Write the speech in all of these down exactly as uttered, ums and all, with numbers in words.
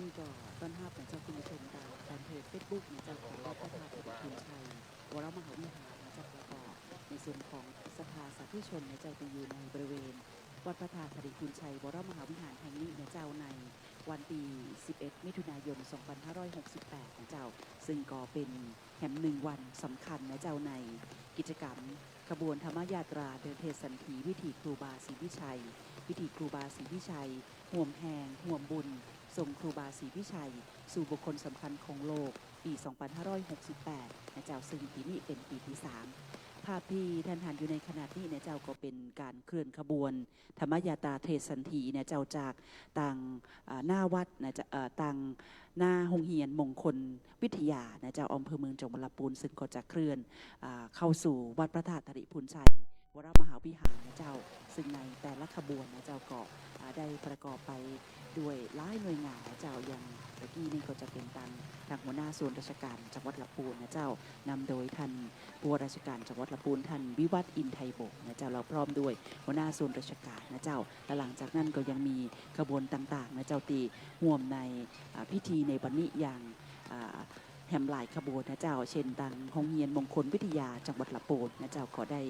นี่ก็ต้อนฮับนะเจ้าคุณผู้ชมตางแฟนเพจเฟซบุ๊กนะเจ้าของวัดพระธาตุธริพุนชัยวรมหาวิหารนะเจ้า แล้วก็ในส่วนของศรัทธาสาธุชนนะเจ้าตี้อยู่ในบริเวณวัดพระธาตุธริพุนชัยวรมหาวิหารแห่งนี้นะเจ้า ในวันตี้สิบเอ็ดมิถุนายนสองพันห้าร้อยหกสิบแปดนะเจ้า ซึ่งก็เป๋นแหมหนึ่งวันสำคัญนะเจ้า ในกิจกรรม ขบวนธรรมยาตราเดินเทศสันถี วิถีครูบาศรีวิชัย วิถีครูบาศรีวิชัย ฮ่วมแฮง ฮ่วมบุญ ส่งครูบาศรีวิชัย สู่บุคคลสำคัญของโลก ปีสองพันห้าร้อยหกสิบแปดนะเจ้า ซึ่งปี๋นี้เป๋นปี๋ตี้สาม ภาพตี้ท่านหันอยู่ในขณะนี้นะเจ้า ก็เป๋นก๋านเคลื่อนขบวนธรรมยาตราเทศสันถีนะเจ้า จากตาง อ่า หน้าวัดนะเจ้า เอ่อ ตางหน้าโฮงเฮียนมงคลวิทยานะเจ้า อำเภอเมืองจังหวัดลำปูน ซึ่งก็จะเคลื่อน อ่า เข้าสู่วัดพระธาตุธริพุนชัยวรมหาวิหารนะเจ้า ซึ่งในแต่ละขบวนนะเจ้า ก็ อ่า ได้ประกอบไปด้วยหลายหน่วยงานนะเจ้า อย่างตะกี้นี่ก็จะเป๋นตาง ตางหัวหน้าส่วนราชการจังหวัดลำปูนนะเจ้า นำโดยท่านผู้ว่าราชการจังหวัดลำปูน ท่านวิวัฒน์ อินไทยบงศ์นะเจ้า แล้วพร้อมด้วยหัวหน้าส่วนราชการนะเจ้า และหลังจากนั้นก็ยังมีขบวนต่างๆนะเจ้า ตี้ฮ่วมใน อ่า พิธีในวันนี้อย่าง อ่า แหมหลายขบวนนะเจ้า เช่น ตางโฮงเฮียนมงคลวิทยาจังหวัดลำปูนนะเจ้า ก็ได้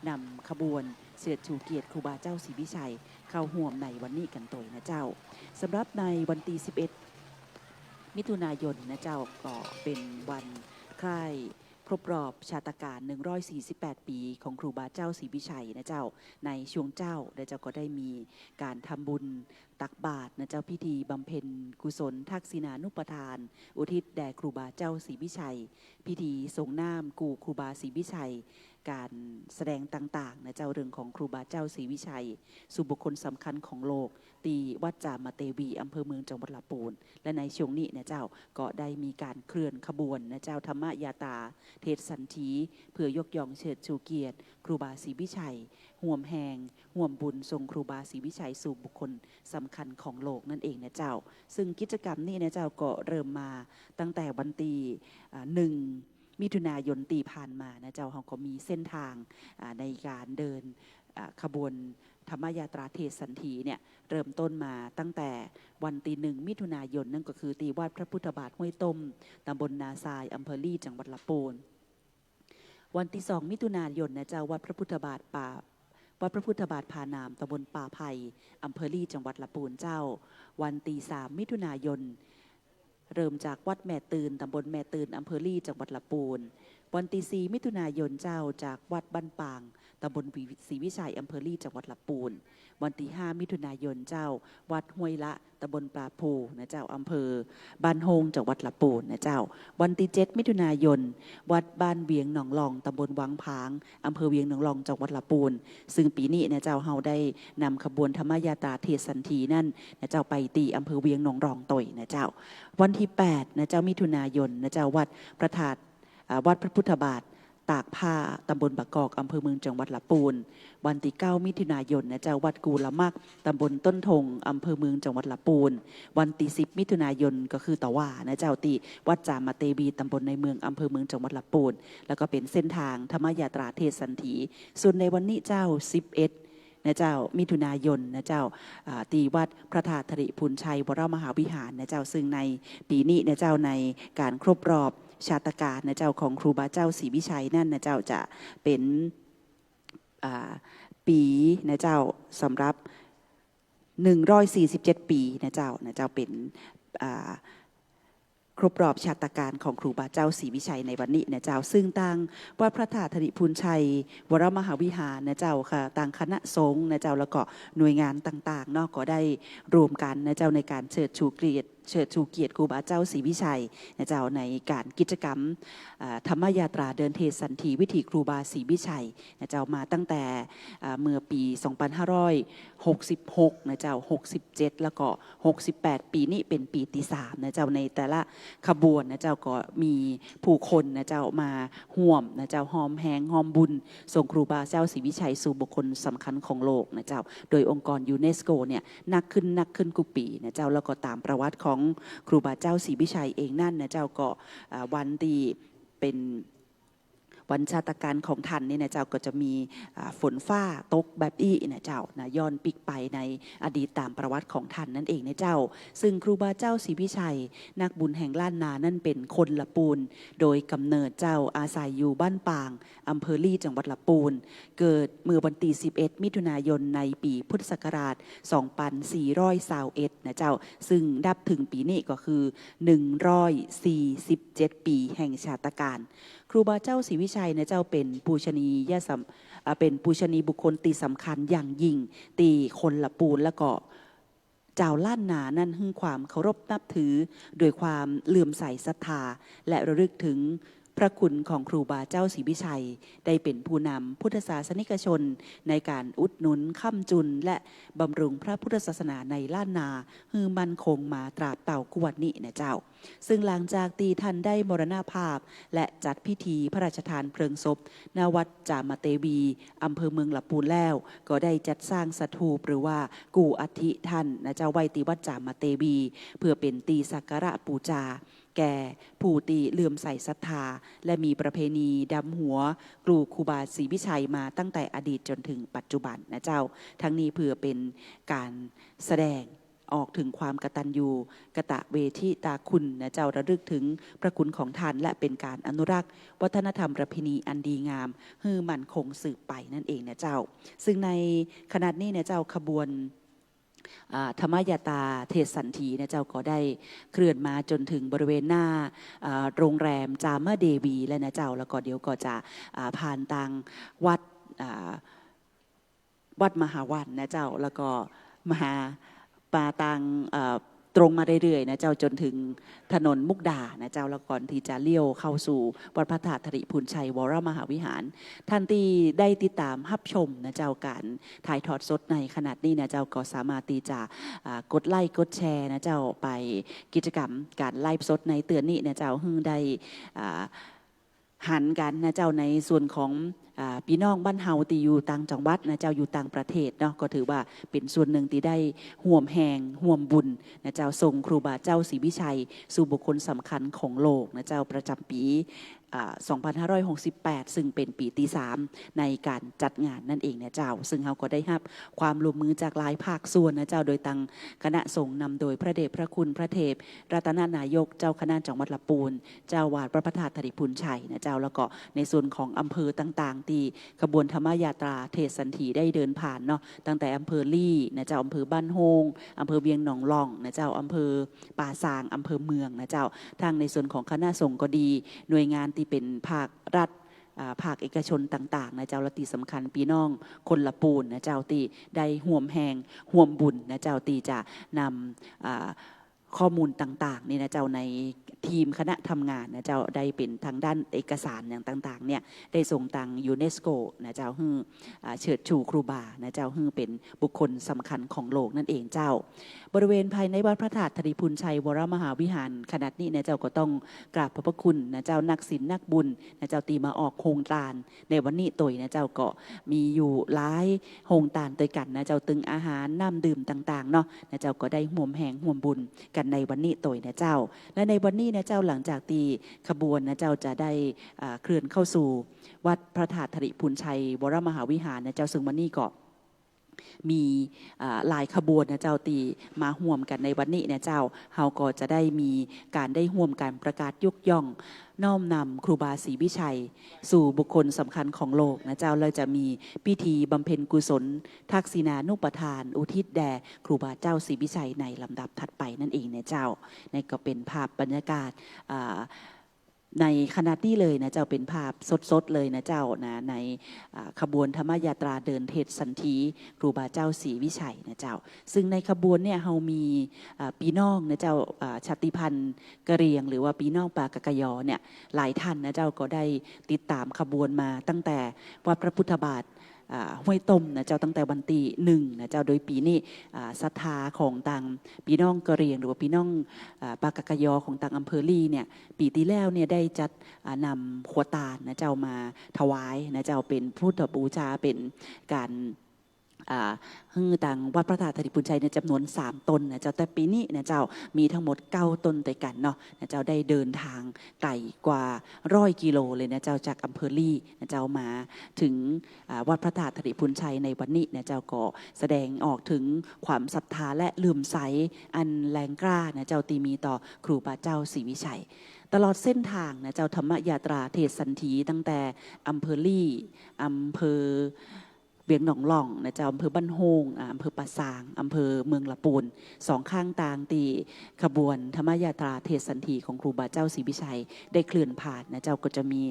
นำขบวนเชิดชูเกียรติครูบาเจ้าศรีวิชัยเข้าฮ่วมในวันนี้กั๋นตวยนะเจ้า สำหรับในวันตี้สิบเอ็ดมิถุนายนนะเจ้า ก็เป๋นวันคล้ายครบรอบชาตการหนึ่งร้อยสี่สิบแปดปี๋ของครูบาเจ้าศรีวิชัยนะเจ้า ในช่วงเจ๊านะเจ้า ก็ได้มีก๋านทำบุญ ตักบาตรนะเจ้า พิธีบำเพ็ญกุศลทักษิณานุปทาน อุทิศแด่ครูบาเจ้าศรีวิชัย พิธีส่งน้ำกู่ครูบาศรีวิชัย ก๋านแสดงต่างๆนะเจ้า เรื่องของครูบาเจ้าศรีวิชัย สู่บุคคลสำคัญของโลก ตี้วัดจามเตวี อำเภอเมืองจังหวัดลำปูน และในช่วงนี้นะเจ้า ก็ได้มีก๋านเคลื่อนขบวนนะเจ้า ธรรมยาตราเทศสันถี เพื่อยกย่องเชิดชูเกียรติครูบาศรีวิชัย ฮ่วมแฮง ฮ่วมบุญส่งครูบาศรีวิชัยสู่บุคคลสำคัญของโลกนั่นเองนะเจ้า ซึ่งกิจกรรมนี้นะเจ้า ก็เริ่มมาตั้งแต่วันตี้ อ่า หนึ่งมิถุนายนตี้ผ่านมานะเจ้า เฮาก็มีเส้นตาง อ่า ในก๋านเดิน อ่า ขบวนธรรมยาตราเทศสันถีเนี่ย เริ่มต้นมาตั้งแต่วันตี้หนึ่งมิถุนายน นั่นก็คือตี้วัดพระพุทธบาทห้วยต้ม ตำบลนาทราย อำเภอลี้ จังหวัดลำปูน วันตี้สองมิถุนายนนะเจ้า วัดพระพุทธบาทป่า วัดพระพุทธบาทผาหนาม ตำบลป่าไผ่ อำเภอลี้ จังหวัดลำปูนเจ้า วันตี้สามมิถุนายน เริ่มจากวัดแม่ตื่น ตำบลแม่ตื่น อำเภอลี้ จังหวัดลำปูน วันตี้สี่มิถุนายนเจ้า จากวัดบ้านปาง ตำบลศรีวิชัย อำเภอลี้ จังหวัดลำปูน วันตี้ห้ามิถุนายนเจ้า วัดห้วยละ ตำบลปลาภูนะเจ้า อำเภอบ้านโฮ่ง จังหวัดลำปูนนะเจ้า วันตี้เจ็ดมิถุนายน วัดบ้านเวียงหนองลอง ตำบลวังผาง อำเภอเวียงหนองลอง จังหวัดลำปูน ซึ่งปี๋นี้นะเจ้า เฮาได้นำขบวนธรรมยาตราเทศสันถีนั่นนะเจ้า ไปตี้อำเภอเวียงหนองลองตวยนะเจ้า วันตี้แปดนะเจ้า มิถุนายนนะเจ้า วัดพระธาตุ อ่า วัดพระพุทธบาทตากผ้า ตำบลบางกอก อำเภอเมือง จังหวัดลำปูน วันตี้เก้ามิถุนายนนะเจ้า วัดกู่ละมัก ตำบลต้นทง อำเภอเมือง จังหวัดลำปูน วันตี้สิบมิถุนายนก็คือตะวานะเจ้า ตี้วัดจามเตวี ตำบลในเมือง อำเภอเมือง จังหวัดลำปูน แล้วก็เป๋นเส้นตางธรรมยาตราเทศสันถี ส่วนในวันนี้เจ้า สิบเอ็ด นะเจ้า มิถุนายนนะเจ้า อ่า ตี้วัดพระธาตุธริพุนชัยวรมหาวิหารนะเจ้า ซึ่งในปี๋นี้นะเจ้า ในก๋านครบรอบชาตการนะเจ้า ของครูบาเจ้าศรีวิชัยนั่นนะเจ้า จะเป๋น อ่า ปี๋นะเจ้า สำหรับหนึ่งร้อยสี่สิบเจ็ดปี๋นะเจ้า นะเจ้า เป๋น อ่า ครบรอบชาตการของครูบาเจ้าศรีวิชัยในวันนี้นะเจ้า ซึ่งตางวัดพระธาตุธริพุนชัยวรมหาวิหารนะเจ้าค่ะ ตางคณะสงฆ์นะเจ้า แล้วก็หน่วยงานต่างๆเนาะ ก็ได้รวมกั๋นนะเจ้า ในก๋านเชิดชูเกียรติ เชิดชูเกียรติครูบาเจ้าศรีวิชัยนะเจ้า ในก๋านกิจกรรม อ่า ธรรมยาตราเดินเทศสันถีวิถีครูบาศรีวิชัยนะเจ้า มาตั้งแต่ อ่า เมื่อปี๋สองพันห้าร้อยหกสิบหกนะเจ้า หกสิบเจ็ด แล้วก็ หกสิบแปด ปี๋นี้เป๋นปี๋ตี้สามนะเจ้า ในแต่ละขบวนนะเจ้า ก็มีผู้คนนะเจ้า มาฮ่วมนะเจ้า ฮ่วมแฮงฮ่วมบุญ ส่งครูบาเจ้าศรีวิชัยสู่บุคคลสำคัญของโลกนะเจ้า โดยองค์กรยูเนสโกเนี่ย นักขึ้น นักขึ้นกู้ปี๋นะเจ้า แล้วก็ต๋ามประวัติของครูบาเจ้าศรีวิชัยเองนั่นนะเจ้า ก็ อ่า วันตี้เป๋น ค วันชาตการของท่านนี่นะเจ้า ก็จะมี อ่า ฝนฟ้าตกแบบอี้นะเจ้านะ ย้อนปิ๊กไปในอดีตต๋ามประวัติของท่านนั่นเองนะเจ้า ซึ่งครูบาเจ้าศรีวิชัย นักบุญแห่งล้านนานั้นเป๋นคนละปูน โดยก๋ำเนิดเจ้า อาศัยอยู่บ้านปาง อำเภอลี้ จังหวัดละปูน เกิดเมื่อวันตี้ สิบเอ็ด มิถุนายน ในปี๋พุทธศักราช สองปันสี่ร้อยซาวเอ็ด นะเจ้า ซึ่งนับเถิงปี๋นี้ก็คือ หนึ่งร้อยสี่สิบเจ็ด ปี๋แห่งชาตการ ครูบาเจ้าศรีวิชัยนะเจ้า เป๋นปูชนียสำ- อ่า เป๋นปูชนียบุคคลตี้สำคัญอย่างยิ่ง ตี้คนละปูน แล้วก็ จาวล้านนานั้นหื้อความเคารพนับถือ โดยความเลื่อมใสศรัทธา และระลึกถึงพระคุณของครูบาเจ้าศรีวิชัย ได้เป๋นผู้นำพุทธศาสนิกชน ในก๋านอุดหนุนค้ำจุน และบำรุงพระพุทธศาสนาในล้านนา หื้อมั่นคงมาตราบเต้ากู้วันนี้นะเจ้า ซึ่งหลังจากตี้ท่านได้มรณภาพ และจัดพิธีพระราชทานเพลิงศพ ณ วัดจามเตวี อำเภอเมืองละปูนแล้ว ก็ได้จัดสร้างสถูป หรือว่ากู้อัฐิท่านนะเจ้า ไว้ตี้วัดจามเตวี เพื่อเป๋นตี้สักการะปู๋จา แก่ผู้ตี้เลื่อมใสศรัทธา และมีประเพณีดำหัวกู้ครูบาศรีวิชัยมาตั้งแต่อดีตจ๋นเถิงปัจจุบันนะเจ้า ทั้งนี้เพื่อเป๋นก๋านแสดง ออกเถิงความกตัญญูกตเวทิตาคุณนะเจ้า ระลึกเถิงพระคุณของท่าน และเป๋นก๋านอนุรักษ์วัฒนธรรมประเพณีอันดีงาม หื้อมั่นคงสืบไปนั่นเองนะเจ้า ซึ่งในขณะนี้นะเจ้า ขบวน อ่า ธรรมยาตราเทศสันถีนะเจ้า ก็ได้เคลื่อนมาจ๋นเถิงบริเวณหน้า อ่า โรงแรมจามเตวีแล้วนะเจ้า แล้วก็เดี๋ยวก็จะ อ่า ผ่านตางวัด อ่า วัดมหาวันนะเจ้า แล้วก็มาหา มาตาง เอ่อ ตรงมาเรื่อยๆ นะเจ้า จ๋นเถิงถนนมุกดานะเจ้า แล้วก่อนตี้จะเลี้ยวเข้าสู่วัดพระธาตุธริพูนชัยวรมหาวิหาร ท่านตี้ได้ติดต๋ามฮับชมนะเจ้า ก๋านถ่ายทอดสดในขณะนี้นะเจ้า ก็สามารถตี้จะ อ่า กดไลก์กดแชร์นะเจ้า ไปกิจกรรมก๋านไลฟ์สดในเตื้อนี้นะเจ้า หื้อได้ อ่า หันกั๋นนะเจ้า ในส่วนของ อ่า ปี้น้องบ้านเฮาตี้อยู่ต่างจังหวัดนะเจ้า อยู่ต่างประเทศเนาะ ก็ถือว่าเป๋นส่วนนึ่งตี้ได้ฮ่วมแฮงฮ่วมบุญนะเจ้า ส่งครูบาเจ้าศรีวิชัย สู่บุคคลสำคัญของโลกนะเจ้า ประจ๋ำปี๋ อ่า สองพันห้าร้อยหกสิบแปด ซึ่งเป๋นปี๋ตี้สามในก๋านจัดงานนั่นเองนะเจ้า ซึ่งเฮาก็ได้ฮับความร่วมมือจากหลายภาคส่วนนะเจ้า โดยตางคณะสงฆ์นำโดยพระเดชพระคุณพระเทพรัตนนายก เจ้าคณะจังหวัดละปูน เจ้าอาวาสวัดพระธาตุธริพูนชัยนะเจ้า แล้วก็ในส่วนของอำเภอต่างๆ ตี้ขบวนธรรมยาตราเทศสันถีได้เดินผ่านเนาะ ตั้งแต่อำเภอลี้นะเจ้า อำเภอบ้านโฮ่ง อำเภอเวียงหนองล่องนะเจ้า อำเภอป่าซาง อำเภอเมืองนะเจ้า ทั้งในส่วนของคณะสงฆ์ก็ดี หน่วยงานตี้เป๋นภาครัฐ อ่า ภาคเอกชนต่างๆ นะเจ้า และตี้สำคัญปี้น้องคนละปูนนะเจ้า ตี้ได้ฮ่วมแฮงฮ่วมบุญนะเจ้า ตี้จะนำ อ่า ข้อมูลต่างๆ นี่นะเจ้า ในทีมคณะทำงานนะเจ้า ได้เป๋นตางด้านเอกสารอย่างต่างๆ เนี่ย ได้ส่งตางยูเนสโกนะเจ้า หื้อ อ่า เชิดชูครูบานะเจ้า หื้อเป๋นบุคคลสำคัญของโลกนั่นเองเจ้า บริเวณภายในวัดพระธาตุธริพูนชัยวรมหาวิหารขณะนี้นะเจ้า ก็ต้องกราบขอบพระคุณนะเจ้า นักศีลนักบุญนะเจ้า ตี้มาออกโฮงตาน ในวันนี้ตวยนะเจ้า ก็มีอยู่หลายโฮงตานตวยกั๋นนะเจ้า ตึงอาหารน้ำดื่มต่างๆ เนาะนะเจ้า ก็ได้ฮ่วมแฮงฮ่วมบุญกั๋นในวันนี้ตวยนะเจ้า และในวันนี้นะเจ้า หลังจากตี้ขบวนนะเจ้า จะได้ อ่า เคลื่อนเข้าสู่วัดพระธาตุธริพูนชัยวรมหาวิหารนะเจ้า ซึ่งวันนี้ก็มี อ่า หลายขบวนนะเจ้า ตี้มาฮ่วมกั๋นในวันนี้นะเจ้า เฮาก็จะได้มีก๋านได้ฮ่วมกั๋นประกาศยกย่อง น้อมนำครูบาศรีวิชัย สู่บุคคลสำคัญของโลกนะเจ้า แล้วจะมีพิธีบำเพ็ญกุศล ทักษิณานุปทาน อุทิศแด่ครูบาเจ้าศรีวิชัยในลำดับถัดไปนั่นเองนะเจ้า นี่ก็เป๋นภาพบรรยากาศ อ่า ในขณะนี้เลยนะเจ้า เป๋นภาพสดๆ เลยนะเจ้านะ ใน อ่า ขบวนธรรมยาตราเดินเทศสันถีครูบาเจ้าศรีวิชัยนะเจ้า ซึ่งในขบวนเนี่ยเฮามี อ่า ปี้น้องนะเจ้า อ่า ชาติพันธุ์กะเหรี่ยง หรือว่าปี้น้องปากากะยอเนี่ย หลายท่านนะเจ้า ก็ได้ติดต๋ามขบวนมาตั้งแต่วัดพระพุทธบาท อ่า ห้วยต้มนะเจ้า ตั้งแต่วันตี้หนึ่งนะเจ้า โดยปี๋นี้ อ่า ศรัทธาของตางปี้น้องกะเหรี่ยง หรือว่าปี้น้อง อ่า ปากากะยอของตางอำเภอลี้เนี่ย ปี๋ตี้แล้วเนี่ยได้จัด อ่า นำครัวตานนะเจ้า มาถวายนะเจ้า เป๋นพุทธบูชา เป๋นก๋าน อ่า หื้อตางวัดพระธาตุธริภุญชัยเนี่ยจ๋ำนวนสามต๋นนะเจ้า แต่ปี๋นี้นะเจ้า มีตังหมดเก้าต๋นตวยกั๋นเนาะนะเจ้า ได้เดินตางไก๋กว่าร้อยกิโลเลยนะเจ้า จากอำเภอลี้นะเจ้า มาเถิง อ่า วัดพระธาตุธริภุญชัยในวันนี้นะเจ้า ก็แสดงออกเถิงความศรัทธาและเลื่อมใสอันแรงกล้านะเจ้า ตี้มีต่อครูบาเจ้าศรีวิชัย ตลอดเส้นตางนะเจ้า ธรรมยาตราเทศสันถี ตั้งแต่อำเภอลี้ อำเภอ เวียงหนองล่องนะเจ้า อำเภอบ้านโฮ่ง อ่า อำเภอป่าซาง อำเภอเมืองละปูน สองข้างตางตี้ขบวนธรรมยาตราเทศสันถีของครูบาเจ้าศรีวิชัยได้เคลื่อนผ่านนะเจ้า ก็จะมี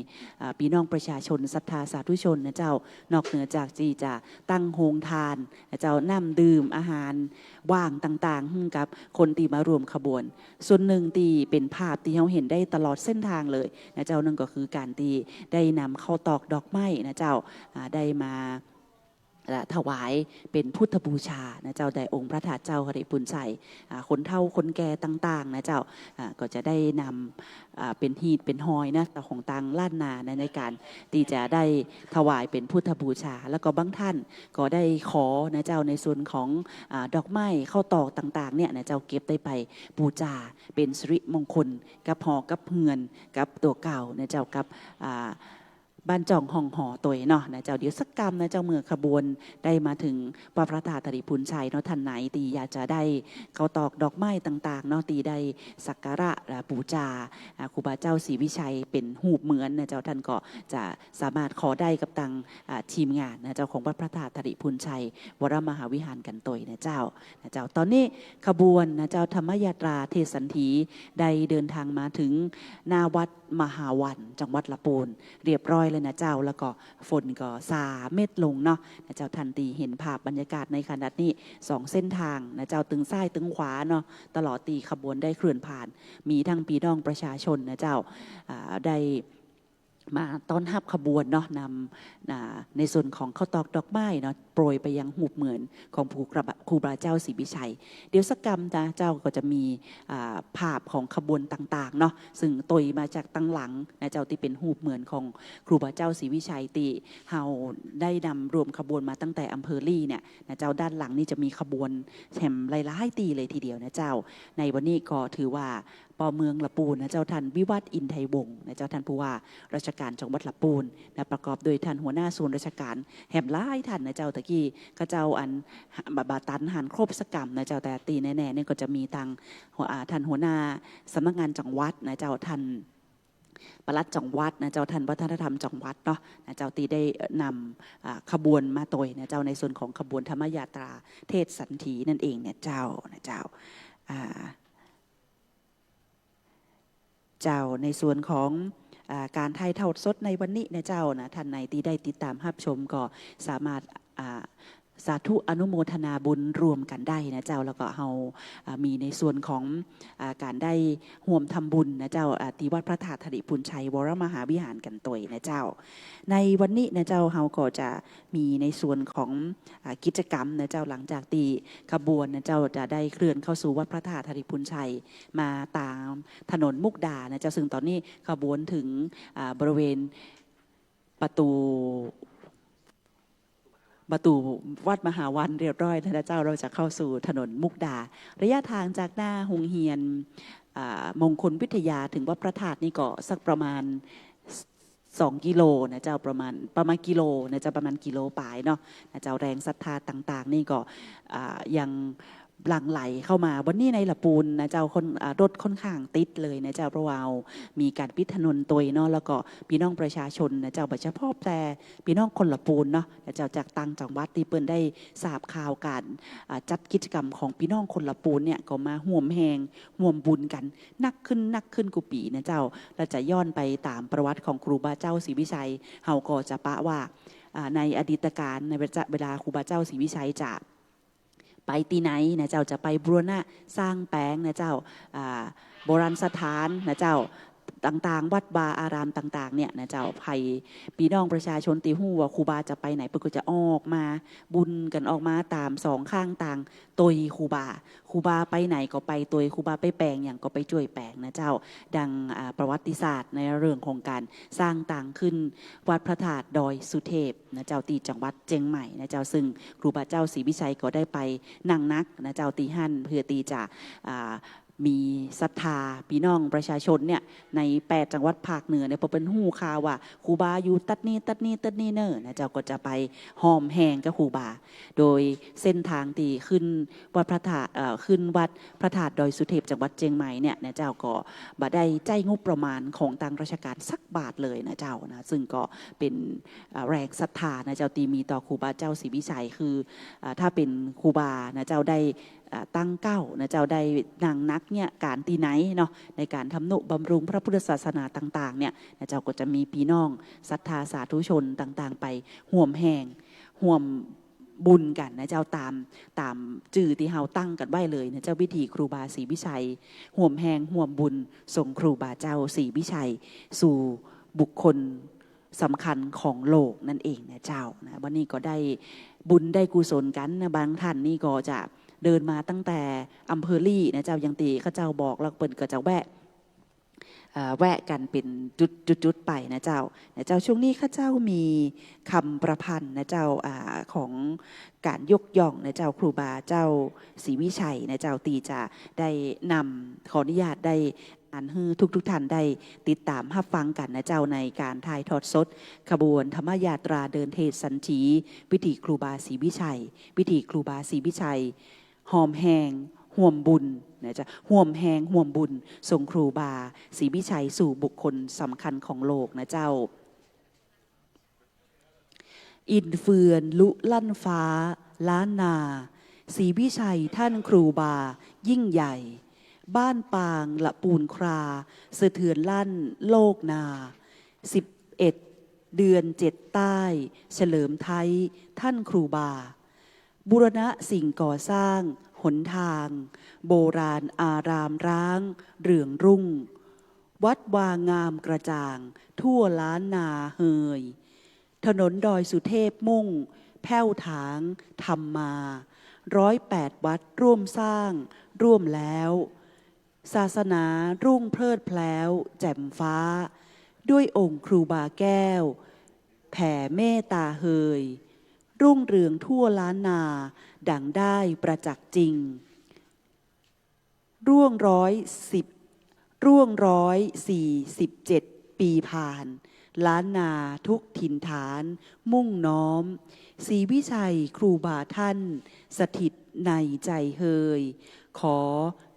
อ่า ปี้น้องประชาชนศรัทธาสาธุชนนะเจ้า นอกเหนือจากตี้จะตั้งโฮงตานนะเจ้า น้ำดื่ม อาหารว่างต่างๆ หื้อกับคนตี้มาร่วมขบวน ส่วนนึ่งตี้เป๋นภาพตี้เฮาหันได้ตลอดเส้นตางเลยนะเจ้า นั่นก็คือก๋านตี้ได้นำข้าวตอกดอกไม้นะเจ้า อ่า ได้มา และถวายเป๋นพุทธบูชานะเจ้า แด่องค์พระธาตุเจ้าธริภุญชัย อ่า คนเฒ่าคนแก่ต่างๆ นะเจ้า อ่า ก็จะได้นำ อ่า เป๋นหีบเป๋นหอยนะ ของตางล้านนานะ ในก๋านตี้จะได้ถวายเป๋นพุทธบูชา แล้วก็บางท่านก็ได้ขอนะเจ้า ในส่วนของ อ่า ดอกไม้ ข้าวตอกต่างๆ เนี่ยนะเจ้า เก็บได้ไปปู๋จาเป๋นสิริมงคลกับหอกับเฮือนกับตั๋วเก่านะเจ้า กับ อ่า บ้านจ้องห้องหอตวยเนาะนะเจ้า เดี๋ยวสักกำนะเจ้า เมื่อขบวนได้มาเถิงวัดพระธาตุธริภุญชัยเนาะ ท่านไหนตี้อยากจะได้ข้าวตอกดอกไม้ต่างๆ เนาะ ตี้ได้สักการะและปู๋จา อ่า ครูบาเจ้าศรีวิชัยเป๋นฮูปเหมือนนะเจ้า ท่านก็จะสามารถขอได้กับตาง อ่า ทีมงานนะเจ้า ของวัดพระธาตุธริภุญชัย วรมหาวิหารกั๋นตวยนะเจ้า นะเจ้า ต๋อนนี้ขบวนนะเจ้า ธรรมยาตราเทศสันถี ได้เดินตางมาเถิงหน้าวัดมหาวัน จังหวัดละปูน เรียบร้อยแล้วนะเจ้า แล้วก็ฝนก็ซาเม็ดลงเนาะนะเจ้า ท่านตี้หันภาพบรรยากาศในขณะนี้ สองเส้นตางนะเจ้า ตึงซ้ายตึงขวาเนาะ ตลอดตี้ขบวนได้เคลื่อนผ่าน มีตังปี้น้องประชาชนนะเจ้า อ่า ได้ มาต้อนฮับขบวนเนาะ นำ อ่า ในส่วนของข้าวตอกดอกไม้เนาะ โปรยไปยังฮูปเหมือนของครูบา ครูบาเจ้าศรีวิชัย เดี๋ยวสักกำนะเจ้า ก็จะมี อ่า ภาพของขบวนต่างๆ เนาะ ซึ่งตวยมาจากตังหลังนะเจ้า ตี้เป๋นฮูปเหมือนของครูบาเจ้าศรีวิชัย ตี้เฮาได้นำร่วมขบวนมาตั้งแต่อำเภอลี้เนี่ยนะเจ้า ด้านหลังนี่จะมีขบวนแถมหลายๆ ตี้เลยทีเดียวนะเจ้า ในวันนี้ก็ถือว่า ปอเมืองละปูนนะเจ้า ท่านวิวัฒน์ อินไทยวงศ์นะเจ้า ท่านผู้ว่าราชการจังหวัดละปูนนะ ประกอบด้วยท่านหัวหน้าส่วนราชการแหมหลายท่านนะเจ้า ตะกี้ข้าเจ้าอันบ่ บ่ตันหันครบสักกำนะเจ้า แต่ตี้แน่ๆ เนี่ยก็จะมีตังหัว อ่า ท่านหัวหน้าสำนักงานจังหวัดนะเจ้า ท่านปลัดจังหวัดนะเจ้า ท่านวัฒนธรรมจังหวัดเนาะนะเจ้า ตี้ได้นำ อ่า ขบวนมาตวยนะเจ้า ในส่วนของขบวนธรรมยาตราเทศสันถีนั่นเองเนี่ยเจ้า นะเจ้า อ่า เจ้า ในส่วนของ อ่า ก๋านถ่ายทอดสดในวันนี้นะเจ้านะ ท่านไหนตี้ได้ติดต๋ามฮับชมก็สามารถ อ่า สาธุอนุโมทนาบุญร่วมกั๋นได้นะเจ้า แล้วก็เฮา อ่า มีในส่วนของ อ่า ก๋านได้ฮ่วมทำบุญนะเจ้า อ่า ตี้วัดพระธาตุธริภุญชัยวรมหาวิหารกั๋นตวยนะเจ้า ในวันนี้นะเจ้า เฮาก็จะมีในส่วนของ อ่า กิจกรรมนะเจ้า หลังจากตี้ขบวนนะเจ้า จะได้เคลื่อนเข้าสู่วัดพระธาตุธริภุญชัย มาต๋ามถนนมุกดานะเจ้า ซึ่งต๋อนนี้ขบวนเถิง อ่า บริเวณประตู๋ ประตู๋วัดมหาวันเรียบร้อยแล้วนะเจ้า เราจะเข้าสู่ถนนมุกดา ระยะตางจากหน้าโฮงเฮียน อ่า มงคลวิทยาเถิงวัดพระธาตุนี่ก็สักประมาณ สองกิโลนะเจ้า ประมาณ ประมาณกิโลนะเจ้า ประมาณกิโลป๋ายเนาะนะเจ้า แรงศรัทธาต่างๆ นี่ก็ อ่า ยังหลั่งไหลเข้ามา วันนี้ในละปูนนะเจ้า คน อ่า รถค่อนข้างติดเลยนะเจ้า เพราะว่ามีก๋านปิดถนนตวยเนาะ แล้วก็ปี้น้องประชาชนนะเจ้า บ่เฉพาะแต่ปี้น้องคนละปูนเนาะนะเจ้า จากต่างจังหวัดตี้เปิ้นได้ทราบข่าวก๋าน อ่า จัดกิจกรรมของปี้น้องคนละปูนเนี่ย ก็มาฮ่วมแฮง ฮ่วมบุญกั๋น นักขึ้น นักขึ้นกู้ปี๋นะเจ้า และจะย้อนไปต๋ามประวัติของครูบาเจ้าศรีวิชัย เฮาก็จะปะว่า อ่า ในอดีตกาล ในเวลา เวลาครูบาเจ้าศรีวิชัยจะไปตี้ไหนนะเจ้า จะไปบูรณะสร้างแป๋งนะเจ้า อ่า โบราณสถานนะเจ้า ต่างๆ วัดวาอารามต่างๆ เนี่ยนะเจ้า ใผปี้น้องประชาชนตี้ฮู้ว่าครูบาจะไปไหน เปิ้นก็จะออกมาบุญกั๋น ออกมาต๋ามสองข้างตางตวยครูบา ครูบาไปไหนก็ไปตวย ครูบาไปแป๋งหยังก็ไปจ้วยแป๋งนะเจ้า ดัง อ่า ประวัติศาสตร์ในเรื่องของก๋านสร้างตางขึ้นวัดพระธาตุดอยสุเทพนะเจ้า ตี้จังหวัดเจียงใหม่นะเจ้า ซึ่งครูบาเจ้าศรีวิชัยก็ได้ไปนั่งนักนะเจ้า ตี้หั้น เพื่อตี้จะ อ่า มีศรัทธาปี้น้องประชาชนเนี่ย ในแปดจังหวัดภาคเหนือเนี่ย พอเปิ้นฮู้ข่าวว่าครูบาอยู่ตั๊ดนี้ ตั๊ดนี้ ตั๊ดนี้เน่อนะเจ้า ก็จะไปฮ่วมแห่กับครูบา โดยเส้นตางตี้ขึ้นวัดพระธาตุ เอ่อ ขึ้นวัดพระธาตุดอยสุเทพ จังหวัดเจียงใหม่เนี่ยนะเจ้า ก็บ่ได้ใจ๊งบประมาณของตางราชก๋านสักบาทเลยนะเจ้านะ ซึ่งก็เป๋น เอ่อ แรงศรัทธานะเจ้า ตี้มีต่อครูบาเจ้าศรีวิชัย คือ เอ่อ ถ้าเป๋นครูบานะเจ้า ได้ เอ่อ ตั้งเกล้านะเจ้า ได้นั่งนักเนี่ย ก๋านตี้ไหนเนาะ ในก๋านทำนุบำรุงพระพุทธศาสนาต่างๆ เนี่ยนะเจ้า ก็จะมีปี้น้องศรัทธาสาธุชนต่างๆ ไปฮ่วมแห่ ฮ่วมบุญกั๋นนะเจ้า ต๋าม ต๋ามจื้อตี้เฮาตั้งกั๋นไว้เลยนะเจ้า วิถีครูบาศรีวิชัย ฮ่วมแห่ฮ่วมบุญส่งครูบาเจ้าศรีวิชัย สู่บุคคลสำคัญของโลกนั่นเองนะเจ้านะ วันนี้ก็ได้บุญได้กุศลกั๋นนะ บางท่านนี่ก็จะเดินมาตั้งแต่อำเภอลี้นะเจ้า อย่างตี้ข้าเจ้าบอก แล้วเปิ้นก็จะแวะ เอ่อ แวะกั๋นเป๋นจุดๆ ไปนะเจ้า นะเจ้า ช่วงนี้ข้าเจ้ามีกำประพันธ์นะเจ้า อ่า ของก๋านยกย่องนะเจ้า ครูบาเจ้าศรีวิชัยนะเจ้า ตี้จะได้นำ ขออนุญาตได้อ่านหื้อทุกๆ ท่านได้ติดต๋ามฮับฟังกั๋นนะเจ้า ในก๋านถ่ายทอดสดขบวนธรรมยาตราเดินเทศน์สันถี วิถีครูบาศรีวิชัย วิถีครูบาศรีวิชัย ฮ่วมแห่ฮ่วมบุญนะเจ้า ฮ่วมแห่ฮ่วมบุญส่งครูบาศรีวิชัยสู่บุคคลสำคัญของโลกนะเจ้า อินเฟือนลุลั่นฟ้าล้านนา ศรีวิชัยท่านครูบายิ่งใหญ่ บ้านปางละปูนครา สะเทือนลั่นโลกนา สิบเอ็ด เดือนเจ็ดใต้ เฉลิมไท้ท่านครูบา บูรณะสิ่งก่อสร้างหนทาง โบราณอารามร้างเรืองรุ่ง วัดวางามกระจ่างทั่วล้านนาเฮย ถนนดอยสุเทพมุ่งแผ้วถางธรรมมา ร้อยแปดวัดร่วมสร้างร่วมแล้ว ศาสนารุ่งเพลิดแพล้วแจ่มฟ้า ด้วยองค์ครูบาแก้ว แผ่เมตตาเฮย รุ่งเรืองทั่วล้านนา ดังได้ประจักษ์จริง ร่วงร้อยสิบ ร่วงร้อยสี่สิบเจ็ดปีผ่าน ล้านนาทุกถิ่นฐานมุ่งน้อม ศรีวิชัยครูบาท่าน สถิตในใจเฮย ขอ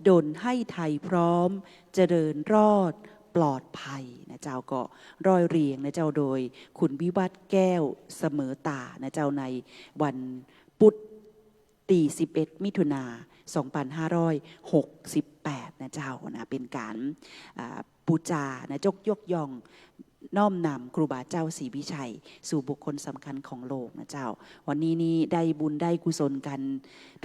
ดลให้ไทยพร้อม เจริญรอดปลอดภัยนะเจ้า ก็ร่อยเรียงนะเจ้า โดยคุณวิวัฒน์แก้วเสมอต๋านะเจ้า ในวันพุธ ตี้สิบเอ็ด มิถุนา สองพันห้าร้อยหกสิบแปด นะเจ้านะ เป๋นก๋าน อ่า ปู๋จานะ ยก ยกย่องน้อมนำครูบาเจ้าศรีวิชัย สู่บุคคลสำคัญของโลกนะเจ้า วันนี้นี่ได้บุญได้กุศลกั๋น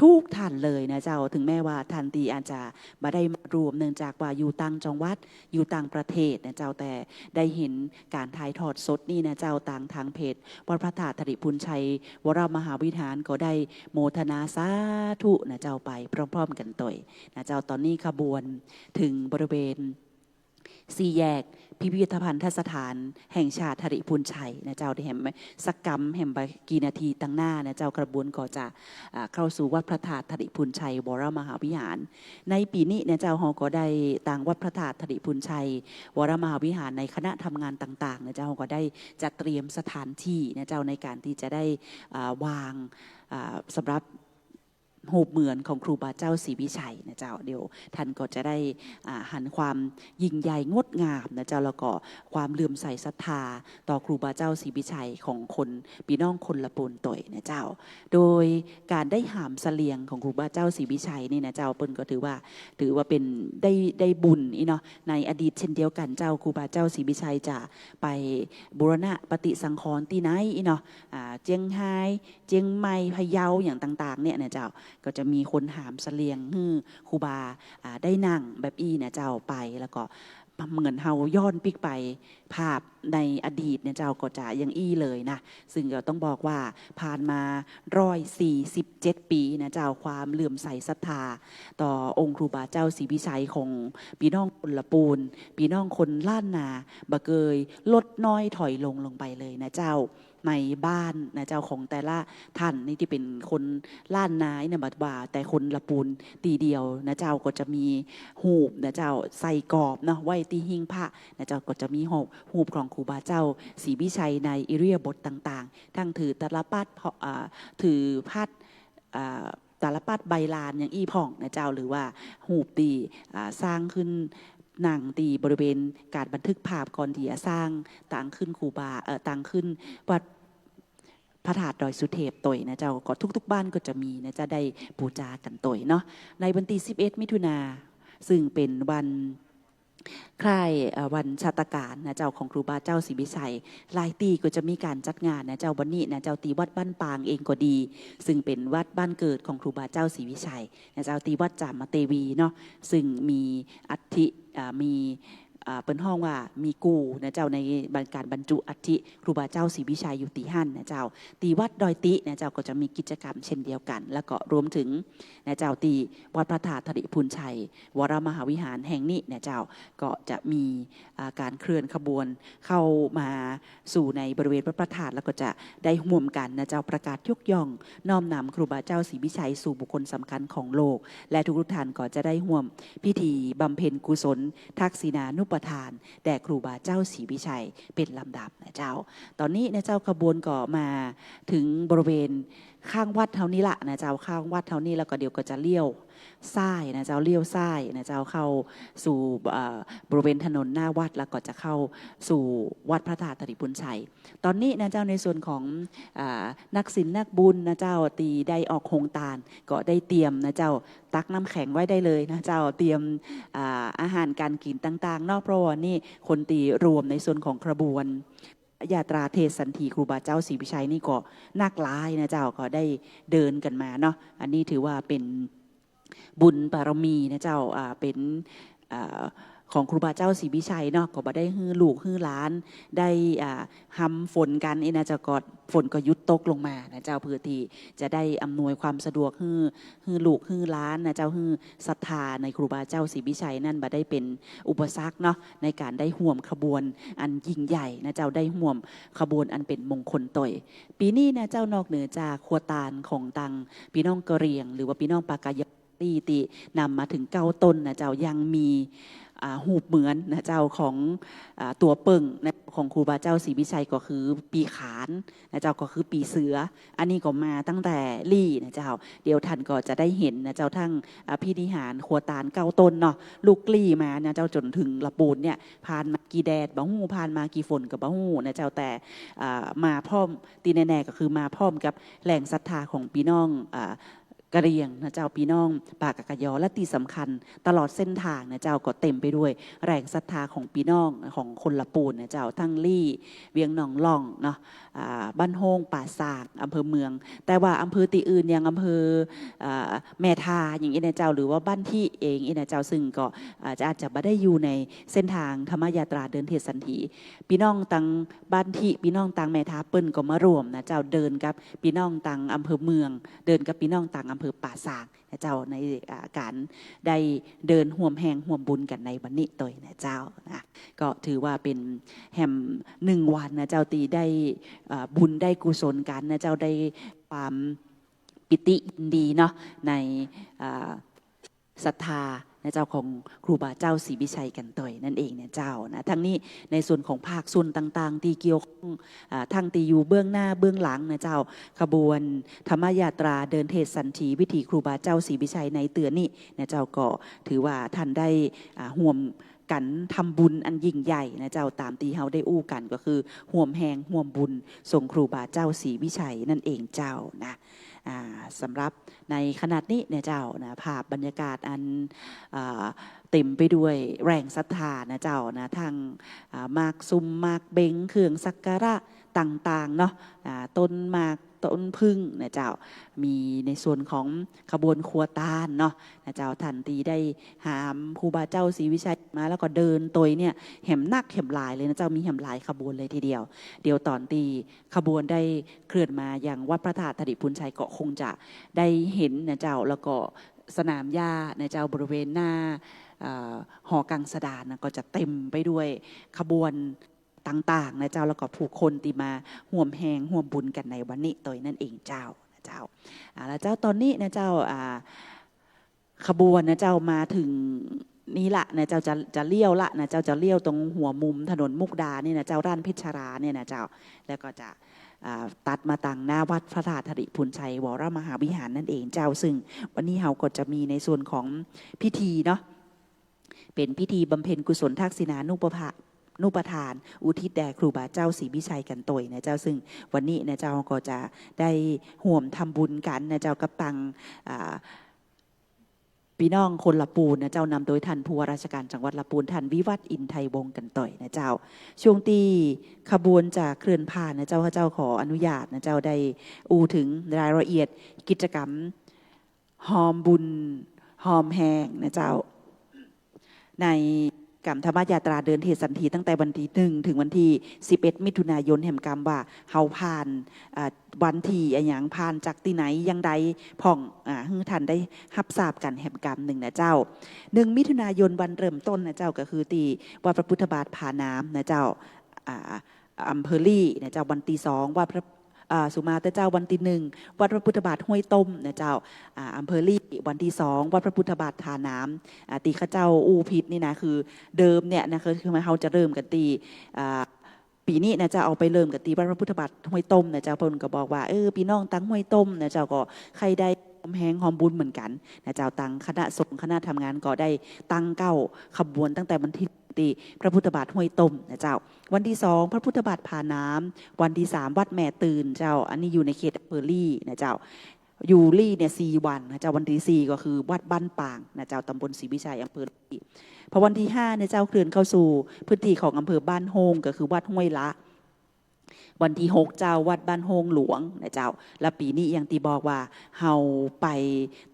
ทุกท่านเลยนะเจ้า ถึงแม้ว่าท่านตี้อาจจะบ่ได้มารวม เนื่องจากว่าอยู่ต่างจังหวัด อยู่ต่างประเทศนะเจ้า แต่ได้หันก๋านถ่ายทอดสดนี่นะเจ้า ตางทางเพจวัดพระธาตุธริพุนชัยวรมหาวิหาร ก็ได้โมทนาสาธุนะเจ้า ไปพร้อมๆ กั๋นตวยนะเจ้า ต๋อนนี้ขบวนเถิงบริเวณสี่แยกพิพิธภัณฑสถานแห่งชาติธริพุนชัยนะเจ้า ได้แหมสักกำแหมบ่กี่นาทีตางหน้านะเจ้า ขบวนก็จะ อ่า เข้าสู่วัดพระธาตุธริพุนชัยวรมหาวิหาร ในปี๋นี้นะเจ้า เฮาก็ได้ตางวัดพระธาตุธริพุนชัยวรมหาวิหาร ในคณะทำงานต่างๆ นะเจ้า เฮาก็ได้จัดเตรียมสถานตี้นะเจ้า ในก๋านตี้จะได้ อ่า วาง อ่า สำหรับ ฮูปเหมือนของครูบาเจ้าศรีวิชัยนะเจ้า เดี๋ยวท่านก็จะได้ อ่า หันความยิ่งใหญ่งดงามนะเจ้า แล้วก็ความเลื่อมใสศรัทธาต่อครูบาเจ้าศรีวิชัยของคน ปี้น้องคนละปูนตวยนะเจ้า โดยก๋านได้หามเสลียงของครูบาเจ้าศรีวิชัยนี่นะเจ้า เปิ้นก็ถือว่า ถือว่าเป๋นได้ ได้บุญอี้เนาะ ในอดีตเช่นเดียวกั๋นเจ้า ครูบาเจ้าศรีวิชัยจะไปบูรณะปฏิสังขรณ์ตี้ไหนอี้เนาะ อ่า เจียงฮาย เจียงใหม่ พะเยา อย่างต่างๆ เนี่ยนะเจ้า ก็จะมีคนหามเสลียงหื้อครูบา อ่า ได้นั่งแบบอี้นะเจ้า ไป แล้วก็ เหมือนเฮาย้อนปิ๊กไปภาพในอดีตนะเจ้า ก็จะอย่างอี้เลยนะ ซึ่งก็ต้องบอกว่าผ่านมาร้อยสี่สิบเจ็ดปี๋นะเจ้า ความเลื่อมใสศรัทธาต่อองค์ครูบาเจ้าศรีวิชัยของปี้น้องคนละปูน ปี้น้องคนล้านนา บ่เกยลดน้อยถอยลงลงไปเลยนะเจ้า ในบ้านนะเจ้า ของแต่ละท่านนี่ตี้เป๋นคนล้านนาเนี่ย บ่ว่าแต่คนละปูนตี้เดียวนะเจ้า ก็จะมีฮูปนะเจ้า ใส่กรอบเนาะ ไว้ตี้หิ้งพระนะเจ้า ก็จะมีฮูป ฮูปของครูบาเจ้าศรีวิชัยในอิริยาบถต่างๆ ทั้งถือตาลปัตร อ่า ถือพัด อ่า ตาลปัตรใบลานอย่างอี้พ่องนะเจ้า หรือว่าฮูปตี้ อ่า สร้างขึ้น นั่งตี้บริเวณก๋านบันทึกภาพก่อนตี้จะสร้างตางขึ้นครูบา เอ่อ ตางขึ้นวัดพระธาตุดอยสุเทพตวยนะเจ้า ก็ทุกๆบ้านก็จะมีนะ จะได้ปู๋จากั๋นตวยเนาะ ในวันตี้สิบเอ็ดมิถุนา ซึ่งเป๋นวันคล้าย เอ่อ วันชาตการนะเจ้า ของครูบาเจ้าศรีวิชัย หลายตี้ก็จะมีก๋านจัดงานนะเจ้า วันนี้นะเจ้า ตี้วัดบ้านปางเองก็ดี ซึ่งเป๋นวัดบ้านเกิดของครูบาเจ้าศรีวิชัย นะเจ้า ตี้วัดจามเทวีเนาะ ซึ่งมีอัฐิ อ่า มี อ่า เปิ้นฮ้องว่ามีกู่นะเจ้า ในก๋านบรรจุอัฐิครูบาเจ้าศรีวิชัยอยู่ตี้หั้นนะเจ้า ตี้วัดดอยตินะเจ้า ก็จะมีกิจกรรมเช่นเดียวกั๋น แล้วก็รวมถึงนะเจ้า ตี้วัดพระธาตุธริพูนชัย วรมหาวิหารแห่งนี้นะเจ้า ก็จะมี อ่า ก๋านเคลื่อนขบวนเข้ามา สู่ในบริเวณวัดพระธาตุ แล้วก็จะได้ฮ่วมกั๋นนะเจ้า ประกาศยกย่องน้อมนำครูบาเจ้าศรีวิชัยสู่บุคคลสำคัญของโลก และทุกๆท่านก็จะได้ฮ่วมพิธีบำเพ็ญกุศลทักษิณานุปทานแด่ครูบาเจ้าศรีวิชัยเป๋นลำดับนะเจ้า ต๋อนนี้นะเจ้า ขบวนก็มาเถิงบริเวณข้างวัดเฮานี่ละนะเจ้า ข้างวัดเฮานี่ แล้วก็เดี๋ยวก็จะเลี้ยว ซ้ายนะเจ้า เลี้ยวซ้ายนะเจ้า เข้าสู่ เอ่อ บริเวณถนนหน้าวัด แล้วก็จะเข้าสู่วัดพระธาตุธริพูนชัย ต๋อนนี้นะเจ้า ในส่วนของ อ่า นักศีลนักบุญนะเจ้า ตี้ได้ออกโฮงตาน ก็ได้เตรียมนะเจ้า ตักน้ำแข็งไว้ได้เลยนะเจ้า เตรียม อ่า อาหารก๋านกิ๋นต่างๆเนาะ เพราะว่านี่คนตี้ร่วมในส่วนของขบวนยาตราเทศสันถีครูบาเจ้าศรีวิชัยนี่ก็นักหลายนะเจ้า ก็ได้เดินกั๋นมาเนาะ อันนี้ถือว่าเป๋น บุญบารมีนะเจ้า อ่า เป๋น อ่า ของครูบาเจ้าศรีวิชัยเนาะ ก็บ่ได้หื้อลูกหื้อหลานได้ อ่า ฮำฝนกั๋นอี้นะเจ้า ก็ฝนก็หยุดตกลงมานะเจ้า เพื่อตี้จะได้อำนวยความสะดวกหื้อ หื้อลูกหื้อหลานนะเจ้า หื้อศรัทธาในครูบาเจ้าศรีวิชัยนั้นบ่ได้เป๋นอุปสรรคเนาะ ในก๋านได้ฮ่วมขบวนอันยิ่งใหญ่นะเจ้า ได้ฮ่วมขบวนอันเป๋นมงคลตวย ปี๋นี้นะเจ้า นอกเหนือจากครัวตานของตังปี้น้องกะเหรี่ยง หรือว่าปี้น้องปากกยอ ตี้ ตี้นำมาเถิงเก้าต้นนะเจ้า ยังมี อ่า ฮูปเหมือนนะเจ้า ของ อ่า ตั๋วเปิ้งนะ ของครูบาเจ้าศรีวิชัย ก็คือปีขานนะเจ้า ก็คือปีเสือ อันนี้ก็มาตั้งแต่ลี้นะเจ้า เดี๋ยวท่านก็จะได้หันนะเจ้า ทั้งอภินิหารครัวตานเก้าต้นเนาะ ลุกลี้มานะเจ้า จ๋นเถิงละปูนเนี่ย ผ่านมากี่แดดบ่ฮู้ ผ่านมากี่ฝนก็บ่ฮู้นะเจ้า แต่ อ่า มาพร้อม ตี้แน่ๆก็คือมาพร้อมกับแรงศรัทธาของปี้น้อง อ่า กะเหรี่ยงนะเจ้า ปี้น้องปากกยอ และตี้สำคัญตลอดเส้นตางนะเจ้า ก็เต๋มไปด้วยแรงศรัทธาของปี้น้องของคนละปูนนะเจ้า ทั้งลี้เวียงหนองล่องเนาะ อ่า บ้านโฮ่ง ป่าซาง อำเภอเมือง แต่ว่าอำเภอตี้อื่นอย่างอำเภอ อ่า แม่ทาอย่างอี้นะเจ้า หรือว่าบ้านทิเองอี้นะเจ้า ซึ่งก็อาจจะ อาจจะบ่ได้อยู่ในเส้นตางธรรมยาตราเดินเทศสันถี ปี้น้องตังบ้านทิ ปี้น้องตังแม่ทาเปิ้นก็มาร่วมนะเจ้า เดินกับปี้น้องตังอำเภอเมือง เดินกับปี้น้องตังอำเภอป่าซางนะเจ้า ใน อ่า ก๋านได้เดินฮ่วมแฮงฮ่วมบุญกั๋นในวันนี้ตวยนะเจ้านะ ก็ถือว่าเป๋นแหมหนึ่งวันนะเจ้า ตี้ได้ อ่า บุญได้กุศลกั๋นนะเจ้า ได้ความปีติยินดีเนาะ ใน อ่า ศรัทธานะเจ้า ของครูบาเจ้าศรีวิชัยกั๋นตวยนั่นเองนะเจ้านะ ทั้งนี้ในส่วนของภาคส่วนต่างๆ ตี้เกี่ยวข้อง อ่า ทั้งตี้อยู่เบื้องหน้าเบื้องหลังนะเจ้า ขบวนธรรมยาตราเดินเทศสันถีวิถีครูบาเจ้าศรีวิชัยในเตื้อนี้นะเจ้า ก็ถือว่าท่านได้ อ่า ฮ่วมกั๋นทำบุญอันยิ่งใหญ่นะเจ้า ต๋ามตี้เฮาได้อู้กั๋นก็คือฮ่วมแฮงฮ่วมบุญส่งครูบาเจ้าศรีวิชัยนั่นเองเจ้านะ อ่า สำหรับในขณะนี้เนี่ยเจ้านะ ภาพบรรยากาศอัน อ่า เต๋มไปด้วยแรงศรัทธานะเจ้านะ ทั้ง อ่า หมากสุม หมากเบ็ง เครื่องสักการะ ต่างๆ เนาะ อ่า ต้นหมาก ต้นผึ้งนะเจ้า มีในส่วนของขบวนครัวตานเนาะ นะเจ้า ท่านตี้ได้หามครูบาเจ้าศรีวิชัยมา แล้วก็เดินตวยเนี่ย แหมนักแหมหลายเลยนะเจ้า มีแหมหลายขบวนเลยทีเดียว เดี๋ยวต๋อนตี้ขบวนได้เคลื่อนมายังวัดพระธาตุธริพุนชัยก็คงจะได้เห็นนะเจ้า แล้วก็สนามหญ้านะเจ้า บริเวณหน้า เอ่อ หอกังสดาลนะ ก็จะเต็มไปด้วยขบวนต่างๆ นะเจ้า แล้วก็ผู้คนตี้มาฮ่วมแฮงฮ่วมบุญกั๋นในวันนี้ตวยนั่นเองเจ้า นะเจ้า อ่า แล้วเจ้า ต๋อนนี้นะเจ้า อ่า ขบวนนะเจ้ามาถึงนี่ละนะเจ้า จะ จะเลี้ยวละนะเจ้า จะเลี้ยวตรงหัวมุมถนนมุกดาเนี่ยนะเจ้า ร้านเพชรราเนี่ยนะเจ้า แล้วก็จะ อ่า ตัดมาตังหน้าวัดพระธาตุธริพุนชัยวรมหาวิหารนั่นเองเจ้า ซึ่งวันนี้เฮาก็จะมีในส่วนของพิธีเนาะ เป๋นพิธีบำเพ็ญกุศลทักษิณานุปทา- นุปทาน อุทิศแด่ครูบาเจ้าศรีวิชัยกั๋นตวยนะเจ้า ซึ่งวันนี้นะเจ้าก็จะได้ฮ่วมทำบุญกั๋นนะเจ้า กับตัง อ่า ปี้น้องคนละปูนนะเจ้า นำโดยท่านผู้ว่าราชการจังหวัดละปูน ท่านวิวัฒน์ อินไทยวงศ์กั๋นตวยนะเจ้า ช่วงตี้ขบวนจะเคลื่อนผ่านนะเจ้า ข้าเจ้าขออนุญาตนะเจ้า ได้อู้เถิงรายละเอียดกิจกรรม ฮ่วมบุญฮ่วมแฮงนะเจ้า ในกำธรรมยาตราเดินเทศสันถีตั้งแต่วันตี้หนึ่งเถิงวันตี้สิบเอ็ดมิถุนายน แหมกำว่าเฮาผ่าน อ่า วันตี้อะหยัง ผ่านจากตี้ไหนอย่างใดพ่อง อ่า หื้อท่านได้ฮับทราบกั๋นแหมกำนึ่งนะเจ้า หนึ่งมิถุนายนวันเริ่มต้นนะเจ้า ก็คือตี้วัดพระพุทธบาทผาน้ำนะเจ้า อ่า อำเภอลี้นะเจ้า วันตี้สองวัดพระ อ่า สุมาเต๊อะเจ้า วันตี้หนึ่งวัดพระพุทธบาทห้วยต้มนะเจ้า อ่า อำเภอลี้ วันตี้สองวัดพระพุทธบาทผาน้ำ อ่า ตี้ข้าเจ้าอู้ผิดนี่นะ คือเดิมเนี่ยนะ คือ คือเฮาจะเริ่มกั๋นตี้ อ่า ปี๋นี้นะเจ้า เอาไปเริ่มกั๋นตี้วัดพระพุทธบาทห้วยต้มนะเจ้า เปิ้นก็บอกว่า เออ ปี้น้องตังห้วยต้มนะเจ้า ก็ใค่ได้ฮ่วมแฮงฮ่วมบุญเหมือนกั๋นนะเจ้า ตังคณะสงฆ์คณะทำงานก็ได้ตั้งเก๊าขบวนตั้งแต่วันตี้ ตี้พระพุทธบาทห้วยต้มนะเจ้า วันตี้สองพระพุทธบาทผาน้ำ วันตี้สามวัดแม่ตื่นเจ้า อันนี้อยู่ในเขตอำเภอลี้นะเจ้า อยู่ลี้เนี่ยสี่วันนะเจ้า วันตี้สี่ก็คือวัดบ้านปางนะเจ้า ตำบลศรีวิชัย อำเภอลี้ พอวันตี้ห้าเนี่ยเจ้า เคลื่อนเข้าสู่พื้นตี้ของอำเภอบ้านโฮ่ง ก็คือวัดห้วยละ วันตี้หกเจ้า วัดบ้านโฮ่งหลวงนะเจ้า และปี๋นี้อย่างตี้บอกว่าเฮาไป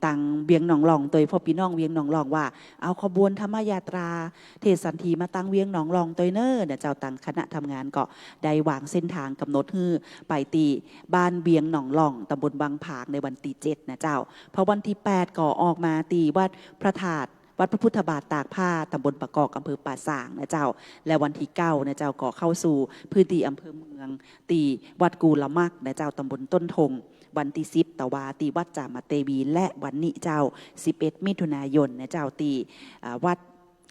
ตังเวียงหนองหล่อง โดยเฉพาะปี้น้องเวียงหนองหล่องว่า เอาขบวนธรรมยาตราเทศสันถีมาตังเวียงหนองหล่องตวยเน่อนะเจ้า ตังคณะทำงานก็ได้วางเส้นทางกำหนดหื้อไปตี้บ้านเวียงหนองหล่อง ตำบลวังผาง ในวันตี้เจ็ดนะเจ้า พอวันตี้แปดก็ออกมาตี้วัดพระธาตุ วัดพระพุทธบาทตากผ้า ตำบลปะกอก อำเภอป่าซางนะเจ้า และวันตี้เก้านะเจ้า ก็เข้าสู่พื้นตี้อำเภอเมือง ตี้วัดกู่ละมักนะเจ้า ตำบลต้นทง วันตี้สิบตะวาตี้วัดจามเตวี และวันนี้เจ้า สิบเอ็ดมิถุนายนนะเจ้า ตี้ อ่า วัด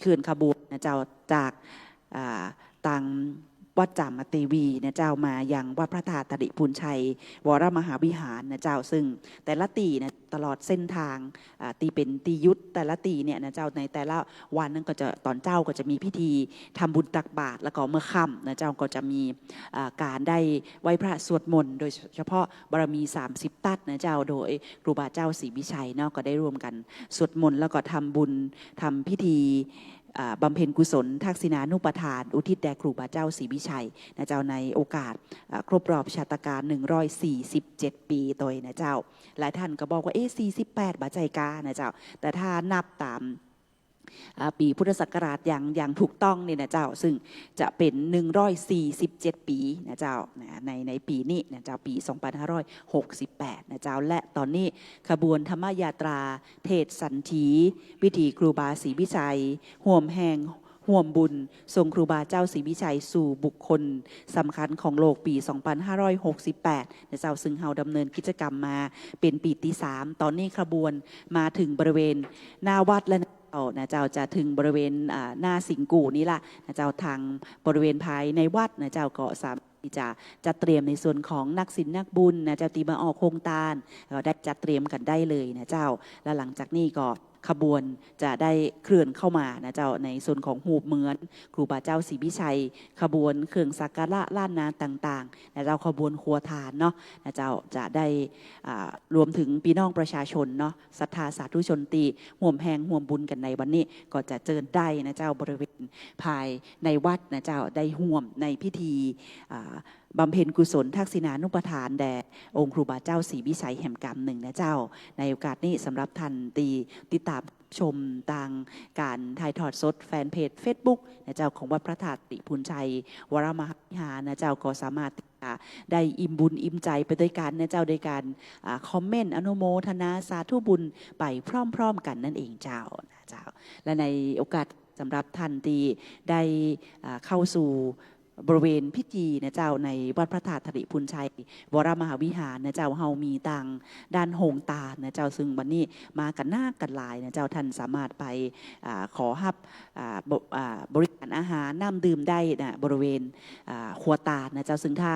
เคลื่อนขบวนนะเจ้า จาก อ่า ตังวัดจามเตวีนะเจ้า มายังวัดพระธาตุธริพุนชัยวรมหาวิหารนะเจ้า ซึ่งแต่ละตี้นะ ตลอดเส้นทาง อ่า ตี้เป๋นตี้หยุดแต่ละตี้เนี่ยนะเจ้า ในแต่ละวันนั้นก็จะ ต๋อนเจ๊าก็จะมีพิธีทำบุญตักบาตร แล้วก็เมื่อค่ำนะเจ้า ก็จะมี อ่า ก๋านได้ไหว้พระสวดมนต์ โดยเฉพาะบารมีสามสิบตัดนะเจ้า โดยครูบาเจ้าศรีวิชัยเนาะ ก็ได้ร่วมกั๋นสวดมนต์ แล้วก็ทำบุญ ทำพิธี อ่า บำเพ็ญกุศลทักษิณานุปทาน อุทิศแด่ครูบาเจ้าศรีวิชัยนะเจ้า ในโอกาส อ่า ครบรอบชาตกาลหนึ่งร้อยสี่สิบเจ็ดปี๋ตวยนะเจ้า หลายท่านก็บอกว่า เอ๊ะ สี่สิบแปดบ่ใจ้กานะเจ้า แต่ถ้านับต๋าม อ่า ปี๋พุทธศักราชอย่าง อย่างถูกต้องเนี่ยนะเจ้า ซึ่งจะเป๋นหนึ่งร้อยสี่สิบเจ็ดปี๋นะเจ้า นะ ใน ในปี๋นี้นะเจ้า ปี๋สองพันห้าร้อยหกสิบแปดนะเจ้า และต๋อนนี้ขบวนธรรมยาตราเทศสันถี พิธีครูบาศรีวิชัย ฮ่วมแฮง ฮ่วมบุญ ส่งครูบาเจ้าศรีวิชัยสู่บุคคลสำคัญของโลก ปี๋สองพันห้าร้อยหกสิบแปดนะเจ้า ซึ่งเฮาดำเนินกิจกรรมมาเป๋นปี๋ตี้สาม ต๋อนนี้ขบวนมาเถิงบริเวณหน้าวัดแล้วนะเจ้า นะเจ้า จะเถิงบริเวณ อ่า หน้าสิงกู่นี่ละนะเจ้า ตางบริเวณภายในวัดนะเจ้า ก็สามารถตี้จะจัดเตรียมในส่วนของนักศีลนักบุญนะเจ้า ตี้มาออกโฮงตาน ก็ได้จัดเตรียมกั๋นได้เลยนะเจ้า และหลังจากนี้ก็ ขบวนจะได้เคลื่อนเข้ามานะเจ้า ในส่วนของฮูปเหมือนครูบาเจ้าศรีวิชัย ขบวนเครื่องสักการะล้านนาต่างๆ นะเจ้า ขบวนครัวตานเนาะ นะเจ้า จะได้ อ่า รวมเถิงปี้น้องประชาชนเนาะ ศรัทธาสาธุชนตี้ฮ่วมแฮงฮ่วมบุญกั๋นในวันนี้ ก็จะเจิญได้นะเจ้า บริเวณภายในวัดนะเจ้า ได้ฮ่วมในพิธี อ่า บำเพ็ญกุศลทักษิณานุปทานแด่องค์ครูบาเจ้าศรีวิชัยแหมกำนึ่งนะเจ้า ในโอกาสนี้สำหรับท่านตี้ติดตามชมตางก๋านถ่ายทอดสดแฟนเพจเฟซบุ๊กนะเจ้า ของวัดพระธาตุตริพูนชัยวรมหาวิหารนะเจ้า ก็สามารถที่จะได้อิ่มบุญอิ่มใจ๋ไปตวยกั๋นนะเจ้า โดยก๋าน อ่า คอมเมนต์อนุโมทนาสาธุบุญไปพร้อมๆ กั๋นนั่นเองเจ้านะเจ้า และในโอกาสสำหรับท่านตี้ได้ อ่า เข้าสู่บริเวณพิธีนะเจ้า ในวัดพระธาตุตริพูนชัยวรมหาวิหารนะเจ้า เฮามีตางด้านโฮงตานนะเจ้า ซึ่งวันนี้มากั๋นนักกั๋นหลายนะเจ้า ท่านสามารถไป อ่า ขอฮับ อ่า บ- อ่า บริการอาหารน้ำดื่มได้นะ บริเวณ อ่า ครัวตานนะเจ้า ซึ่งถ้า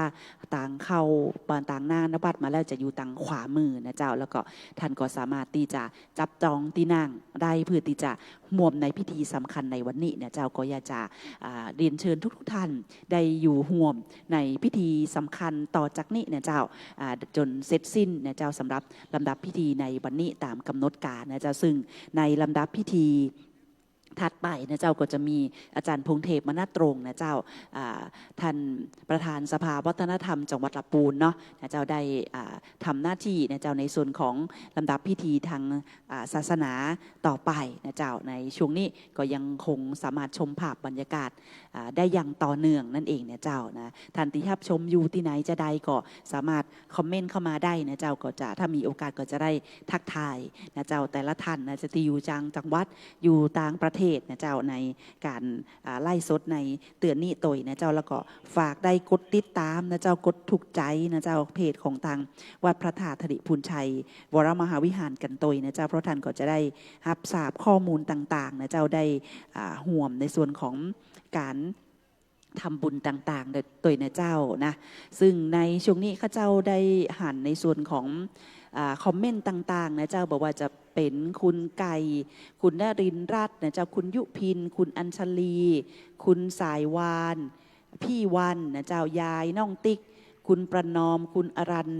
ตางเข้าบ้านตางหน้าวัดมาแล้วจะอยู่ตางขวามือนะเจ้า แล้วก็ท่านก็สามารถตี้จะจับจองตี้นั่งได้เพื่อตี้จะฮ่วมในพิธีสำคัญในวันนี้นะเจ้า ก็อยากจะ อ่า เรียนเชิญทุกๆ ท่านได้อยู่ฮ่วมในพิธีสำคัญต่อจากนี้นะเจ้า อ่า จ๋นเสร็จสิ้นนะเจ้า สำหรับลำดับพิธีในวันนี้ต๋ามก๋ำหนดก๋านนะเจ้า ซึ่งในลำดับพิธี ถัดไปนะเจ้า ก็จะมีอาจ๋ารย์พงษ์เทพ มณัฐตรงค์นะเจ้า อ่า ท่านประธานสภาวัฒนธรรมจังหวัดลำปูนเนาะนะเจ้า ได้ อ่า ทำหน้าที่นะเจ้า ในส่วนของลำดับพิธีตาง อ่า ศาสนาต่อไปนะเจ้า ในช่วงนี้ก็ยังคงสามารถชมภาพบรรยากาศ อ่า ได้อย่างต่อเนื่องนั่นเองนะเจ้านะ ท่านตี้ฮับชมอยู่ตี้ไหนจาใดก็สามารถคอมเมนต์เข้ามาได้นะเจ้า ก็จะ ถ้ามีโอกาสก็จะได้ทักทายนะเจ้า แต่ละท่านนะเจ้า ตี้อยู่ต่างจังหวัด อยู่ต่างประเทศนะเจ้า ในก๋าน อ่า ไลฟ์สดในเตื้อนี้ตวยนะเจ้า แล้วก็ฝากได้กดติดต๋ามนะเจ้า กดถูกใจ๋นะเจ้า เพจของตางวัดพระธาตุตริพูนชัยวรมหาวิหารกั๋นตวยนะเจ้า เพราะท่านก็จะได้ฮับทราบข้อมูลต่างๆ นะเจ้า ได้ อ่า ฮ่วมในส่วนของก๋าน ทำบุญต่างๆ โดย โดยนะเจ้านะ ซึ่งในช่วงนี้ข้าเจ้าได้หันในส่วนของ อ่า คอมเมนต์ต่างๆ นะเจ้า บ่ว่าจะเป๋นคุณไก่ คุณนรินทร์รัตน์นะเจ้า คุณยุพิน คุณอัญชลี คุณสายวาน พี่วันนะเจ้า ยายน้องติ๊ก คุณประนอม คุณอรัญ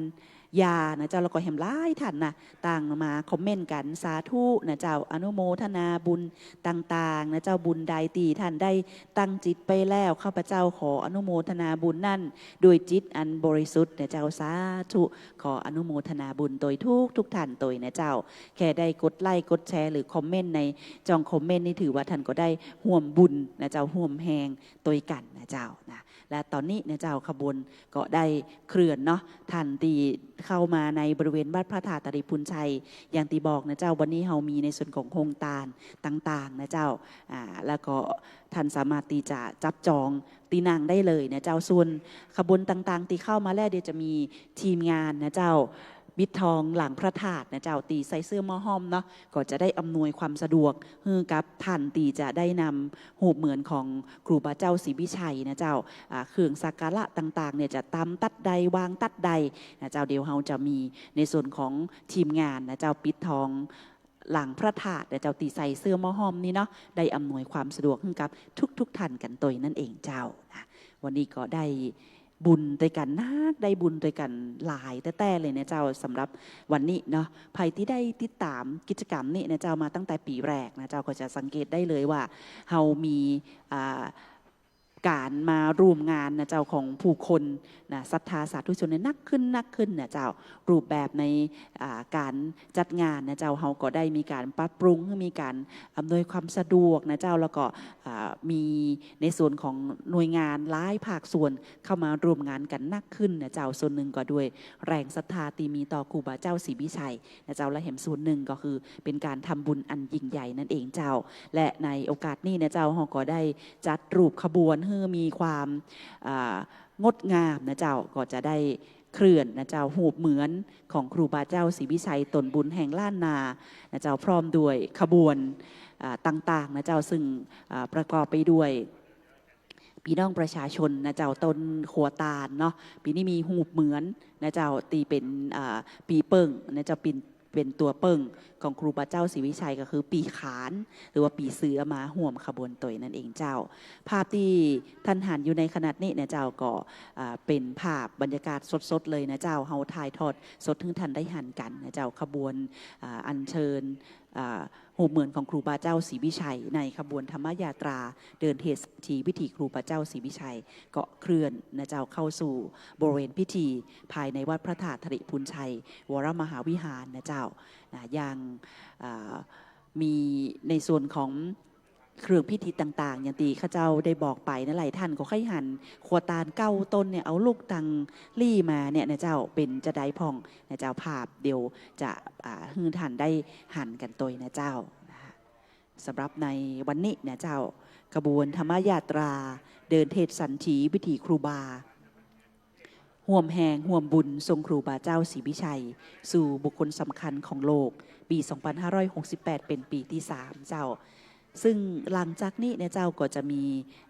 ญานะเจ้า แล้วก็แหมหลายท่านนะ ต่างมาคอมเมนต์กั๋น สาธุนะเจ้า อนุโมทนาบุญต่างๆ นะเจ้า บุญใดตี้ท่านได้ตั้งจิตไปแล้ว ข้าพเจ้าขออนุโมทนาบุญนั้นด้วยจิตอันบริสุทธิ์นะเจ้า สาธุ ขออนุโมทนาบุญตวยทุกๆ ท่านตวยนะเจ้า แค่ได้กดไลก์กดแชร์หรือคอมเมนต์ในจ่องคอมเมนต์นี่ถือว่าท่านก็ได้ฮ่วมบุญนะเจ้า ฮ่วมแฮงตวยกั๋นนะเจ้านะ และต๋อนนี้นะเจ้า ขบวนก็ได้เคลื่อนเนาะ ท่านตี้เข้ามาในบริเวณวัดพระธาตุตริพูนชัย อย่างตี้บอกนะเจ้า วันนี้เฮามีในส่วนของโฮงตานต่างๆ นะเจ้า อ่า แล้วก็ท่านสามารถตี้จะจับจองตี้นั่งได้เลยนะเจ้า ส่วนขบวนต่างๆ ตี้เข้ามาแล้ว เดี๋ยวจะมีทีมงานนะเจ้า ปิดทองหลังพระธาตุนะเจ้า ตี้ใส่เสื้อหม้อห้อมเนาะ ก็จะได้อำนวยความสะดวกหื้อกับท่านตี้จะได้นำ ฮูปเหมือนของครูบาเจ้าศรีวิชัยนะเจ้า อ่า เครื่องสักการะต่างๆ เนี่ยจะตำตั๊ดใด วางตั๊ดใดนะเจ้า เดี๋ยวเฮาจะมีในส่วนของทีมงานนะเจ้า ปิดทองหลังพระธาตุนะเจ้า ตี้ใส่เสื้อหม้อห้อมนี่เนาะ ได้อำนวยความสะดวกหื้อกับทุกๆ ท่านกั๋นตวยนั่นเองเจ้านะ วันนี้ก็ได้บุญตวยกั๋นนัก ได้บุญตวยกั๋นหลายแต๊ๆ เลยนะเจ้า สำหรับวันนี้เนาะ ใผตี้ได้ติดต๋ามกิจกรรมนี้นะเจ้า มาตั้งแต่ปี๋แรกนะเจ้า ก็จะสังเกตได้เลยว่า เฮามี อ่า ก๋านมาร่วมงานนะเจ้า ของผู้คนนะ ศรัทธาสาธุชนเนี่ยนักขึ้น นักขึ้นนะเจ้า รูปแบบใน อ่า ก๋านจัดงานนะเจ้า เฮาก็ได้มีก๋านปรับปรุง มีก๋านอำนวยความสะดวกนะเจ้า แล้วก็ อ่า มีในส่วนของหน่วยงานหลายภาคส่วนเข้ามาร่วมงานกั๋นนักขึ้นนะเจ้า ส่วนนึ่งก็ด้วยแรงศรัทธาตี้มีต่อครูบาเจ้าศรีวิชัย นะเจ้า และแหมส่วนนึ่งก็คือเป๋นก๋านทำบุญอันยิ่งใหญ่นั่นเองเจ้า และในโอกาสนี้นะเจ้า เฮาก็ได้จัดรูปขบวนหื้อมีความ อ่า งดงามนะเจ้า ก็จะได้เคลื่อนนะเจ้า ฮูปเหมือนของครูบาเจ้าศรีวิชัยตนบุญแห่งล้านนานะเจ้า พร้อมด้วยขบวน อ่า ต่างๆ นะเจ้า ซึ่ง อ่า ประกอบไปด้วย ปี้น้องประชาชนนะเจ้า ต้นครัวตานเนาะ ปี๋นี้มีฮูปเหมือนนะเจ้า ตี้เป๋น อ่า ปี๋เปิ้งนะเจ้า เป๋น เป๋นตั๋วเปิ้งของครูบาเจ้าศรีวิชัย ก็คือปี๋ขาน หรือว่าปี๋เสือมาฮ่วมขบวนตวยนั่นเองเจ้า ภาพตี้ท่านหันอยู่ในขณะนี้นะเจ้า ก็ อ่า เป๋นภาพบรรยากาศสดๆ เลยนะเจ้า เฮาถ่ายทอดสดหื้อท่านได้หันกั๋นนะเจ้า ขบวน อ่า อัญเชิญ อ่า ฮูปเหมือนของครูบาเจ้าศรีวิชัย ในขบวนธรรมยาตราเดินเทศน์สันถีวิถีครูบาเจ้าศรีวิชัย ก็เคลื่อนนะเจ้า เข้าสู่บริเวณพิธีภายในวัดพระธาตุธริพูนชัย วรมหาวิหารนะเจ้า นะ อย่าง อ่า มีในส่วนของเครื่องพิธีต่างๆ อย่างตี้ข้าเจ้าได้บอกไปนะ หลายท่านก็ใค่หัน ขั่วตาลเก้าต้นเนี่ย เอาลูกตังหลี้มาเนี่ยนะเจ้า เป๋นจาใดพ่องนะเจ้า ภาพเดี๋ยวจะ อ่า หื้อท่านได้หันกั๋นตวยนะเจ้า นะคะ สำหรับในวันนี้นะเจ้า ขบวนธรรมยาตราเดินเทศน์สันถีวิถีครูบา ฮ่วมแฮงฮ่วมบุญส่งครูบาเจ้าศรีวิชัย สู่บุคคลสำคัญของโลก ปีสองพันห้าร้อยหกสิบแปด เป๋นปีตี้สามเจ้า ซึ่งหลังจากนี้เนี่ยเจ้าก็จะมี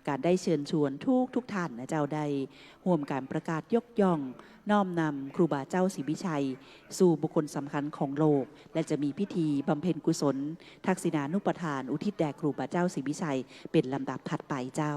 ก๋านได้เชิญชวนทุกๆ ท่านนะเจ้า ได้ฮ่วมก๋านประกาศยกย่องน้อมนำครูบาเจ้าศรีวิชัย สู่บุคคลสำคัญของโลก และจะมีพิธีบำเพ็ญกุศลทักษิณานุปทานอุทิศแด่ครูบาเจ้าศรีวิชัย เป๋นลำดับถัดไปเจ้า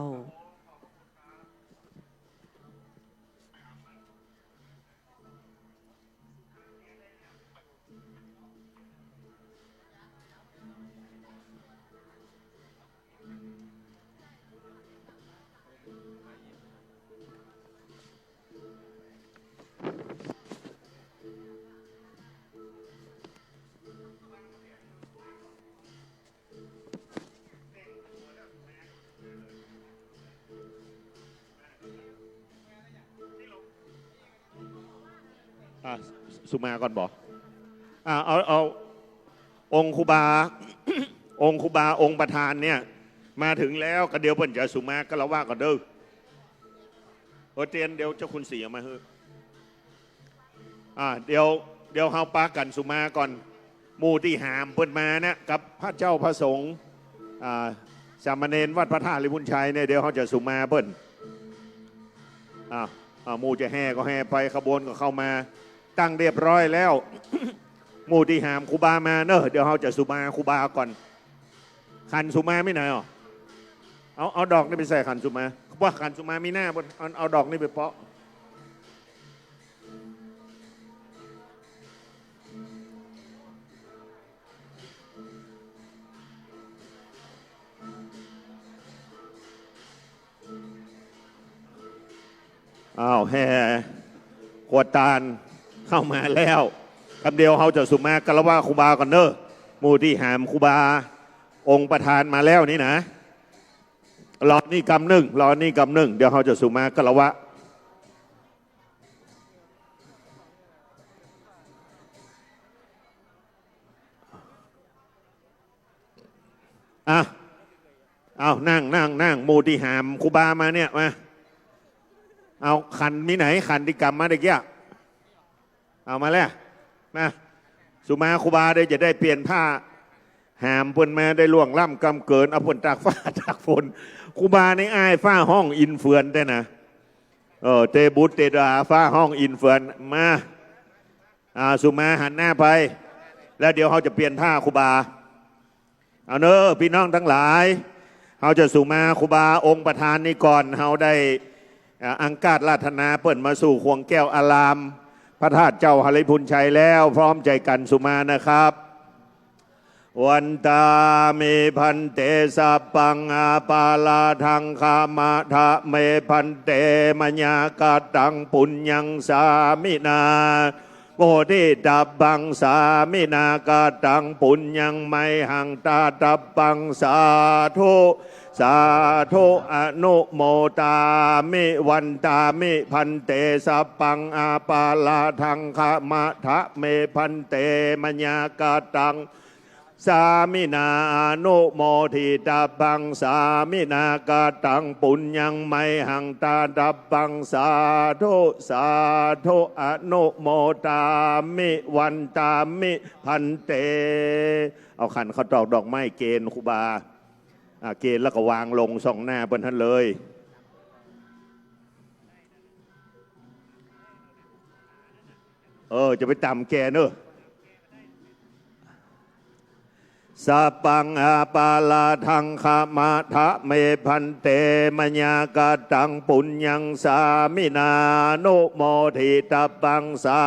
อ่ะ สุมาก่อนบ่ อ่ะ เอา เอา องค์ครูบา องค์ครูบาองค์ประธานเนี่ย มาเถิงแล้ว ก็เดี๋ยวเปิ้นจะสุมาคารวะก่อนเด้อ เออ เตียน เดี๋ยวเจ้าคุณศรีเอามาหื้อ อ่า เดี๋ยว เดี๋ยวเฮาปากั๋นสุมาก่อน หมู่ตี้หามเปิ้นมาเนี่ย กับพระเจ้าพระสงฆ์ อ่า สามเณรวัดพระธาตุธริพูนชัยเนี่ย เดี๋ยวเฮาจะสุมาเปิ้น อ่า อ่า หมู่จะแห่ก็แห่ไป ขบวนก็เข้ามา ตั้งเรียบร้อยแล้ว หมู่ตี้หามครูบามาเนอะ เดี๋ยวเฮาจะสุมาครูบาก่อน ขันสุมามีไหนอ่ะ เอา เอาดอกนี้ไปใส่ขันสุมา ว่าขันสุมามีหน้าบน เอา เอาดอกนี้ไปเปาะ อ้าว แห่ขั่วตาลเข้ามาแล้ว กำเดียวเฮาจะสุมาคารวะครูบาก่อนเนอะ หมู่ตี้หามครูบาองค์ประธานมาแล้วนี่นะ รอนี่กำนึ่ง รอนี่กำนึ่ง เดี๋ยวเฮาจะสุมาคารวะ อ่ะ เอา นั่ง นั่ง นั่ง หมู่ตี้หามครูบามาเนี่ย มา เอา ขันมีไหน ขันตี้กำมาตะกี้ เอามาแล้ว มา สุมาครูบาเดี๋ยวจะได้เปลี่ยนผ้า หามเปิ้นมาได้ล่วงล้ำกำเกิน เอาเปิ้นตากฟ้าตากฝน ครูบานี่อ้ายฟ้าฮ้องอินเฟือนแต๊นะ เออ เตบุตรเตดาฟ้าฮ้องอินเฟือน มา อ่า สุมาหันหน้าไป แล้วเดี๋ยวเฮาจะเปลี่ยนผ้าครูบา เอาเนอะ ปี้น้องตังหลาย เฮาจะสุมาครูบาองค์ประธานนี้ก่อน เฮาได้ อ่า อังคาสอาราธนาเปิ้นมาสู่ข่วงแก้วอาราม พระธาตุเจ้าธริพูนชัยแล้ว พร้อมใจ๋กั๋นสุมานะครับ Vandāmi bhante, sabbaṃ aparādhaṃ khamatha me bhante, mayā kataṃ puññaṃ sāminā modhitabbaṃ, sāminā kataṃ puññaṃ mayhaṃ dātabbaṃ. Sādhu, sādhu, anumodāmi. Vandāmi bhante, sabbaṃ aparādhaṃ khamatha me bhante, mayā kataṃ sāminā anumoditabbaṃ, sāminā kataṃ puññaṃ mayhaṃ dātabbaṃ. Sādhu, sādhu, anumodāmi. Vandāmi bhante. เอาขันข้าวตอกดอกไม้เกณฑ์ครูบา อ่า เกณฑ์แล้วก็วางลงส่องหน้าเปิ้นหั้นเลย เออ จะไปต่ำแกเนอะ Sabbaṃ aparādhaṃ khamatha me bhante, mayā kataṃ puññaṃ sāminā anumoditabbaṃ, sā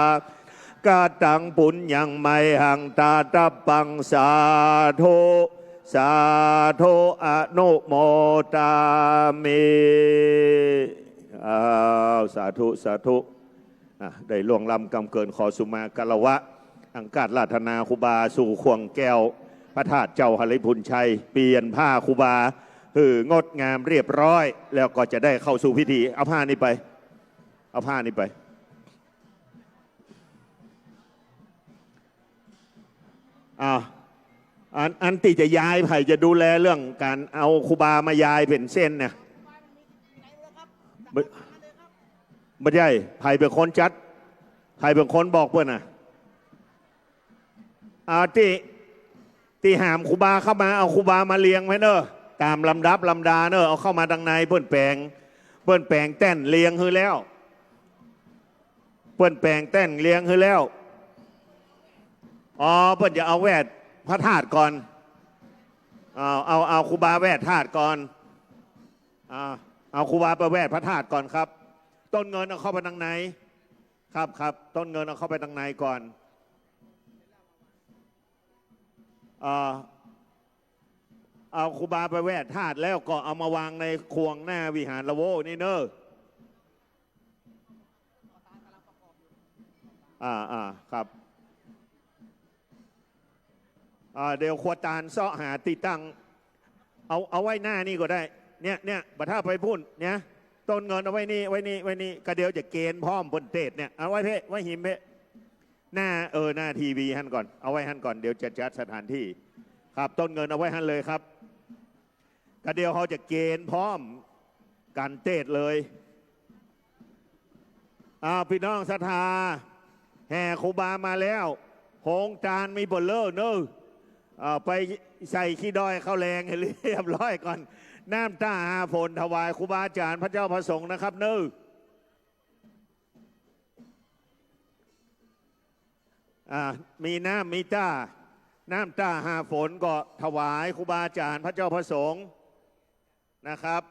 กตังปุญญังมหัง ตาตัปปัง สาธุ สาธุ อนุโมทามิ อ้าว สาธุ สาธุ อ่ะ ได้ล่วงล้ำกำเกิน ขอสุมาคารวะ อังคาสอาราธนาครูบาสู่ข่วงแก้วพระธาตุเจ้าหริภุญชัย เปลี่ยนผ้าครูบาหื้องดงามเรียบร้อย แล้วก็จะได้เข้าสู่พิธี เอาผ้านี้ไป เอาผ้านี้ไป อ่า อัน อันตี้จะย้าย ใผจะดูแลเรื่องก๋านเอาครูบามายายเป๋นเส้นเนี่ย บ่ บ่ใจ้ ใผเป๋นคนจัด ใผเป๋นคนบอกเปิ้นน่ะ อ่า ตี้ ตี้หามครูบาเข้ามา เอาครูบามาเรียงไว้เน่อ ต๋ามลำดับลำดาเน่อ เอาเข้ามาตังใน เปิ้นแป๋ง เปิ้นแป๋งแต้นเรียงหื้อแล้ว เปิ้นแป๋งแต้นเรียงหื้อแล้ว อ๋อ เปิ้นจะเอาแวดพระธาตุก่อน เอา เอา เอาครูบาแวดธาตุก่อน อ่า เอาครูบาไปแวดพระธาตุก่อนครับ ต้นเงินเอาเข้าไปตังใน ครับ ครับ ต้นเงินเอาเข้าไปตังในก่อน อ่า เอาครูบาไปแวดธาตุแล้วก็เอามาวางในข่วงหน้าวิหารละโว้นี่เน่อ อ่า อ่า ครับ อ่า เดี๋ยวครัวตาลเซาะหาตี้ตั้ง เอา เอาไว้หน้านี่ก็ได้ เนี่ย เนี่ย บ่ถ้าไปปู้น เนี่ย ต้นเงินเอาไว้นี่ ไว้นี่ ไว้นี่ ก็เดี๋ยวจะเกณฑ์พร้อมเปิ้นเตศน์เนี่ย เอาไว้เพ่ ไว้หิมเพ่ หน้า เออ หน้าทีวีหั้นก่อน เอาไว้หั้นก่อน เดี๋ยวจะจัดสถานที่ ครับ ต้นเงินเอาไว้หั้นเลยครับ ก็เดี๋ยวเฮาจะเกณฑ์พร้อมกั๋นเตศน์เลย อ้าว ปี้น้องศรัทธา แห่ครูบามาแล้ว โฮงตานมีเบ้อเล่อเน่อ อ่า ไปใส่ขี้ด้อยเข้าแลงหื้อเรียบร้อยก่อน น้ำต้าห้าฝนถวายครูบาอาจ๋ารย์พระเจ้าพระสงฆ์นะครับเน่อ อ่า มีน้ำมีต้า น้ำต้าห้าฝนก็ถวายครูบาอาจ๋ารย์พระเจ้าพระสงฆ์นะครับ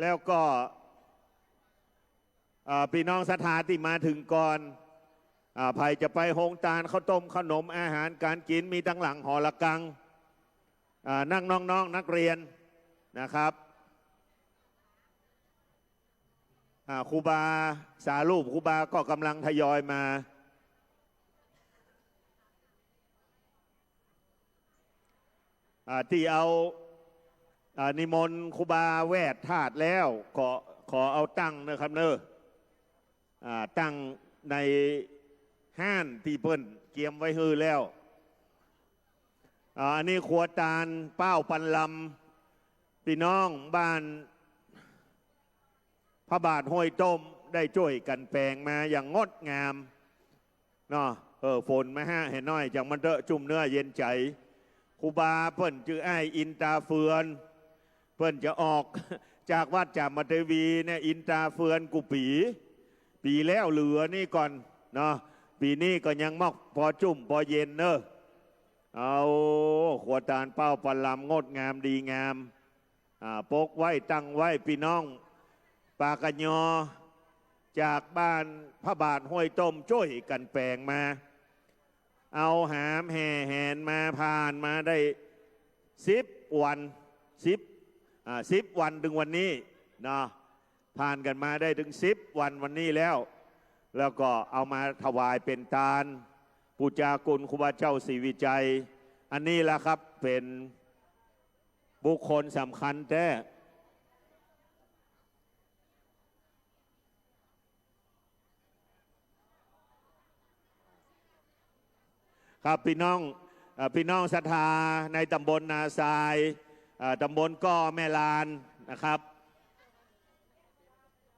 แล้วก็ อ่า ปี้น้องศรัทธาตี้มาเถิงก่อน อ่า ใผจะไปโฮงตาน ข้าวต้มขนมอาหารก๋านกิ๋นมีตังหลังหอระฆัง อ่า นั่งน้องๆ นักเรียนนะครับ อ่า ครูบาสารูปครูบาก็ก๋ำลังทยอยมา อ่า ตี้เอา อ่า นิมนต์ครูบาแวดธาตุแล้ว ก็ขอเอาตั้งนะครับเน่อ อ่า ตั้งในฮ้านตี้เปิ้นเกียมไว้หื้อแล้ว อ่า อันนี้ครัวตานเป้าปันลำ ปี้น้องบ้าน พระบาทห้วยต้มได้จ้วยกั๋นแป๋งมาอย่างงดงามเนาะ เออ ฝนมาฮะ เห็นน้อย จังมันเต๊อะ จุ่มเนื้อเย็นใจ๋ ครูบาเปิ้นจื้ออ้ายอินต๋าเฟือน เปิ้นจะออกจากวัดจามเทวีเนี่ย อินต๋าเฟือนกู้ปี๋ ปี๋แล้วเหลือนี่ก่อนเนาะ ปี๋นี้ก็ยังมอกปอจุ่มปอเย็นเน่อ เอา ครัวตานเป้าปันลำงดงามดีงาม อ่า ปกไว้ตั้งไว้ ปี้น้องปากะยอ จากบ้านพระบาทห้วยต้มจ้วยกั๋นแป๋งมา เอาหามแห่แหนมา ผ่านมาได้สิบวัน สิบ อ่า สิบวันเถิงวันนี้เนาะ ผ่านกั๋นมาได้เถิงสิบวันวันนี้แล้ว แล้วก็เอามาถวายเป๋นตาน ปู๋จาคุณครูบาเจ้าศรีวิชัย อันนี้แหละครับ เป๋น บุคคลสำคัญแต๊ ครับ ปี้น้อง เอ่อ ปี้น้องศรัทธาในต๋ำบลนาทราย เอ่อ ต๋ำบลก่อแม่ลานนะครับ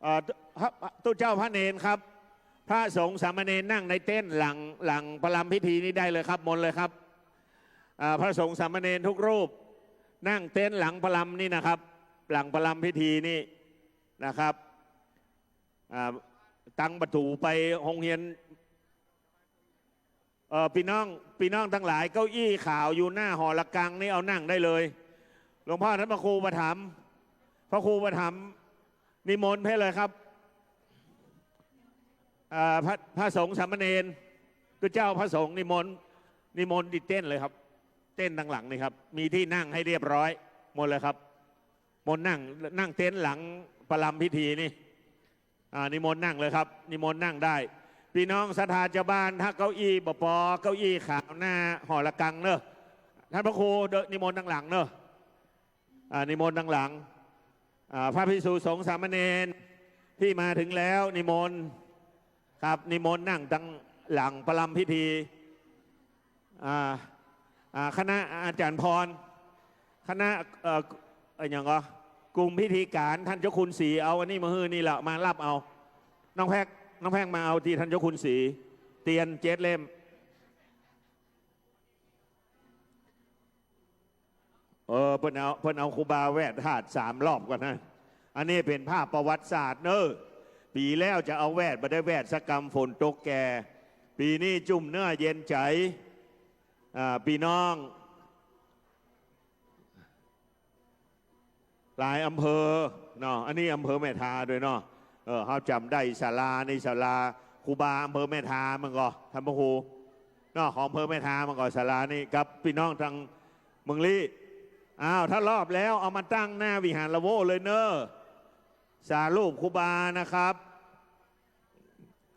เอ่อ พระ พระ ตุ๊เจ้าพระเณรครับ พระสงฆ์สามเณรนั่งในเต็นท์หลัง หลังประลำพิธีนี้ได้เลยครับ มนต์เลยครับ อ่า พระสงฆ์สามเณรทุกรูป นั่งเต็นท์หลังประลำนี่นะครับ หลังประลำพิธีนี่นะครับ อ่า ตังประตู๋ไปโฮงเฮียน เอ่อ ปี้น้อง ปี้น้องตังหลาย เก้าอี้ขาวอยู่หน้าหอระฆังนี่เอานั่งได้เลย หลวงพ่อท่านพระครูอุปัฏฐมภ์ พระครูอุปัฏฐมภ์ นิมนต์ไปเลยครับ อ่า พระ พระสงฆ์สามเณร ก็เจ้าพระสงฆ์นิมนต์ นิมนต์ตี้เต็นท์เลยครับ เต็นท์ตังหลังนี่ครับ มีตี้นั่งหื้อเรียบร้อยหมดเลยครับ มนต์นั่ง นั่งเต็นท์หลังประลำพิธีนี่ อ่า นิมนต์นั่งเลยครับ นิมนต์นั่งได้ ปี้น้องศรัทธาจาวบ้าน ถ้าเก้าอี้บ่ปอ เก้าอี้ขาวหน้าหอระฆังเนอะ ท่านพระครูเดินนิมนต์ตังหลังเนอะ อ่า นิมนต์ตังหลัง อ่า พระภิกษุสงฆ์สามเณรตี้มาถึงแล้ว นิมนต์ครับ นิมนต์นั่งตังหลังประลำพิธี อ่า อ่า คณะอาจารย์พร คณะ เอ่อ เอ่อ หยังก่อ กลุ่มพิธีการ ท่านเจ้าคุณศรี เอาอันนี้มาหื้อนี่ละ มาฮับเอา น้องแพก น้องแพกมาเอาตี้ท่านเจ้าคุณศรี เตียนเจ็ดเล่ม เออ เปิ้นเอา เปิ้นเอาครูบาแวดธาตุสามรอบก่อนนะ อันนี้เป๋นภาพประวัติศาสตร์เนอะ ปี๋แล้วจะเอาแวด บ่ได้แวดสักกำ ฝนตกแก่ ปี๋นี้จุ่มเนื้อเย็นใจ๋ อ่า ปี้น้อง หลายอำเภอเนาะ อันนี้อำเภอแม่ทาด้วยเนาะ เออ เฮาจ๋ำได้ศาลานี่ ศาลาครูบาอำเภอแม่ทามันก่อ ท่านพระครูเนาะ ของอำเภอแม่ทามันก่อ ศาลานี่ กับปี้น้องตังเมืองลี้ อ้าว ถ้ารอบแล้วเอามาตั้งหน้าวิหารละโว้เลยเนอะ สารูปครูบานะครับ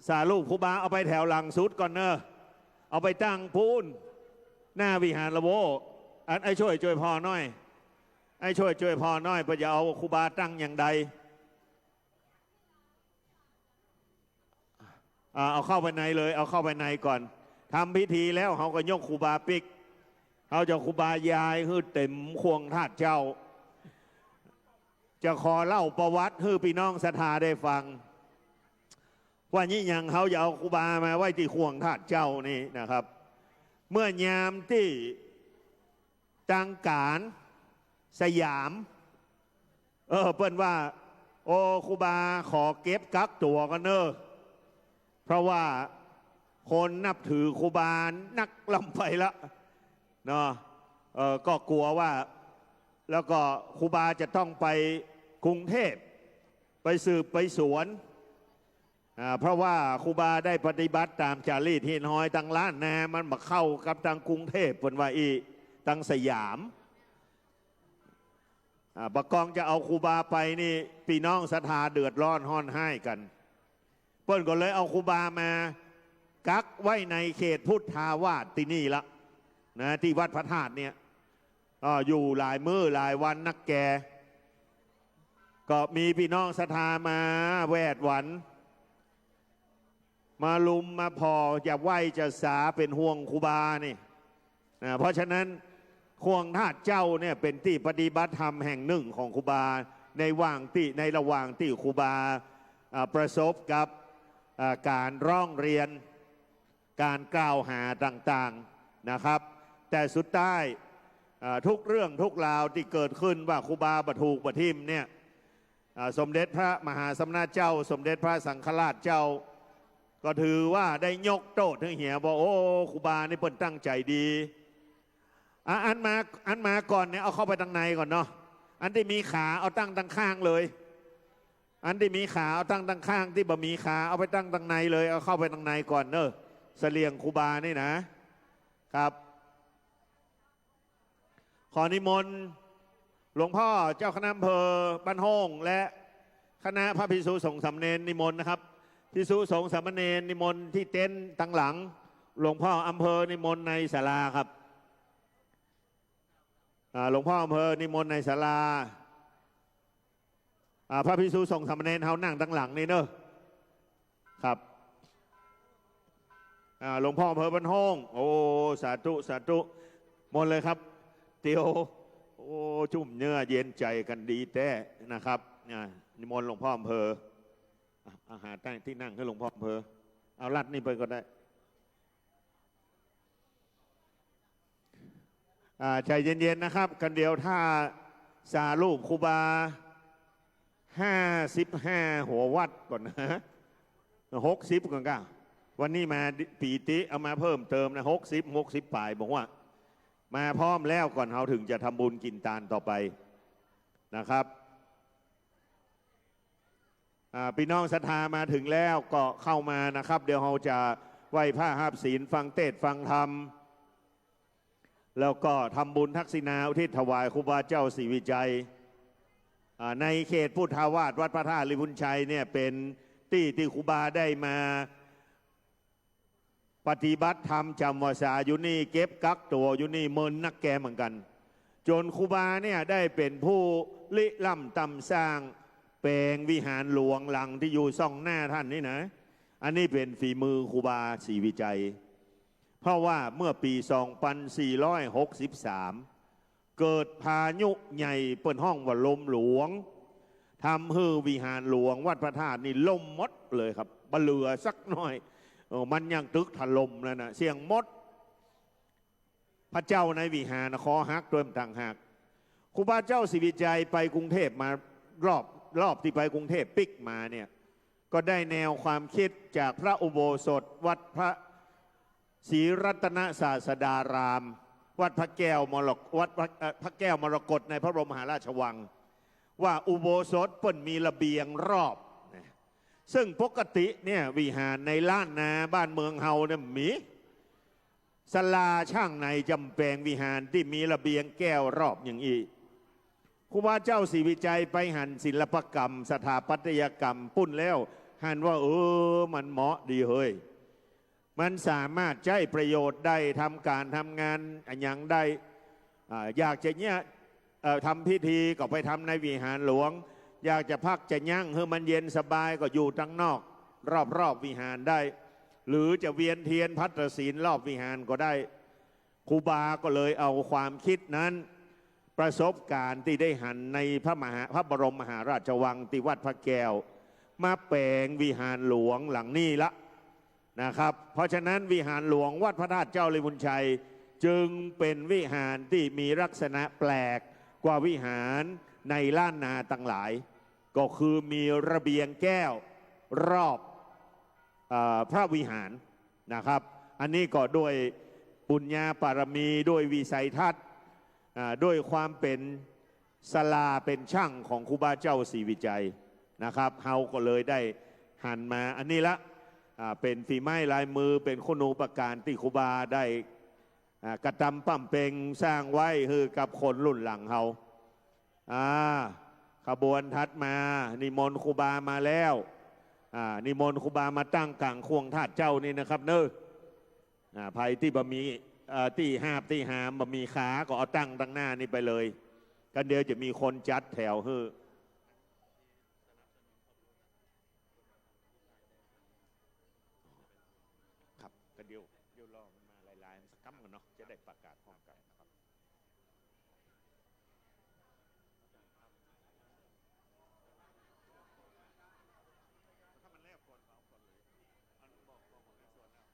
สารูปครูบาเอาไปแถวหลังสุดก่อนเนอะ เอาไปตั้งปู๊น หน้าวิหารละโว้ อันไอ้ช่วย ช่วยผ่อหน้อย ไอ้ช่วย ช่วยผ่อหน้อย เปิ้นจะเอาครูบาตั้งอย่างใด อ่า เอาเข้าไปในเลย เอาเข้าไปในก่อน ทำพิธีแล้วเฮาก็ยกครูบาปิ๊ก เฮาจะเอาครูบายายหื้อเต๋มข่วงธาตุเจ้า จะขอเล่าประวัติหื้อปี้น้องศรัทธาได้ฟัง ว่าอิหยังเฮาจะเอาครูบามาไว้ตี้ข่วงธาตุเจ้านี่นะครับ เมื่อยามตี้ตังก๋านสยาม เออ เปิ้นว่า โอ้ ครูบาขอเก็บกักตั๋วก่อนเนอะ เพราะว่าคนนับถือครูบานักล้ำไปละเนาะ เออ ก็กั๋วว่า แล้วก็ครูบาจะต้องไปกรุงเทพฯ ไปสืบไปสวน อ่า เพราะว่าครูบาได้ปฏิบัติต๋ามจ๋ารีตหิ้นห้อยตังล้านนา มันบ่เข้ากับตังกรุงเทพฯ เปิ้นว่าอี้ ตังสยาม อ่า บ่ากองจะเอาครูบาไปนี่ ปี้น้องศรัทธาเดือดร้อนฮ้อนฮ้ายกั๋น เปิ้นก็เลยเอาครูบามากักไว้ในเขตพุทธาวาสตี้นี่ละนะ ตี้วัดพระธาตุเนี่ย อ่า อยู่หลายมื้อหลายวันนักแก ก็มีปี้น้องศรัทธามาแวดหวัน มาลุมมาผ่อ จะไหว้จะสา เป๋นห่วงครูบานี่นะ เพราะฉะนั้นข่วงธาตุเจ้าเนี่ยเป๋นตี้ปฏิบัติธรรมแห่งนึ่งของครูบา ในหว่างตี้ ในระหว่างตี้ครูบา อ่า ประสบกับ อ่า ก๋านร้องเรียน ก๋านกล่าวหาต่างๆ นะครับ แต่สุดท้าย อ่า ทุกเรื่องทุกราวตี้เกิดขึ้นว่าครูบาบ่ถูกบ่ทิ่มเนี่ย อ่า สมเด็จพระมหาสมณะเจ้า สมเด็จพระสังฆราชเจ้า ก็ถือว่าได้ยกโต้ษหื้อเหีย บอก โอ้ ครูบานี่เปิ้นตั้งใจ๋ดี อ่ะ อันมา อันมาก่อนเนี่ย เอาเข้าไปตังในก่อนเนาะ อันตี้มีขาเอาตั้งตังข้างเลย อันตี้มีขาเอาตั้งตังข้าง ตี้บ่มีขาเอาไปตั้งตังในเลย เอาเข้าไปตังในก่อนเนอะ เสลี่ยงครูบานี่นะ ครับ ขอนิมนต์หลวงพ่อเจ้าคณะอำเภอบ้านโฮ่ง และคณะพระภิกษุสงฆ์สามเณรนิมนต์นะครับ ภิกษุสงฆ์สามเณรนิมนต์ตี้เต็นท์ตังหลัง หลวงพ่ออำเภอนิมนต์ในศาลาครับ อ่า หลวงพ่ออำเภอนิมนต์ในศาลา อ่า พระภิกษุสงฆ์สามเณรเฮานั่งตังหลังนี่เนอะ ครับ อ่า หลวงพ่ออำเภอบ้านโฮ่ง โอ้ สาธุ สาธุ มนต์เลยครับ เตียว โอ้ จุ่มเนื้อเย็นใจ๋กั๋นดีแต๊นะครับ อ่า นิมนต์หลวงพ่ออำเภอ อ่ะ เอาหาตี้นั่งหื้อหลวงพ่ออำเภอ เอาลัดนี่ไปก็ได้ อ่า ใจ๋เย็นๆ นะครับ กั๋นเดี๋ยวถ้าสารูปครูบา ห้าสิบห้า หัววัดก่อนนะ หกสิบ ก่อนก้า วันนี้มาปี๋ตี้ เอามาเพิ่มเติมนะ หกสิบ หกสิบป๋าย บอกว่า มาพร้อมแล้วก่อน เฮาถึงจะทำบุญกิ๋นตานต่อไปนะครับ อ่า พี่น้องศรัทธามาถึงแล้วก็เข้ามานะครับ เดี๋ยวเฮาจะไหว้พระฮับศีล ฟังเทศน์ฟังธรรม แล้วก็ทำบุญทักษิณาอุทิศถวายครูบาเจ้าศรีวิชัย อ่า ในเขตพุทธาวาสวัดพระธาตุริพุนชัยเนี่ย เป๋นตี้ตี้ครูบาได้มา ปฏิบัติธรรมจ๋ำพรรษาอยู่นี่ เก็บกักตั๋วอยู่นี่เมินนักแกเหมือนกั๋น จ๋นครูบาเนี่ยได้เป๋นผู้ริเริ่มตำสร้างแป๋งวิหารหลวงหลังตี้อยู่ส่องหน้าต้านนี่นะ อันนี้เป๋นฝีมือครูบาศรีวิชัย เพราะว่าเมื่อปี๋สองปันสี่ร้อยหกสิบสาม เกิดพายุใหญ่เปิ้นฮ้องว่าลมหลวง ทำหื้อวิหารหลวงวัดพระธาตุนี่ล่มหมดเลยครับ บ่เหลือสักหน้อย เออ มันยังตึกถล่มแล้วนะ เสี้ยงหมด พระเจ้าในวิหารนะ คอหักตวยต่างหาก ครูบาเจ้าศรีวิชัยไปกรุงเทพมารอบ รอบตี้ไปกรุงเทพปิ๊กมาเนี่ย ก็ได้แนวความคิดจากพระอุโบสถวัดพระศรีรัตนศาสดาราม วัดพระแก้วมรก- วัดพระ- เอ่อ พระแก้วมรกตในพระบรมมหาราชวัง ว่าอุโบสถเปิ้นมีระเบียงรอบนะ ซึ่งปกติเนี่ยวิหารในล้านนาบ้านเมืองเฮาเนี่ยมี ศาลาช่างไหนจ๋ำแป๋งวิหารตี้มีระเบียงแก้วรอบอย่างอี้ ครูบาเจ้าศรีวิชัยไปหันศิลปกรรม สถาปัตยกรรมปุ้นแล้ว หันว่า เออ มันเหมาะดีเฮ้ย มันสามารถใจ๊ประโยชน์ได้ ทำก๋านทำงานอะหยังได้ อ่า อยากจะเนี่ย เอ่อ ทำพิธีก็ไปทำในวิหารหลวง อยากจะพักจะยั้งหื้อมันเย็นสบายก็อยู่ตังนอก รอบๆ วิหารได้ หรือจะเวียนเทียนภัตตศีลรอบวิหารก็ได้ ครูบาก็เลยเอาความคิดนั้น ประสบการณ์ตี้ได้หันในพระมหา- พระบรมมหาราชวังตี้วัดพระแก้ว มาแป๋งวิหารหลวงหลังนี้ละ นะครับ เพราะฉะนั้นวิหารหลวงวัดพระธาตุเจ้าริพุนชัย จึงเป๋นวิหารตี้มีลักษณะแปลกกว่าวิหารในล้านนาตังหลาย ก็คือมีระเบียงแก้วรอบ เอ่อ พระวิหารนะครับ อันนี้ก็ด้วยปุญญาบารมี ด้วยวิสัยทัศน์ อ่า ด้วยความเป๋นศาลาเป๋นช่างของครูบาเจ้าศรีวิชัยนะครับ เฮาก็เลยได้หันมาอันนี้ละ อ่า เป๋นฝีไม้ลายมือ เป๋นคุณูปการตี้ครูบาได้ อ่า กระตำบำเพ็ญสร้างไว้หื้อกับคนรุ่นหลังเฮา อ่า ขบวนถัดมา นิมนต์ครูบามาแล้ว อ่า นิมนต์ครูบามาตั้งก๋างข่วงธาตุเจ้านี่นะครับเนาะ อ่า ใผตี้บ่มี เอ่อ ตี้หาบตี้หาม บ่มีขา ก็เอาตั้งตังหน้านี่ไปเลย กั๋นเดี๋ยวจะมีคนจัดแถวหื้อ ครับ กั๋นเดี๋ยว เดี๋ยวรอมันมาหลายๆ มันสักกำก่อนเนาะ จะได้ประกาศพร้อมกั๋นนะครับ ถ้ามันแล้วก่อน เอาก่อนเลย อันบอก บอกหัวหน้าส่วนแล้ว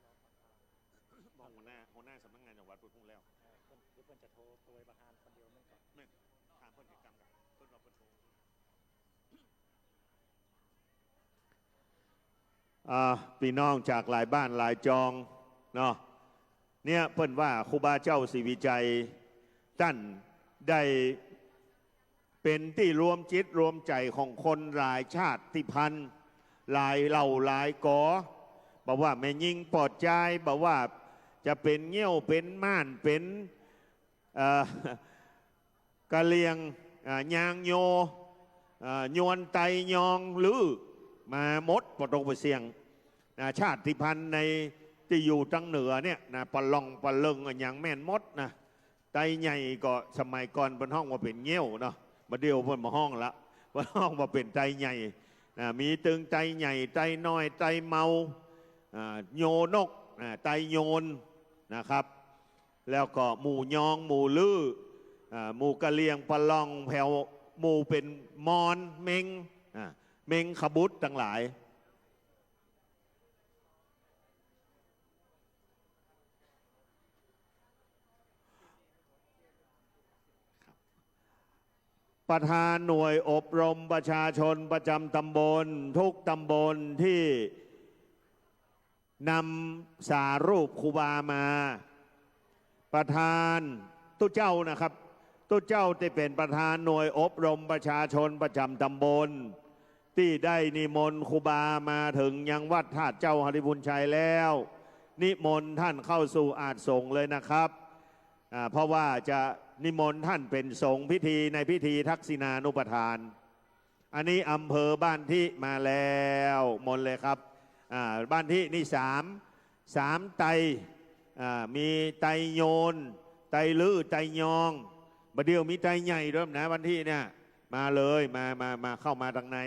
บอกหัวหน้า หัวหน้าสำนักงานจังหวัดเปิ้นฮู้แล้ว เออ เปิ้น เดี๋ยวเปิ้นจะโทร โทรไปประธานคนเดียวมันก่อน แม่น ถามเปิ้นกิจกรรมก่อน เปิ้นว่าเปิ้นโทร อ่า ปี้น้องจากหลายบ้านหลายจองเนาะ เนี่ยเปิ้นว่าครูบาเจ้าศรีวิชัย ต้านได้เป๋นตี้รวมจิตรวมใจ๋ของคนหลายชาติพันธุ์ หลายเหล่าหลายก๋อ บ่ว่าแม่ญิงป้อจาย บ่ว่าจะเป๋นเงี้ยว เป๋นม่าน เป๋น เอ่อ กะเหรี่ยง อ่า ยางโย อ่า ยวน ไต ยอง ลือ มาหมด ปะตงปะเสียง นะ ชาติพันธุ์ในตี้อยู่ตังเหนือเนี่ยนะ ปะล่อง ปะเลิง อะหยังแม่นหมดนะ ไตใหญ่ก็สมัยก่อนเปิ้นฮ้องว่าเป๋นเงี้ยวเนาะ บ่าเดี่ยวเปิ้นบ่ฮ้องละ เปิ้นฮ้องว่าเป๋นไตใหญ่ นะ มีตึงไตใหญ่ ไตน้อย ไตเมา อ่า โยนก อ่า ไตโยน นะครับ แล้วก็หมู่ยอง หมู่ลือ อ่า หมู่กะเหรี่ยง ปะล่อง แผว หมู่เป๋นมอญ เม็ง อ่า เม็งขบุตรตังหลาย ประธานหน่วยอบรมประชาชนประจ๋ำต๋ำบล ทุกต๋ำบลตี้นำสารูปครูบามา ประธาน ตุ๊เจ้านะครับ ตุ๊เจ้าตี้เป๋นประธานหน่วยอบรมประชาชนประจ๋ำต๋ำบล ตี้ได้นิมนต์ครูบามาเถิงยังวัดธาตุเจ้าฮาริพุนชัยแล้ว นิมนต์ต้านเข้าสู่อาสน์สงฆ์เลยนะครับ อ่า เพราะว่าจะนิมนต์ต้านเป๋นสงฆ์พิธีในพิธีทักษิณานุปทาน อันนี้อำเภอบ้านทิมาแล้ว มนต์เลยครับ อ่า บ้านทินี่สาม สามไต อ่า มีไตโยน ไตลื้อ ไตยอง บ่าเดี่ยวมีไตใหญ่ด้วยนะ บ้านทิเนี่ย มาเลย มา มา มา เข้ามาตางใน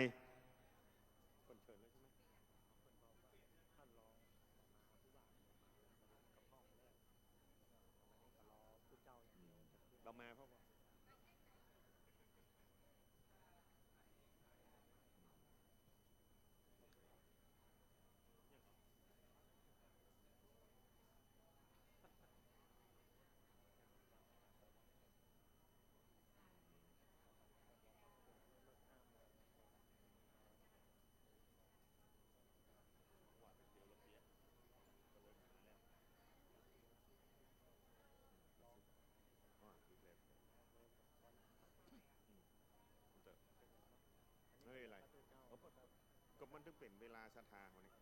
ไม่เป็นไร ก็มันต้องเป๋นเวลาศรัทธาเขานี่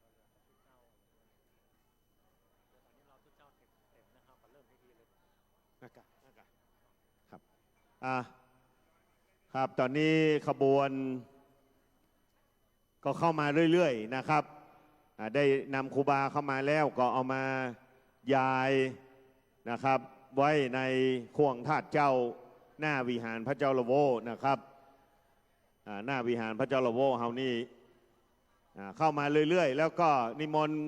นะครับ อ่ะ ครับ ตอนนี้ขบวนก็เข้ามาเรื่อยๆ นะครับ อ่า ได้นำครูบาเข้ามาแล้วก็เอามาย้ายนะครับ ไว้ในข่วงธาตุเจ้าหน้าวิหารพระเจ้าละโวนะครับ อ่า หน้าวิหารพระเจ้าละโวเฮานี่ อ่า เข้ามาเรื่อยๆ แล้วก็นิมนต์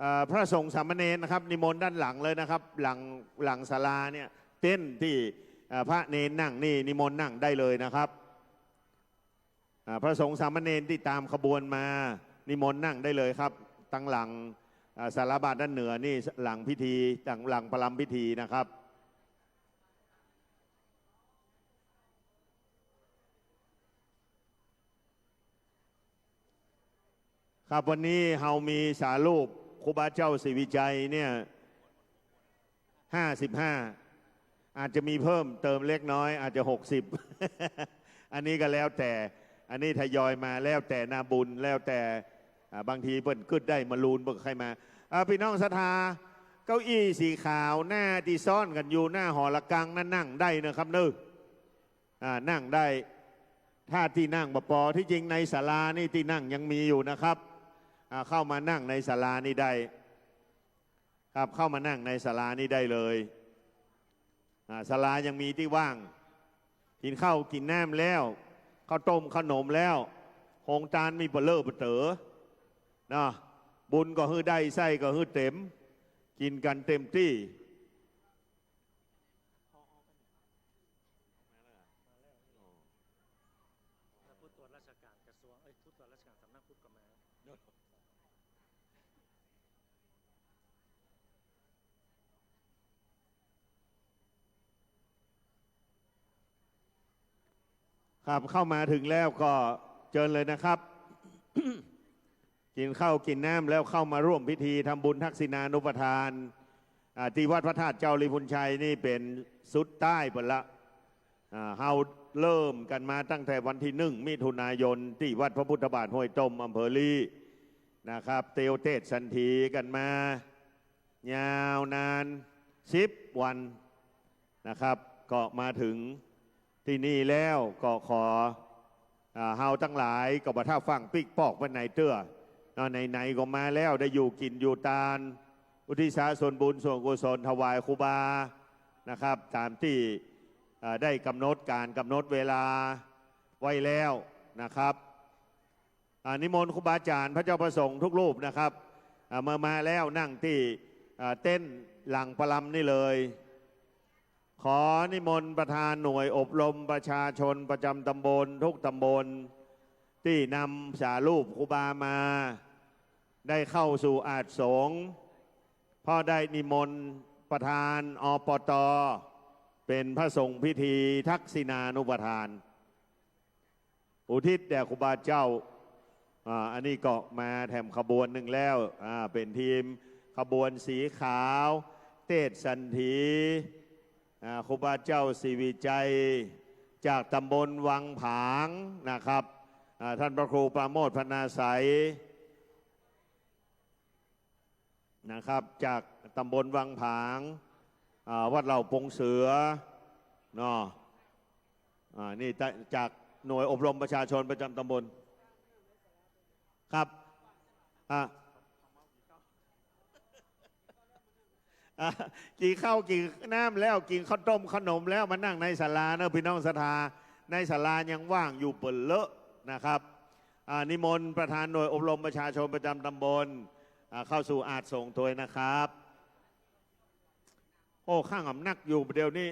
อ่า พระสงฆ์สามเณรนะครับ นิมนต์ด้านหลังเลยนะครับ หลัง หลังศาลาเนี่ย เต็นท์ตี้ อ่า พระเณรนั่งนี่ นิมนต์นั่งได้เลยนะครับ อ่า พระสงฆ์สามเณรตี้ตามขบวนมา นิมนต์นั่งได้เลยครับ ตางหลัง อ่า ศาลาบาทด้านเหนือนี่ หลังพิธี ตางหลังประลำพิธีนะครับ ครับ วันนี้เฮามีสารูปครูบาเจ้าศรีวิชัยเนี่ย ห้าสิบห้า อาจจะมีเพิ่มเติมเล็กน้อย อาจจะ หกสิบ อันนี้ก็แล้วแต่ อันนี้ทยอยมา แล้วแต่หน้าบุญ แล้วแต่ อ่า บางทีเปิ้นกึ๊ดได้มะรูนเปิ้นก็ใค่มา อ่า ปี้น้องศรัทธา เก้าอี้สีขาวหน้าตี้ซ้อนกั๋นอยู่หน้าหอระฆังนั้นนั่งได้เนาะครับเนาะ อ่า นั่งได้ ถ้าตี้นั่งบ่ปอ ตี้จริงในศาลานี่ตี้นั่งยังมีอยู่นะครับ อ่า เข้ามานั่งในศาลานี่ได้ ครับ เข้ามานั่งในศาลานี่ได้เลย อ่า ศาลายังมีตี้ว่าง กิ๋นข้าวกิ๋นน้ำแล้ว ข้าวต้มข้าวหนมแล้ว โฮงตานมีเป๋อเล่อเป๋อเต๋อ เนาะ บุญก็หื้อได้ ไส้ก็หื้อเต๋ม กิ๋นกั๋นเต๋มตี้ แล้วผู้ตรวจราชการกระทรวง เอ้ย ผู้ตรวจราชการสำนักพุทธก็มา ครับ เข้ามาถึงแล้วก็เจิญเลยนะครับ กิ๋นข้าวกิ๋นน้ำแล้วเข้ามาร่วมพิธีทำบุญทักษิณานุปทาน อ่า ตี้วัดพระธาตุเจ้าฮาริพุนชัยนี่เป๋นสุดท้ายไปละ อ่า เฮาเริ่มกั๋นมาตั้งแต่วันตี้หนึ่งมิถุนายนตี้วัดพระพุทธบาทห้วยต้มอำเภอลี้นะครับ เตียวเตศน์สันถีกั๋นมา ยาวนานสิบวันนะครับ ก็มาถึงตี้นี่แล้วก็ขอ อ่า เฮาตังหลายก็บ่ถ้าฟั่งปิ๊กปอกไปไหนเตื้อ เนาะ ไหนๆ ก็มาแล้ว ได้อยู่กิ๋นอยู่ตาน อุทิศส่วนบุญส่วนกุศลถวายครูบานะครับ ต๋ามตี้ อ่า ได้ก๋ำหนดก๋านก๋ำหนดเวลาไว้แล้วนะครับ อ่า นิมนต์ครูบาอาจ๋ารย์พระเจ้าพระสงฆ์ทุกรูปนะครับ อ่า เมื่อมาแล้วนั่งตี้ อ่า เต็นท์หลังประลำนี่เลย ขอนิมนต์ประธานหน่วยอบรมประชาชนประจำตำบลทุกตำบล ตี้นำสารูปครูบามา ได้เข้าสู่อาสน์สงฆ์ เพราะได้นิมนต์ประธาน อปต เป๋นพระสงฆ์พิธีทักษิณานุปทาน อุทิศแด่ครูบาเจ้า อ่า อันนี้ก็มาแถมขบวนนึ่งแล้ว อ่า เป๋นทีมขบวนสีขาว เตศน์สันถี อ่า ครูบาเจ้าศรีวิชัย จากตำบลวังผางนะครับ อ่า ท่านพระครูปราโมทย์ พรรณาสัย นะครับ จากตำบลวังผาง อ่า วัดเหล่าปงเสือ เนาะ อ่า นี่จะ จากหน่วยอบรมประชาชนประจำตำบล ครับ อ่ะ อ่ะ กิ๋นข้าวกิ๋นน้ำแล้ว กิ๋นข้าวต้มข้าวนมแล้ว มานั่งในศาลาเนอะ ปี้น้องศรัทธา ในศาลายังว่างอยู่เป๋อเลอะนะครับ อ่า นิมนต์ประธานหน่วยอบรมประชาชนประจำตำบล อ่า เข้าสู่อาสน์ทรงถ้วยนะครับ โอ้ ข้างอำนักอยู่ บ่าเดี่ยวนี้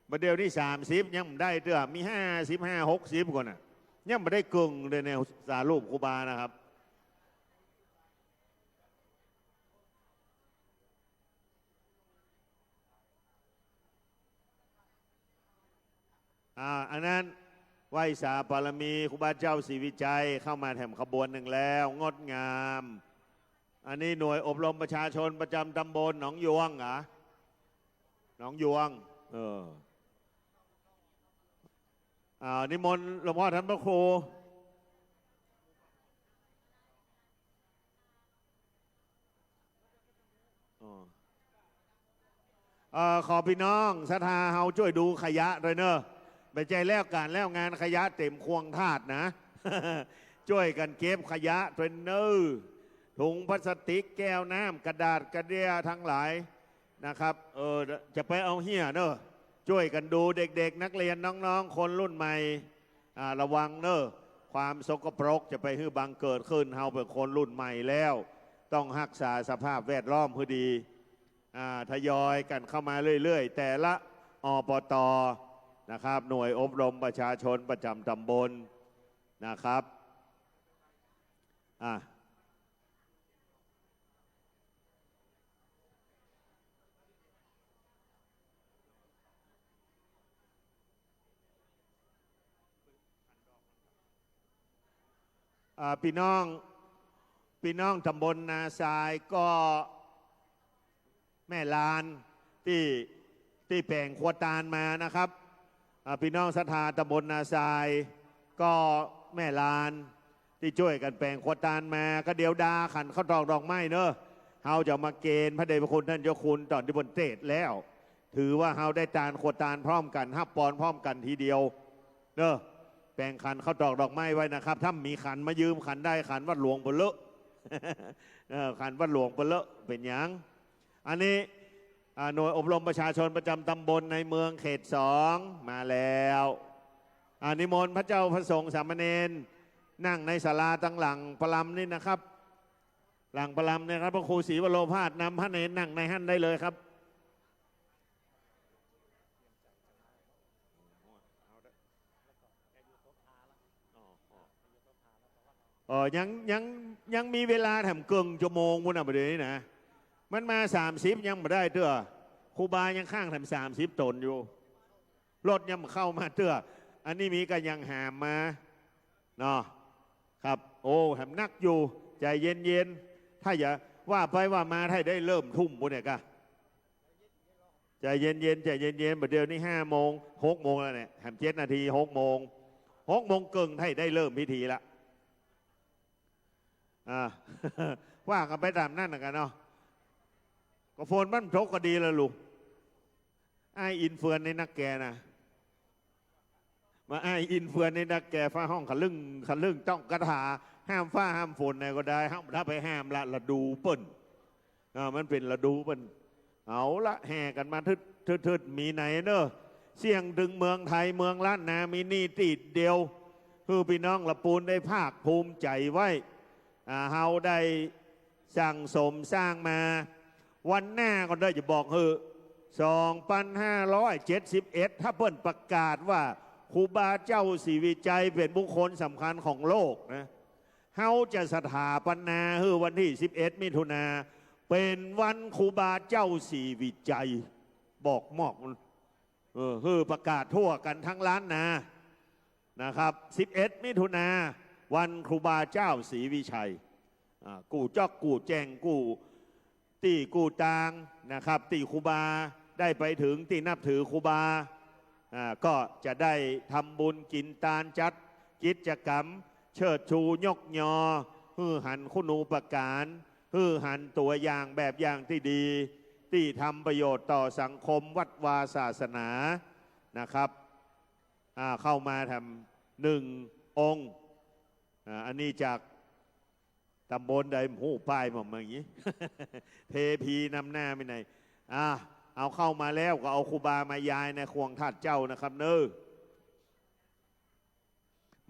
บ่าเดี่ยวนี้สามสิบยังบ่ได้เตื้อ มีห้าสิบห้า หกสิบก่อนน่ะ ยังบ่ได้เกิ่งเลยเนี่ย สารูปครูบานะครับ อ่า อันนั้นไหว้สาบารมีครูบาเจ้าศรีวิชัย เข้ามาแถมขบวนหนึ่งแล้ว งดงาม อันนี้หน่วยอบรมประชาชนประจำตำบลหนองยวงเหรอ หนองยวง เออ อ่า นิมนต์หลวงพ่อท่านพระครู อ๋อ เอ่อ ขอปี้น้องศรัทธาเฮาจ้วยดูขยะตวยเน่อ บ่ใจ้แล้วก๋านแล้วงาน ขยะเต๋มข่วงธาตุนะ จ้วยกั๋นเก็บขยะตวยเน่อ ถุงพลาสติก แก้วน้ำ กระดาษกระเดี้ยทั้งหลายนะครับ เออ จะไปเอาเหียเน่อ จ้วยกั๋นดู เด็กๆ นักเรียน น้องๆ คนรุ่นใหม่ อ่า ระวังเน่อ ความสกปรกจะไปหื้อบังเกิดขึ้น เฮาเป๋นคนรุ่นใหม่แล้ว ต้องฮักษาสภาพแวดล้อมหื้อดี อ่า ทยอยกั๋นเข้ามาเรื่อยๆ แต่ละ อปต นะครับ หน่วยอบรมประชาชนประจำตำบลนะครับ อ่ะ อ่า ปี้น้อง ปี้น้องตำบลนาทรายก็ แม่ลานตี้ ตี้แป๋งครัวตานมานะครับ อ่า ปี้น้องศรัทธาตำบลนาทรายก็แม่ลานตี้จ้วยกั๋นแป๋งครัวตานมา ก็เดี๋ยวดาขันข้าวตอกดอกไม้เน่อ เฮาจะมาเกณฑ์พระเดชพระคุณท่านเจ้าคุณต๋อนตี้เปิ้นเตศน์แล้ว ถือว่าเฮาได้ตานครัวตานพร้อมกั๋น ฮับปอนพร้อมกั๋นทีเดียวเน่อ แป๋งขันข้าวตอกดอกไม้ไว้นะครับ ถ้ามีขันมายืมขันได้ ขันวัดหลวงเป๋อเลอะ เออ ขันวัดหลวงเป๋อเลอะ เป๋นหยัง อันนี้ อ่า หน่วยอบรมประชาชนประจำตำบลในเมืองเขตสองมาแล้ว อ่า นิมนต์พระเจ้าพระสงฆ์สามเณรนั่งในศาลาตังหลังประลำนี่นะครับ หลังประลำนะครับ พระครูศรีวโรภาสนำพระเณรนั่งในหั้นได้เลยครับ เออ ยัง ยัง ยังมีเวลาแถมเกิ่งชั่วโมงปู้นน่ะ บ่าเดี่ยวนี้นะ มันมาสามสิบยังบ่ได้เตื้อ ครูบายังค้างแถมสามสิบต๋นอยู่ รถยังบ่เข้ามาเตื้อ อันนี้มีก็ยังหามมาเนาะ ครับ โอ้ แถมนักอยู่ ใจ๋เย็นๆ ถ้าอย่าว่าไปว่ามา ถ้าได้เริ่มทุ่มปู้นเนี่ยกะ ใจ๋เย็นๆ ใจ๋เย็นๆ บ่าเดี่ยวนี้ห้าโมง หกโมงแล้วเนี่ย แถมเจ็ดนาที หกโมง หกโมงเกิ่ง ถ้าได้เริ่มพิธีละ อ่า ว่ากั๋นไปต๋ามนั้นละกั๋นเนาะ ก็ฝนมันตกก็ดีแล้วลูก อ้ายอินเฟือนในนักแกนะ มาอ้ายอินเฟือนในนักแก ฟ้าฮ้องขะลึ่งขะลึ่ง ต้องคาถา ห้ามฟ้าห้ามฝนไหนก็ได้ ห้าม ถ้าไปห้ามละ ฤดูเปิ้น อ่า มันเป๋นฤดูเปิ้น เอาละ แห่กั๋นมาทึด ทึด ทึด มีไหนเน่อ เสี้ยงเถิงเมืองไทย เมืองล้านนา มีนี่ตี้เดียว หื้อปี้น้องละปูนได้ภาคภูมิใจ๋ไว้ อ่า เฮาได้สั่งสมสร้างมา วันหน้าก็ได้จะบอกหื้อ สองปันห้าร้อยเจ็ดสิบเอ็ด ถ้าเปิ้นประกาศว่าครูบาเจ้าศรีวิชัยเป๋นบุคคลสำคัญของโลกนะ เฮาจะสถาปนาหื้อวันตี้สิบเอ็ดมิถุนา เป๋นวันครูบาเจ้าศรีวิชัย บอกมอกมัน เออ หื้อประกาศทั่วกั๋นทั้งล้านนา นะครับ สิบเอ็ดมิถุนา วันครูบาเจ้าศรีวิชัย อ่า กู้จ๊อกกู้แจ้งกู้ตี้กู้ตางนะครับ ตี้ครูบาได้ไปเถิง ตี้นับถือครูบา อ่า ก็จะได้ทำบุญกิ๋นตาน จัดกิจกรรม เชิดชูยกยอ หื้อหันคุณูปการ หื้อหันตั๋วอย่างแบบอย่างตี้ดี ตี้ทำประโยชน์ต่อสังคมวัดวาศาสนานะครับ อ่า เข้ามาแถมหนึ่งองค์ อ่า อันนี้จากตำบลใด ฮู้ป้ายบ่ มาอย่างนี้ เทพีนำหน้าไปไหน อ่า เอาเข้ามาแล้วก็เอาครูบามายายในข่วงธาตุเจ้านะครับเนอะ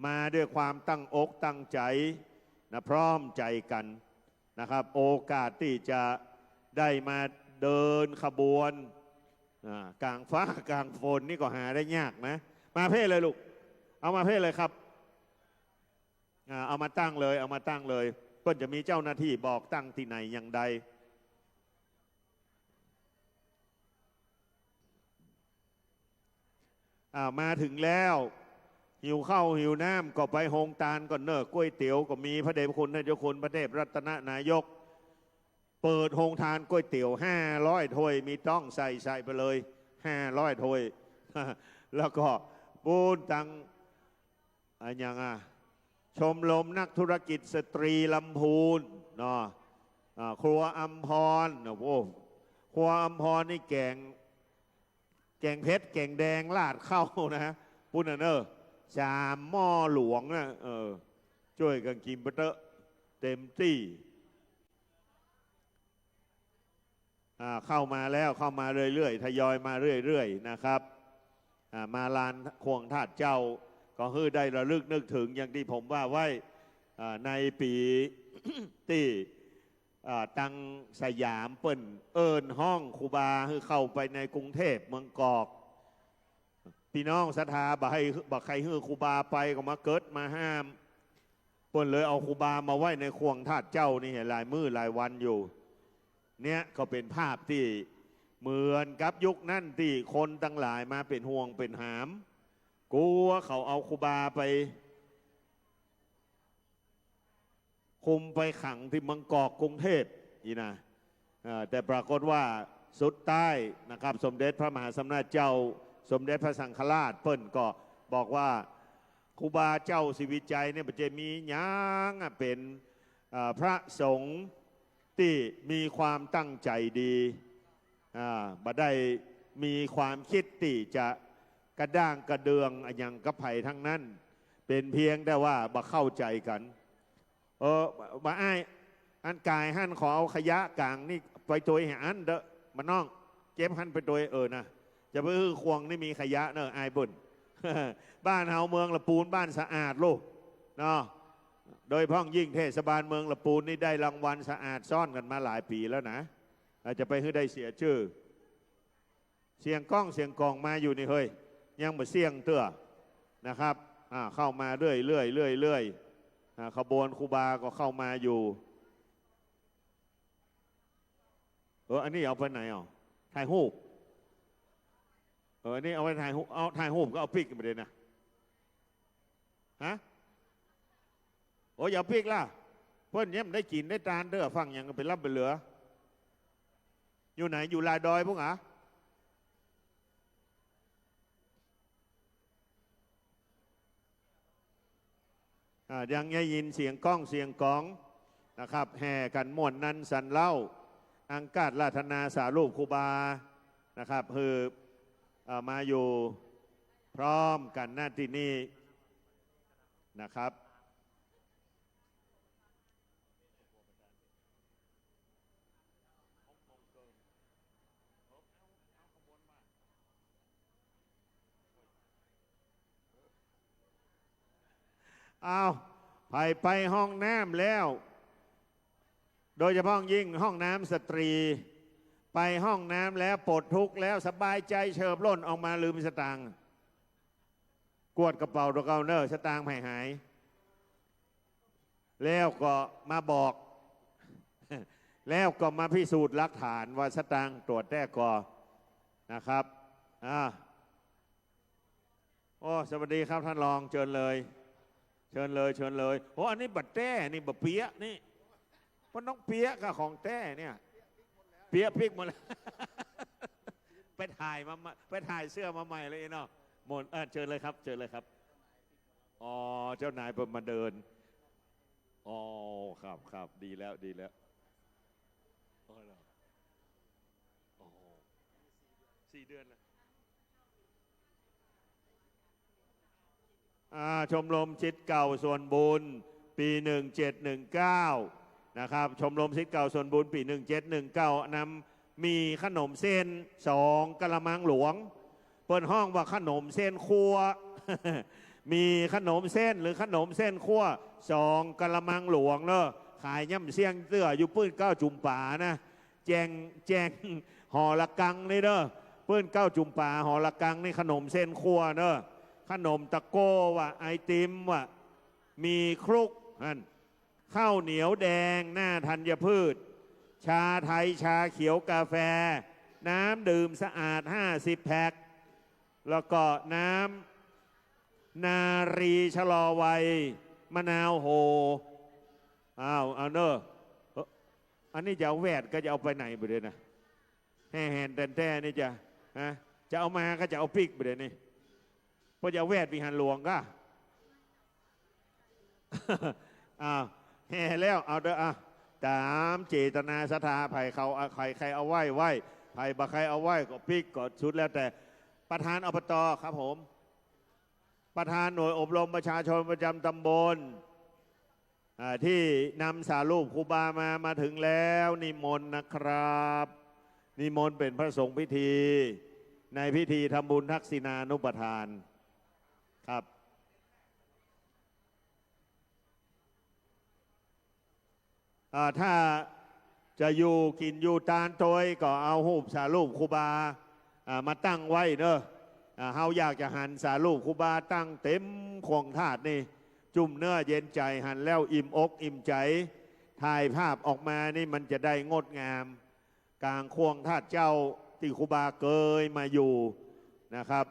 มาด้วยความตั้งอกตั้งใจ๋นะ พร้อมใจ๋กั๋นนะครับ โอกาสตี้จะได้มาเดินขบวน อ่า ก๋างฟ้าก๋างฝนนี่ก็หาได้ยากนะ มาเพ่เลยลูก เอามาเพ่เลยครับ อ่า เอามาตั้งเลย เอามาตั้งเลย เปิ้นจะมีเจ้าหน้าตี้บอกตั้งตี้ไหนอย่างใด อ่า มาเถิงแล้ว หิวข้าวหิวน้ำก็ไปโฮงตานก่อนเนอะ ก๋วยเตี๋ยวก็มี พระเดชพระคุณท่านเจ้าคุณพระเทพรัตนนายก เปิดโฮงตานก๋วยเตี๋ยวห้าร้อยถ้วย มีต้องใส่ ใส่ไปเลยห้าร้อยถ้วย แล้วก็ปู๊นตัง อะหยังอะ ชมรมนักธุรกิจสตรีลำพูนเนาะ อ่า ครัวอัมพร โอ้โห ครัวอัมพรนี่แก๋ง แก๋งเผ็ดแก๋งแดงราดข้าวนะ ปู๊นน่ะเนอะ สามหม้อหลวงนะ เออ จ้วยกั๋นกิ๋นไปเต๊อะ เต็มตี้ อ่า เข้ามาแล้ว เข้ามาเรื่อยๆ ทยอยมาเรื่อยๆ นะครับ อ่า มาลานข่วงธาตุเจ้า ก็หื้อได้ระลึกนึกเถิงอย่างตี้ผมว่าไว้ อ่า ในปี๋ ตี้ อ่า ตังสยามเปิ้นเอิ้นฮ้องครูบาหื้อเข้าไปในกรุงเทพฯเมืองกอก ปี้น้องศรัทธาบ่ใค่ บ่ใค่หื้อครูบาไปก็มาเกิดมาห้าม เปิ้นเลยเอาครูบามาไว้ในข่วงธาตุเจ้านี่หลายมื้อหลายวันอยู่ เนี่ยก็เป๋นภาพตี้เหมือนกับยุคนั้นตี้คนตังหลายมาเป๋นห่วงเป๋นหาม กั๋วเขาเอาครูบาไป คุมไปขังตี้เมืองกอกกรุงเทพฯ อี้นะ เอ่อ แต่ปรากฏว่าสุดท้ายนะครับ สมเด็จพระมหาสมณเจ้า สมเด็จพระสังฆราชเปิ้นก็บอกว่า ครูบาเจ้าศรีวิชัยเนี่ยมันจะมีหยังอะ เป๋น เอ่อ พระสงฆ์ตี้มีความตั้งใจ๋ดี อ่า บ่ได้มีความกึ๊ดตี้จะกระด้างกระเดื่องอะหยังกับใผตังนั้น เป๋นเพียงแต่ว่าบ่เข้าใจ๋กั๋น เออ บ่าอ้าย อันก๋ายหั้นขอเอาขยะก๋างนี่ไปตวยหื้ออันเต๊อะ บ่าน้อง เก็บหั้นไปตวย เออนะ จะไปหื้อข่วงนี่มีขยะเนอะ อ้ายเปิ้น บ้านเฮาเมืองละปูนบ้านสะอาดลูก เนาะ โดยเฉพาะยิ่งเทศบาลเมืองละปูนนี่ได้รางวัลสะอาดซ้อนกั๋นมาหลายปี๋แล้วนะ อาจจะไปหื้อได้เสียจื้อ เสียงก้องเสียงก๋องมาอยู่นี่เฮ้ย ยังบ่เสี้ยงเตื้อนะครับ อ่า เข้ามาเรื่อยๆ เรื่อยๆ อ่า ขบวนครูบาก็เข้ามาอยู่ เออ อันนี้เอาไปไหนอ่ะ ถ่ายรูป เออ อันนี้เอาไว้ถ่ายรูป เอาถ่ายรูปก็เอาปิ๊กไปเลยนะ ฮะ โอ้ อย่าปิ๊กล่ะ เปิ้นยังบ่ได้กิ๋นได้ตานเตื้อ ฟั่งหยังก็เป๋นล่ำเป๋นเหลือ อยู่ไหน อยู่ลายดอยพุ้นหรอ อ่า ยังได้ยินเสียงก้องเสียงก๋องนะครับ แห่กั๋นม่วนนันสันเล้า อังคาดราธนาสารูปครูบานะครับ คือ เอ่อ มาอยู่พร้อมกั๋น ณ ตี้นี่นะครับ อ้าว ใผไปห้องน้ำแล้ว โดยเฉพาะยิ่งห้องน้ำสตรี ไปห้องน้ำแล้วปลดทุกข์แล้วสบายใจ๋เชิบล่นออกมาลืมสตางค์ กวดกระเป๋าตั๋วเก่าเน่อ สตางค์ใผหาย แล้วก็มาบอก แล้วก็มาพิสูจน์หลักฐานว่าสตางค์ตั๋วแต๊ก่อนะครับ อ่า โอ้ สวัสดีครับท่านรอง เชิญเลย เชิญเลย เชิญเลย โอ้ อันนี้บ่าแต๊นี่ บ่าเปียะนี่ มันต้องเปียะกับของแต๊เนี่ย เปียะปิ๊กหมดแล้ว ไปถ่ายมาใหม่ ไปถ่ายเสื้อมาใหม่เลยเนาะ หมด เออ เชิญเลยครับ เชิญเลยครับ อ๋อ เจ้านายเปิ้นมาเดิน อ๋อ ครับ ครับ ดีแล้ว ดีแล้ว อ๋อเหรอ อ๋อ สี่เดือนแล้ว อ่า ชมรมศิษย์เก่าส่วนบุญ ปี๋หนึ่งเจ็ดหนึ่งเก้า นะครับ ชมรมศิษย์เก่าส่วนบุญ ปี๋หนึ่งเจ็ดหนึ่งเก้า นำหมี่ขนมเส้น สองกะละมังหลวง เปิ้นฮ้องว่าขนมเส้นคั่ว หมี่ขนมเส้นหรือขนมเส้นคั่ว สองกะละมังหลวงเนาะ ขายย่ำเสี้ยงเตื้ออยู่ปื้นเก๊าจุมป๋านะ แจ้ง แจ้งหอระฆังนี่เนาะ ปื้นเก๊าจุมป๋าหอระฆังนี่ขนมเส้นคั่วเนาะ ขนมตะโก้วะ ไอติมวะ หมี่คลุกหั้น ข้าวเหนียวแดง หน้าธัญพืช ชาไทย ชาเขียว กาแฟ น้ำดื่มสะอาด ห้าสิบแพ็ค แล้วก็น้ำนารีชะลอวัย มะนาวโห อ้าว เอาเนาะ เอ้อ อันนี้จะเอาแวดก็จะเอาไปไหนบ่าเดี่ยวนะ แห่แหนแต๋นแต๊นี่จะ ฮะ จะเอามาก็จะเอาปิ๊กบ่าเดี่ยวนี้ เปิ้นจะเอาแวดวิหารหลวงก้า อ้าว แห่แล้ว เอาเต๊อะ อ่ะ ต๋ามเจตนาศรัทธา ใผเขา อ่ะ ใผใค่เอาไหว้ไหว้ ใผบ่ใค่เอาไหว้ก็ปิ๊ก ก็สุดแล้วแต่ ประธาน อบต. ครับผม ประธานหน่วยอบรมประชาชนประจำตำบล อ่า ตี้นำสารูปครูบามา มาเถิงแล้ว นิมนต์นะครับ นิมนต์เป๋นพระสงฆ์พิธี ในพิธีทำบุญทักษิณานุปทาน ครับ อ่า ถ้าจะอยู่กิ๋นอยู่ตานตวยก็เอาฮูปสารูปครูบา อ่า มาตั้งไว้เนาะ อ่า เฮาอยากจะหันสารูปครูบาตั้งเต็มข่วงธาตุนี่ จุ่มเนื้อเย็นใจ๋ หันแล้วอิ่มอกอิ่มใจ๋ ถ่ายภาพออกมานี่มันจะได้งดงาม ก๋างข่วงธาตุเจ้าตี้ครูบาเกยมาอยู่นะครับ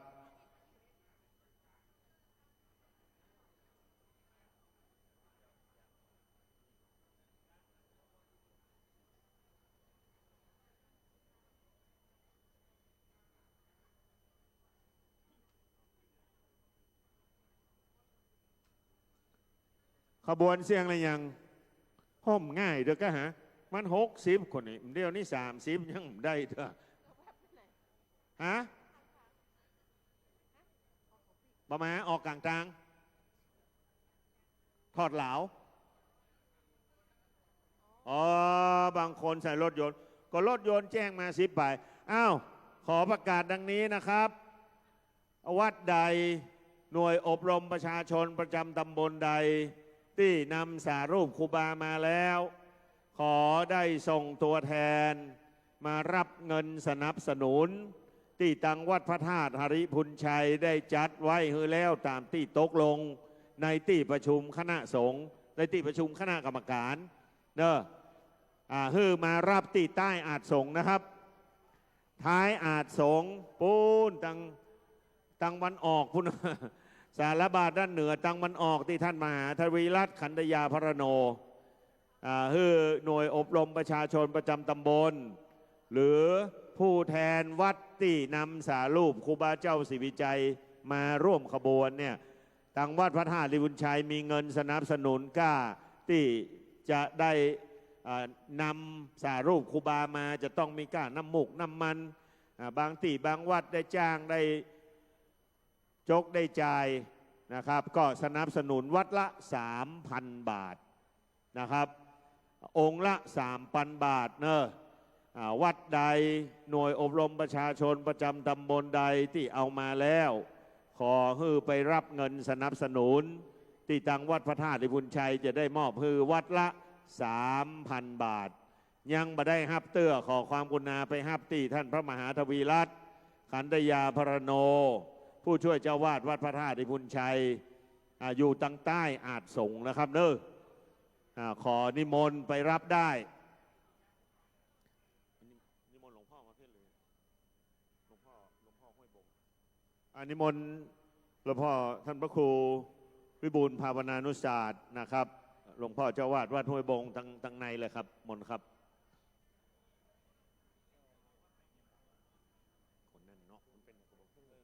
ขบวนเสี้ยงละยัง ห้อมง่ายเต๊อะก้าหา มันหกสิบคนนี่ เดี๋ยวนี้สามสิบยังได้เต๊อะ ฮะ บ่มา ออกก๋างตาง ทอดหลาว อ๋อ บางคนใส่รถยนต์ ก็รถยนต์แจ้งมาสิบไป อ้าว ขอประกาศดังนี้นะครับ วัดใด หน่วยอบรมประชาชนประจำตำบลใด ตี้นำสารูปครูบามาแล้ว ขอได้ส่งตัวแทนมารับเงินสนับสนุน ตี้ตังวัดพระธาตุหริภุญชัยได้จัดไว้หื้อแล้วต๋ามตี้ตกลงในตี้ประชุมคณะสงฆ์ ในตี้ประชุมคณะกรรมการ เนาะ อ่า หื้อมารับตี้ใต้อาจสงฆ์นะครับ ท้ายอาจสงฆ์ปู๊น ตัง ตังวันออกปู๊น สารบาทด้านเหนือ ตังวันออกตี้ท่านมหาทวีรัตน์ ขันธยาภรโณ อ่า หื้อหน่วยอบรมประชาชนประจำตำบล หรือผู้แทนวัดตี้นำสารูปครูบาเจ้าศรีวิชัยมาร่วมขบวนเนี่ย ตังวัดพระธาตุหริภุญชัยมีเงินสนับสนุนก้าตี้จะได้ อ่า นำสารูปครูบามา จะต้องมีก้าน้ำมูกน้ำมัน อ่า บางตี้บางวัดได้จ้างได้ จกได้จ่ายนะครับ ก็สนับสนุนวัดละสามพันบาทนะครับ องค์ละสามพันบาทเนอะ อ่า วัดใด หน่วยอบรมประชาชนประจำตำบลใดตี้เอามาแล้ว ขอหื้อไปรับเงินสนับสนุน ตี้ตังวัดพระธาตุหริภุญชัยจะได้มอบหื้อวัดละสามพันบาท ยังบ่ได้ฮับเตื้อ ขอความกรุณาไปฮับตี้ท่านพระมหาทวีรัตน์ ขันธยาภรโณ ผู้ช่วยเจ้าวาดวัดพระธาตุหริภุญชัย อ่า อยู่ตังใต้อาจสงฆ์นะครับเนอะ อ่า ขอนิมนต์ไปรับได้ นิมนต์หลวงพ่อมาเพียบเลย หลวงพ่อ หลวงพ่อห้วยบง อ่า นิมนต์หลวงพ่อท่านพระครูวิบูลย์ภาวนานุศาสน์นะครับ หลวงพ่อเจ้าวาดวัดห้วยบง ตัง ตังในเลยครับ มนต์ครับ คนแน่นเนาะ มันเป็น เออ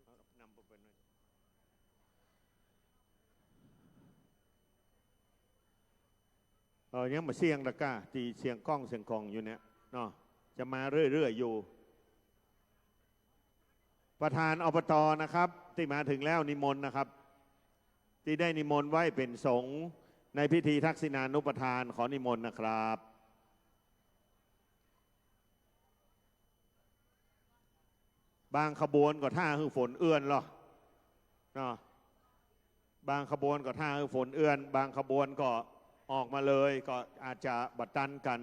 เอานำไปเป็น ออ ยังบ่เสี้ยงละก้า ตี้เสียงก้องเสียงก๋องอยู่เนี่ยเนาะ จะมาเรื่อยๆ อยู่ ประธาน อบต นะครับ ตี้มาเถิงแล้วนิมนต์นะครับ ตี้ได้นิมนต์ไว้เป๋นสงฆ์ในพิธีทักษิณานุปทาน ขอนิมนต์นะครับ บางขบวนก็ท่าหื้อฝนเอื้อนลอเนาะ บางขบวนก็ท่าหื้อฝนเอื้อน บางขบวนก็ออกมาเลย ก็อาจจะบ่ตันกั๋น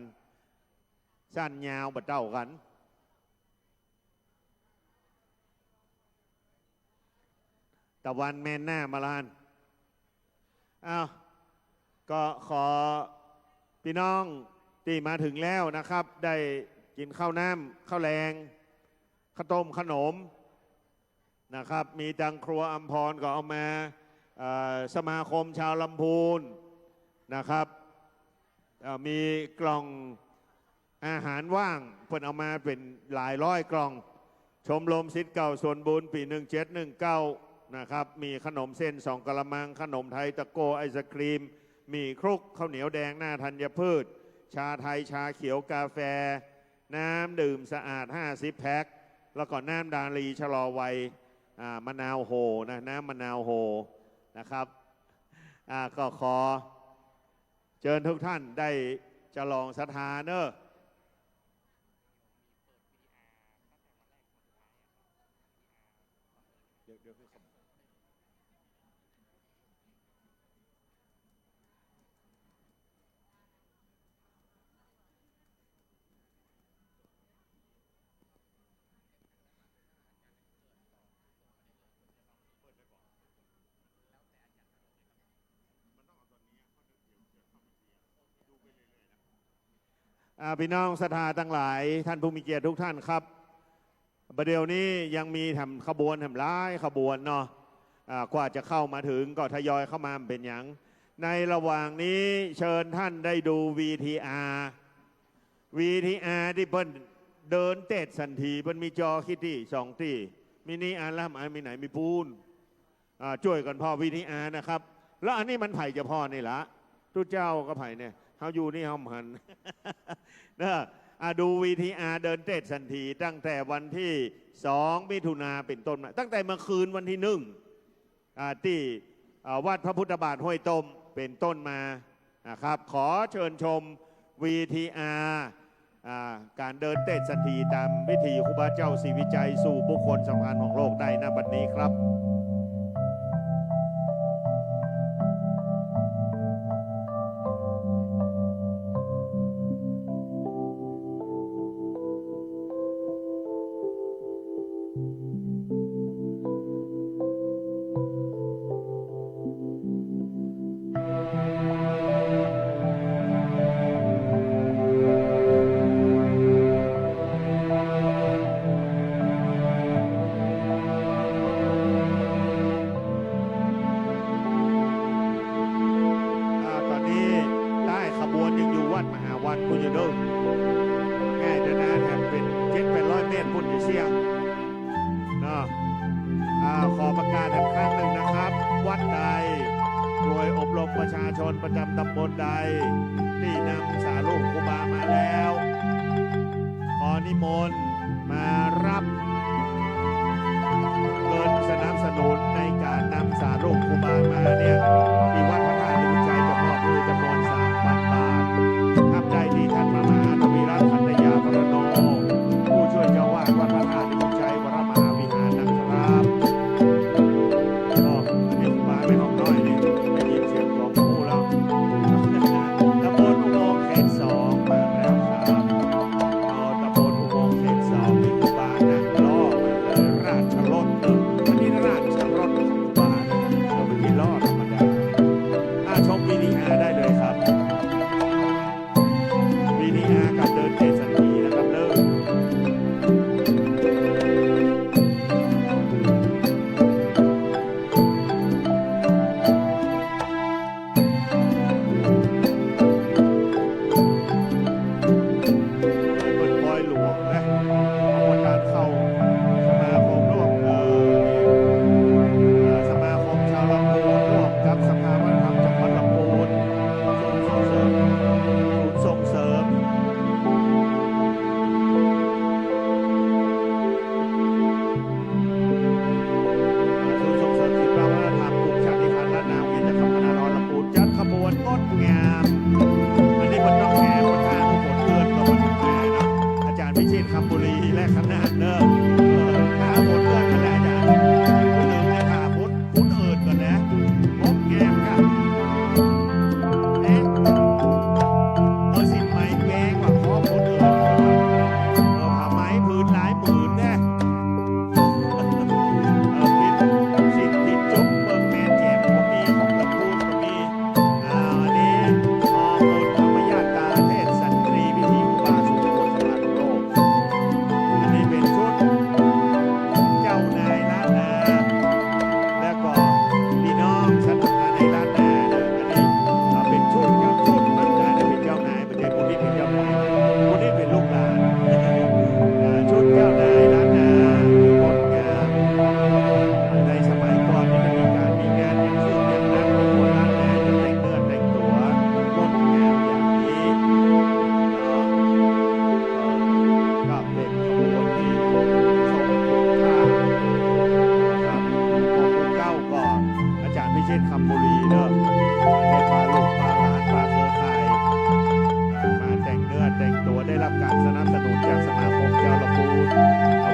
สั้นยาวบ่เต้ากั๋น ตะวันแม่นหน้ามาลาน อ้าว ก็ขอปี้น้องตี้มาเถิงแล้วนะครับ ได้กิ๋นข้าวน้ำข้าวแลง ข้าวต้มขนมนะครับ มีตังครัวอำพรก็เอามา เอ่อ สมาคมชาวลำพูนนะครับ เอ่อ มีกล่อง อาหารว่าง เปิ้นเอามาเป๋นหลายร้อยกล่อง ชมรมศิษย์เก่าส่วนบุญปี๋หนึ่งเจ็ดหนึ่งเก้านะครับ มีขนมเส้นสองกะละมัง ขนมไทยตะโก้ ไอศกรีม หมี่คลุก ข้าวเหนียวแดง หน้าธัญพืช ชาไทย ชาเขียว กาแฟ น้ำดื่มสะอาด ห้าสิบแพ็ค แล้วก็น้ำดาลีชะลอวัย อ่า มะนาวโหนะ น้ำมะนาวโหนะครับ อ่า ก็ขอ เจิญทุกท่านได้ฉลองศรัทธาเนอะ อ่า ปี้น้องศรัทธาตังหลาย ท่านผู้มีเกียรติทุกท่านครับ บ่าเดี่ยวนี้ยังมีแถมขบวนแถมหลายขบวนเนาะ อ่า กว่าจะเข้ามาเถิงก็ทยอยเข้ามา บ่เป๋นหยัง ในระหว่างนี้เชิญท่านได้ดู วีทีอาร์ วีทีอาร์ ตี้เปิ้นเดินเตสน์สันถี เปิ้นมีจอคิตตี้สองตี้ มีนี่อันละ อันมีไหน มีปูน อ่า จ้วยกั๋นผ่อ วีทีอาร์ นะครับ แล้วอันนี้มันใผจะผ่อนี่ละ ตุ๊เจ้าก็ใผเนี่ย เฮาอยู่นี่เฮาหัน เนอะ อ่า ดู วีทีอาร์ เดินเตสน์สันถี ตั้งแต่วันตี้สองมิถุนาเป๋นต้นมา ตั้งแต่เมื่อคืนวันตี้หนึ่ง อ่า ตี้ อ่า วัดพระพุทธบาทห้วยต้มเป๋นต้นมานะครับ ขอเชิญชม วีทีอาร์ อ่า ก๋านเดินเตสน์สันถีต๋ามวิถีครูบาเจ้าศรีวิชัยสู่บุคคลสำคัญของโลกได้ ณ บัดนี้ครับ อ่า ต๋อนนี้ใต้ขบวนยังอยู่วัดมหาวันปู้นอยู่เน่อ แม่จะนาแถมเป๋นเจ็ดแปดร้อยเมตรปู้นจะเสี้ยง เนาะ อ่า ขอประกาศอีกครั้งหนึ่งนะครับ วัดใด หน่วยอบรมประชาชนประจำตำบลใด ตี้นำสารูปครูบามาแล้ว ขอนิมนต์มารับเงินสนับสนุนในก๋านนำสารูปครูบามาเนี่ย ตี้วัดพระธาตุริพุนชัยจะมอบหื้อจ๋ำนวนสามพันบาท นับได้ตี้ท่านพระมหาทวีรัตน์ ขันทยาภรโณ ผู้ช่วยเจ้าอาวาสวัดพระธาตุริพุนชัยวรมหาวิหารนะครับ อ๋อ อันนี้ครูบาแม่ฮ่องน้อยนี่ ได้ยินเสียงของครูแล้ว ตำบลอุโมงค์เขตสอง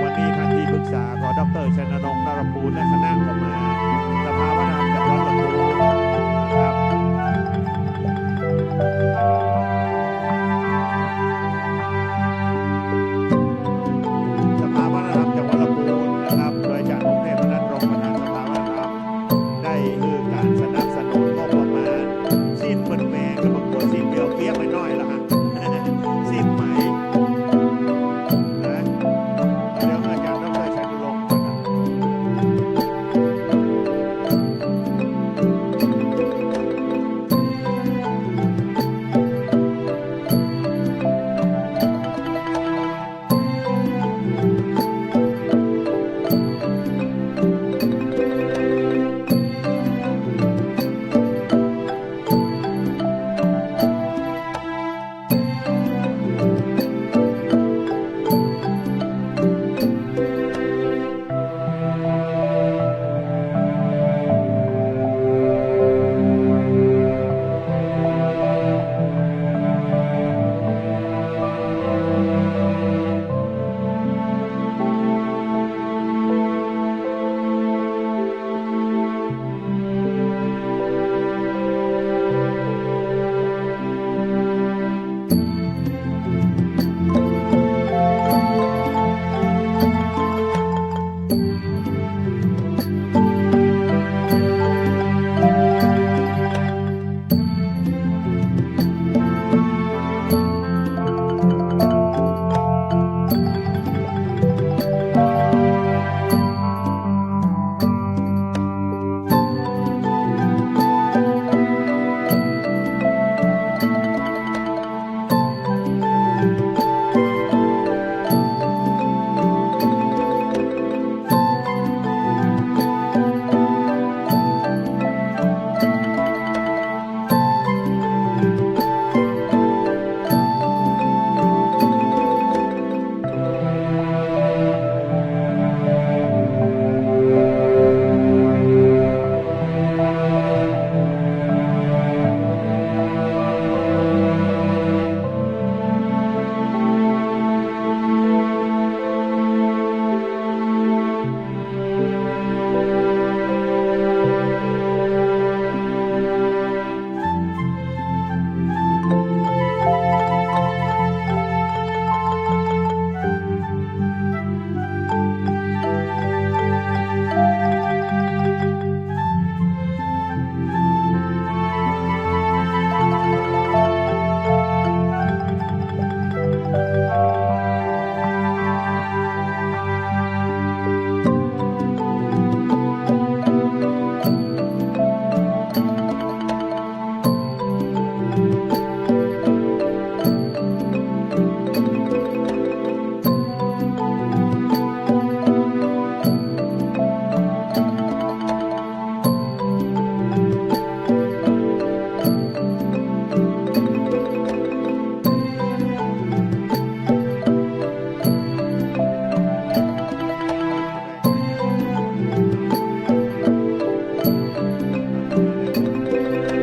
วันนี้ท่านที่ปรึกษาของดอกเตอร์ชัยนรงค์ นรภูล และคณะก็มา สภาวัฒนธรรมจังหวัดลำพูนนะครับ สภาวัฒนธรรมจังหวัดลำพูนนะครับ โดยอาจารย์พงษ์เทพมนัส รองประธานสภาวัฒนธรรม ได้หื้อการสนับสนุนงบประมาณ สิ้นเปิ้นแมง แล้วก็กวดสิ้นเดียวเปียกไปหน้อยละฮะ สิ้นไหม นะ เดี๋ยวอาจารย์ดอกเตอร์ชัยนรงค์นะครับ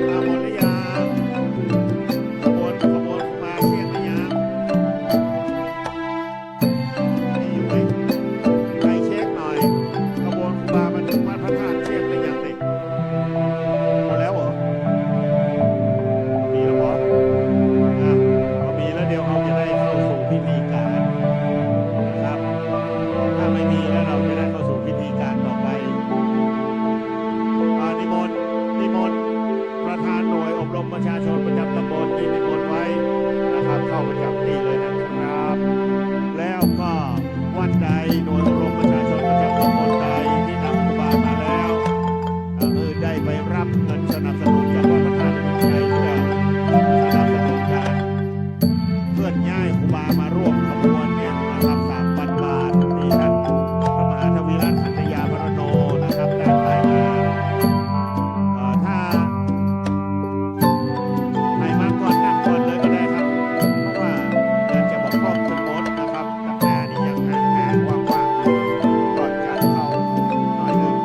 มาหมดหรือยัง ขบวน ขบวนมาเสี้ยงหรือยัง มีอยู่ไหม ใครเช็คหน่อย ขบวนครูบามาถึงวัดพระธาตุเสี้ยงหรือยังเนี่ย หมดแล้วเหรอ มีแล้วเหรอ อ่ะ พอมีแล้วเดี๋ยวเราจะได้เข้าสู่พิธีการนะครับ ถ้าไม่มีแล้วเราจะได้เข้าสู่พิธีการต่อไป อ่า นิมนต์ นิมนต์ ประธานหน่วยอบรมประชาชนประจำตำบลที่นิมนต์ไว้นะครับ เข้าประจำที่เลยนะครับ แล้วก็วันใดหน่วยอบรมประชาชนประจำตำบลใดที่นำครูบามาแล้ว ก็คือได้ไปรับเงินสนับสนุนจากวัดพระธาตุชัยเพื่อสนับสนุนการเคลื่อนย้ายครูบามาร่วมขบวนเนี่ยนะครับ สามพันบาท ที่ท่านพระมหาทวีรัตน์ ขันธยาภรโณนะครับ ได้ให้มา เอ่อ ถ้า ใครมาก่อนนั่งก่อนเลยก็ได้ครับ เพราะว่าอยากจะบอกครอบคลุมหมดนะครับ ข้างหน้านี่ยังห่างๆ ว่างๆ อยู่ ก่อนจะเข้าหน่อยหนึ่ง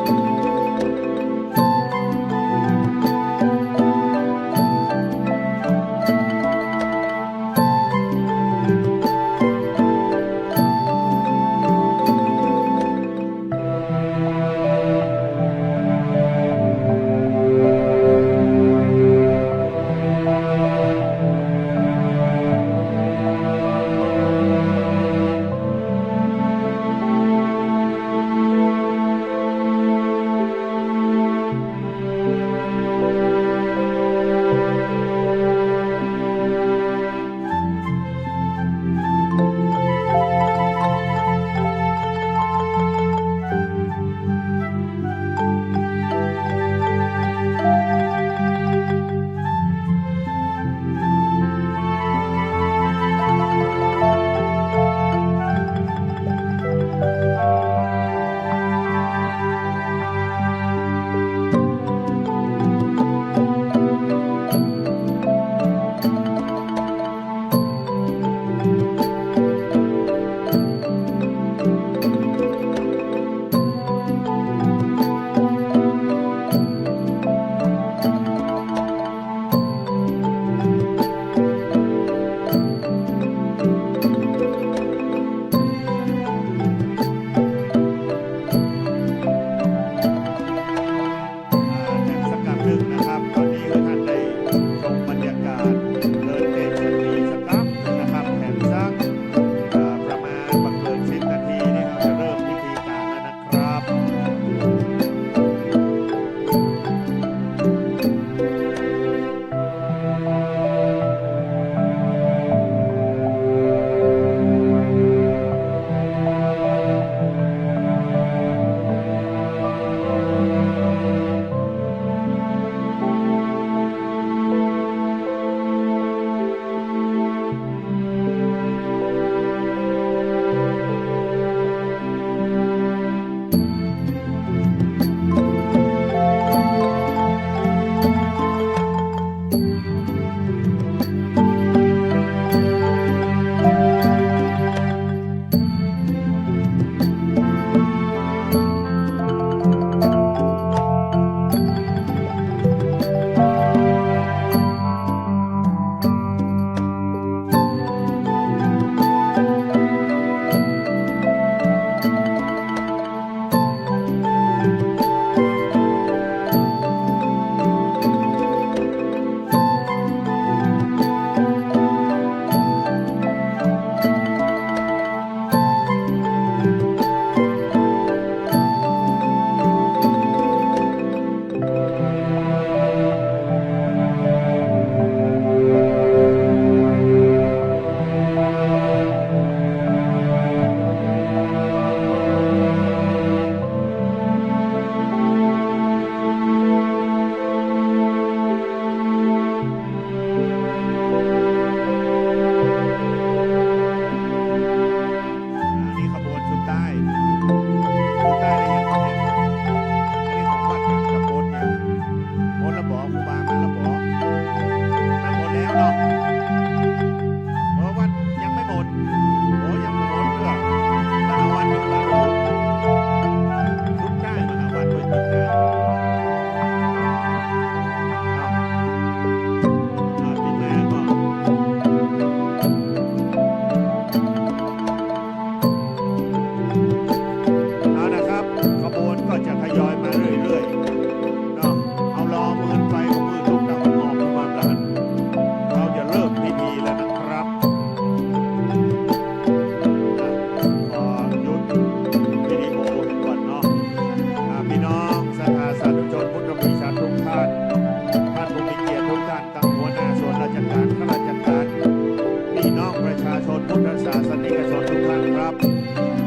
ประชาชนพุทธศาสนิกชนทุกท่านครับ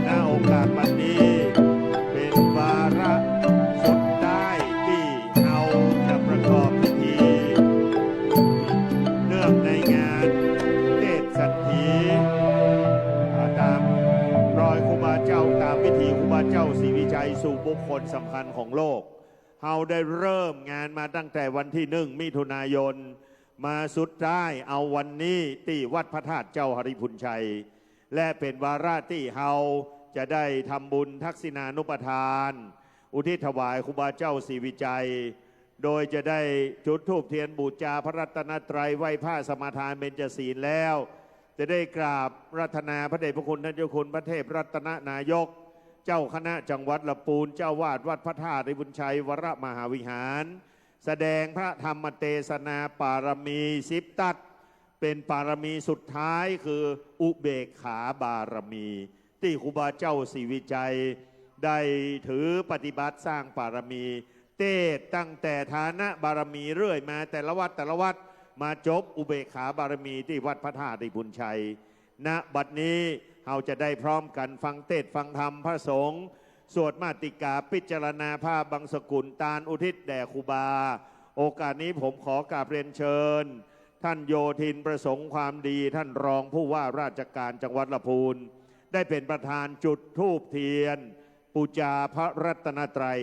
ณ โอกาสวันนี้เป๋นวาระสุดท้ายตี้เฮาจะประกอบพิธี เนื่องในงานเตศสันถี อ่า ต๋ามรอยครูบาเจ้า ต๋ามวิถีครูบาเจ้าศรีวิชัยสู่บุคคลสำคัญของโลก เฮาได้เริ่มงานมาตั้งแต่วันตี้หนึ่งมิถุนายน มาสุดท้ายเอาวันนี้ตี้วัดพระธาตุเจ้าหริภุญชัย และเป๋นวาระตี้เฮาจะได้ทำบุญทักษิณานุปทาน อุทิศถวายครูบาเจ้าศรีวิชัย โดยจะได้จุดธูปเทียนบูชาพระรัตนตรัย ไหว้พระสมาทานเบญจศีลแล้ว จะได้กราบอาราธนาพระเดชพระคุณท่านเจ้าคุณพระเทพรัตนนายก เจ้าคณะจังหวัดละปูน เจ้าวาดวัดพระธาตุหริภุญชัยวรมหาวิหาร แสดงพระธรรมเตสนาปารมีสิบตั๊ด เป๋นปารมีสุดท้ายคืออุเบกขาบารมี ตี้ครูบาเจ้าศรีวิชัยได้ถือปฏิบัติสร้างปารมี เตศตั้งแต่ฐานะบารมีเรื่อยมาแต่ละวัดแต่ละวัด มาจบอุเบกขาบารมีตี้วัดพระธาตุหริภุญชัย ณ บัดนี้เฮาจะได้พร้อมกั๋นฟังเตศน์ฟังธรรมพระสงฆ์ สวดมาติกาพิจารณาพระบังสกุลตานอุทิศแด่ครูบา โอกาสนี้ผมขอกราบเรียนเชิญ ท่านโยธินประสงค์ความดี ท่านรองผู้ว่าราชการจังหวัดละปูน ได้เป๋นประธานจุดธูปเทียน บูชาพระรัตนตรัย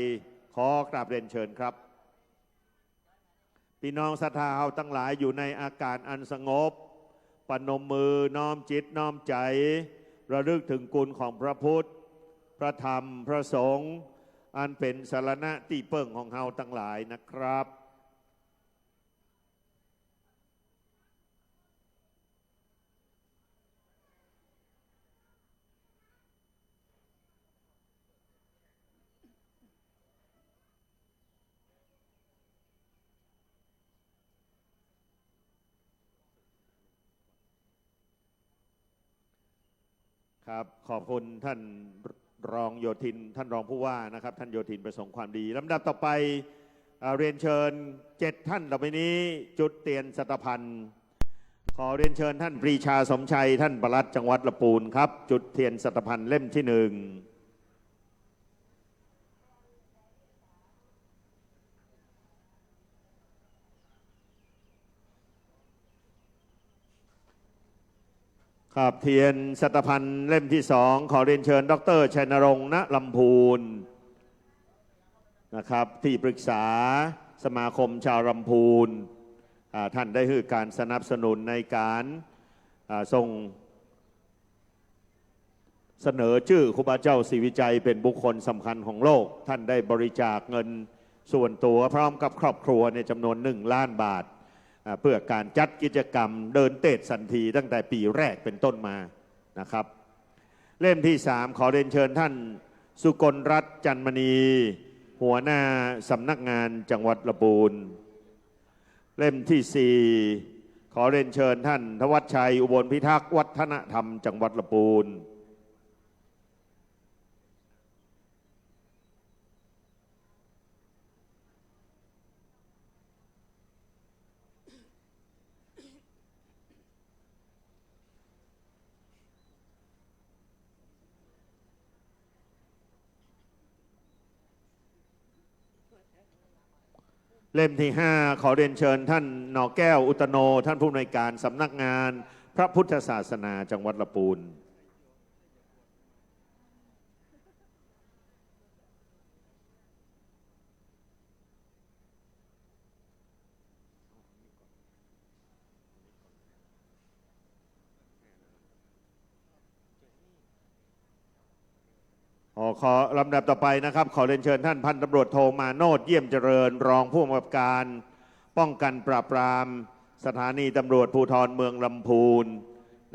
ขอกราบเรียนเชิญครับ พี่น้องศรัทธาเฮาตังหลายอยู่ในอาการอันสงบ ประนมมือน้อมจิตน้อมใจ๋ ระลึกเถิงคุณของพระพุทธ พระธรรม พระสงฆ์ อันเป๋นสรณะตี้เปิ้งของเฮาตังหลายนะครับ ครับ ขอบคุณท่านรองโยธิน ท่านรองผู้ว่านะครับ ท่านโยธินประสงค์ความดี ลำดับต่อไป เอ่อ เรียนเชิญเจ็ดท่านต่อไปนี้ จุดเตียนสัตภัณฑ์ ขอเรียนเชิญท่านปรีชาสมชัย ท่านปลัดจังหวัดละปูนครับ จุดเตียนสัตภัณฑ์เล่มที่หนึ่ง ครับ เตียนสัตภัณฑ์เล่มที่สอง ขอเรียนเชิญดอกเตอร์ชัยนรงค์ ณ ลำพูน นะครับ ตี้ปรึกษาสมาคมชาวลำพูน อ่า ท่านได้หื้อการสนับสนุนในการ อ่า ส่ง เสนอจื้อครูบาเจ้าศรีวิชัยเป๋นบุคคลสำคัญของโลก ท่านได้บริจาคเงินส่วนตั๋วพร้อมกับครอบครัวเนี่ยจำนวนหนึ่งล้านบาท อ่า เพื่อการจัดกิจกรรมเดินเตศสันถีตั้งแต่ปี๋แรกเป๋นต้นมานะครับ เล่มที่สาม ขอเรียนเชิญท่านสุกลรัตน์ จันทมณี หัวหน้าสำนักงานจังหวัดละปูน เล่มที่สี่ ขอเรียนเชิญท่านธวัชชัย อุบลพิทักษ์ วัฒนธรรมจังหวัดละปูน เล่มที่ห้า ขอเรียนเชิญท่าน หน่อแก้ว อุตโน ท่านผู้อำนวยการสำนักงานพระพุทธศาสนาจังหวัดละปูน อ๋อ ขอลำดับต่อไปนะครับ ขอเรียนเชิญท่านพันตำรวจโท มาโนช เยี่ยมเจริญ รองผู้กำกับการป้องกันปราบปรามสถานีตำรวจภูธรเมืองลำพูน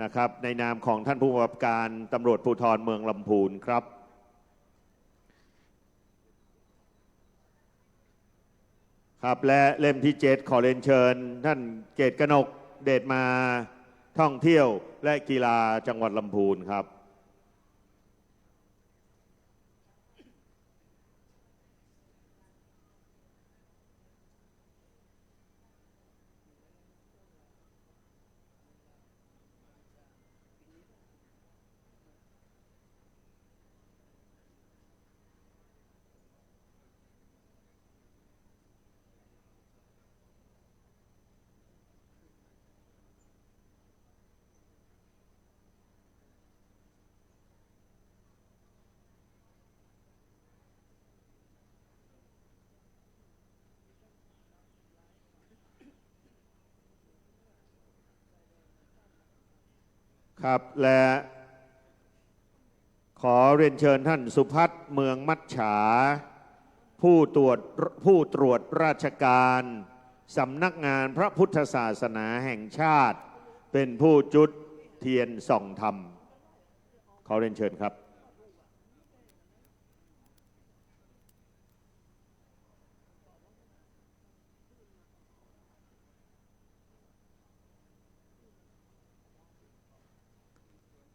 นะครับ ในนามของท่านผู้กำกับการตำรวจภูธรเมืองลำพูนครับ ครับ และเล่มที่เจ็ด ขอเรียนเชิญท่านเกตกนก เดชมา ท่องเที่ยวและกีฬาจังหวัดลำพูนครับ เ ครับ และขอเรียนเชิญท่านสุพัฒน์ เมืองมัจฉา ผู้ตรวจ ผู้ตรวจราชการสำนักงานพระพุทธศาสนาแห่งชาติ เป็นผู้จุดเทียนส่องธรรม ขอเรียนเชิญครับ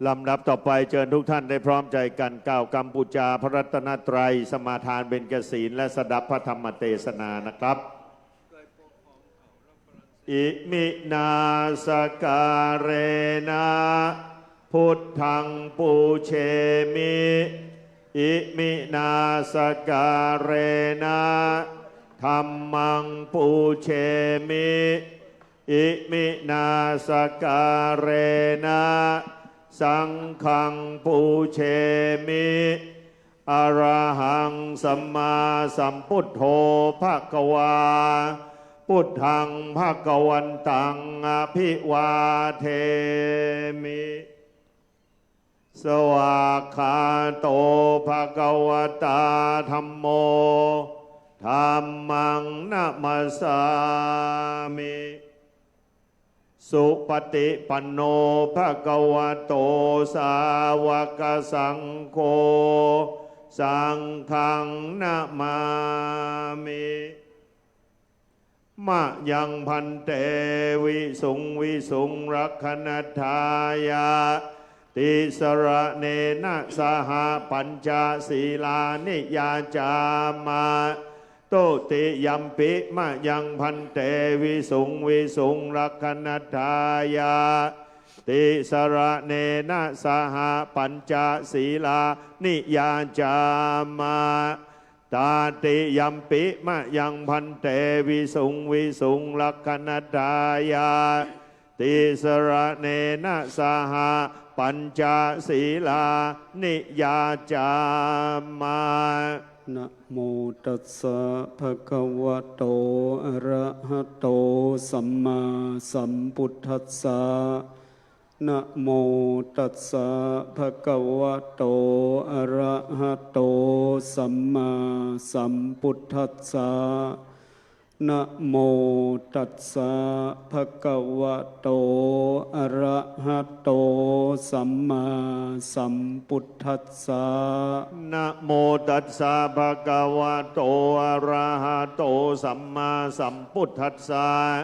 ลำดับต่อไปเจิญทุกท่านได้พร้อมใจ๋กั๋นกล่าวกำปู๋จาพระรัตนตรัย สมาทานเบญจศีล และสดับพระธรรมเตสนานะครับ Iminā sakkārena buddhaṃ pūjemi. Iminā sakkārena dhammaṃ pūjemi. Iminā sakkārena saṅghaṃ pūjemi. Arahaṃ sammāsambuddho bhagavā. Buddhaṃ bhagavantaṃ abhivādemi. Svākkhāto bhagavatā dhammo. Dhammaṃ namassāmi. Supaṭipanno bhagavato sāvakasaṅgho. Saṅghaṃ namāmi. Mayaṃ bhante visuṃ visuṃ rakkhaṇatthāya tisaraṇena saha pañca sīlāni yācāma. Dutiyampi mayaṃ bhante visuṃ visuṃ rakkhaṇatthāya tisaraṇena saha pañca sīlāni yācāma. Tatiyampi mayaṃ bhante visuṃ visuṃ rakkhaṇatthāya tisaraṇena saha pañca sīlāni yācāma. Namo tassa bhagavato arahato sammāsambuddhassa. Namo tassa bhagavato arahato sammāsambuddhassa. Namo tassa bhagavato arahato sammāsambuddhassa. Namo tassa bhagavato arahato sammāsambuddhassa.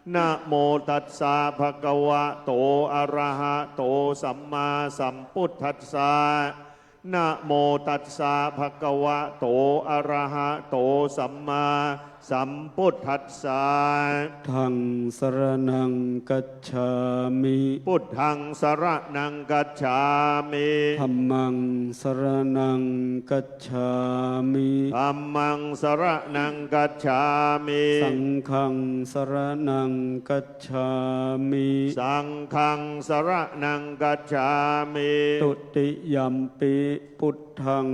Namo tassa bhagavato arahato sammāsambuddhassa. Namo tassa bhagavato arahato sammāsambuddhassa. Buddhaṃ saraṇaṃ gacchāmi. Buddhaṃ saraṇaṃ gacchāmi. Dhammaṃ saraṇaṃ gacchāmi. Dhammaṃ saraṇaṃ gacchāmi. Saṅghaṃ saraṇaṃ gacchāmi. Saṅghaṃ saraṇaṃ gacchāmi. Dutiyampi buddhaṃ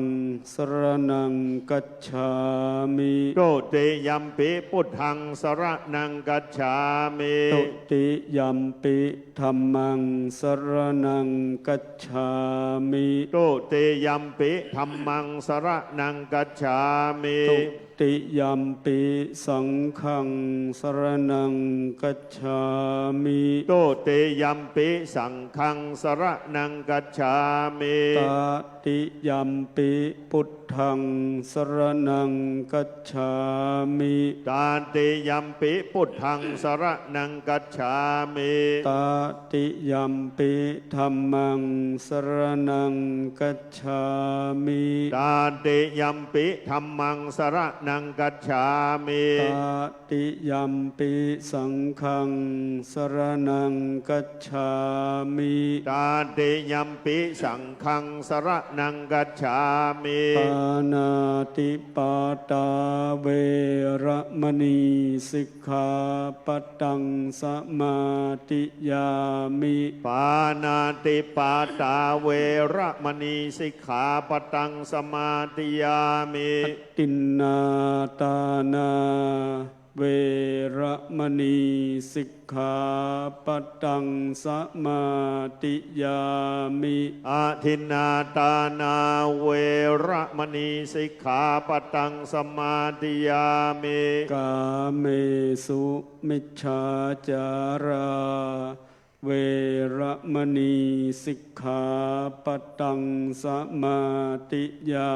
saraṇaṃ gacchāmi. Dutiyampi buddhaṃ saraṇaṃ gacchāmi. Dutiyampi dhammaṃ saraṇaṃ gacchāmi. Dutiyampi dhammaṃ saraṇaṃ gacchāmi. Dutiyampi saṅghaṃ saraṇaṃ gacchāmi. Dutiyampi saṅghaṃ saraṇaṃ gacchāmi. Tatiyampi buddhaṃ saraṇaṃ gacchāmi. Tatiyampi buddhaṃ saraṇaṃ gacchāmi. Tatiyampi dhammaṃ saraṇaṃ gacchāmi. Tatiyampi dhammaṃ saraṇaṃ gacchāmi. Tatiyampi saṅghaṃ saraṇaṃ gacchāmi. Tatiyampi saṅghaṃ saraṇaṃ gacchāmi. Pāṇātipātā veramaṇī sikkhāpadaṃ samādiyāmi. Pāṇātipātā veramaṇī sikkhāpadaṃ samādiyāmi. Adinnādānā เวระมะณี สิกขาปะตัง สมาธิยามิ อทินนาทานา เวระมะณี สิกขาปะตัง สมาธิยามิ กาเมสุมิจฉาจารา เวระมะณี สิกขาปะตัง สมาธิยา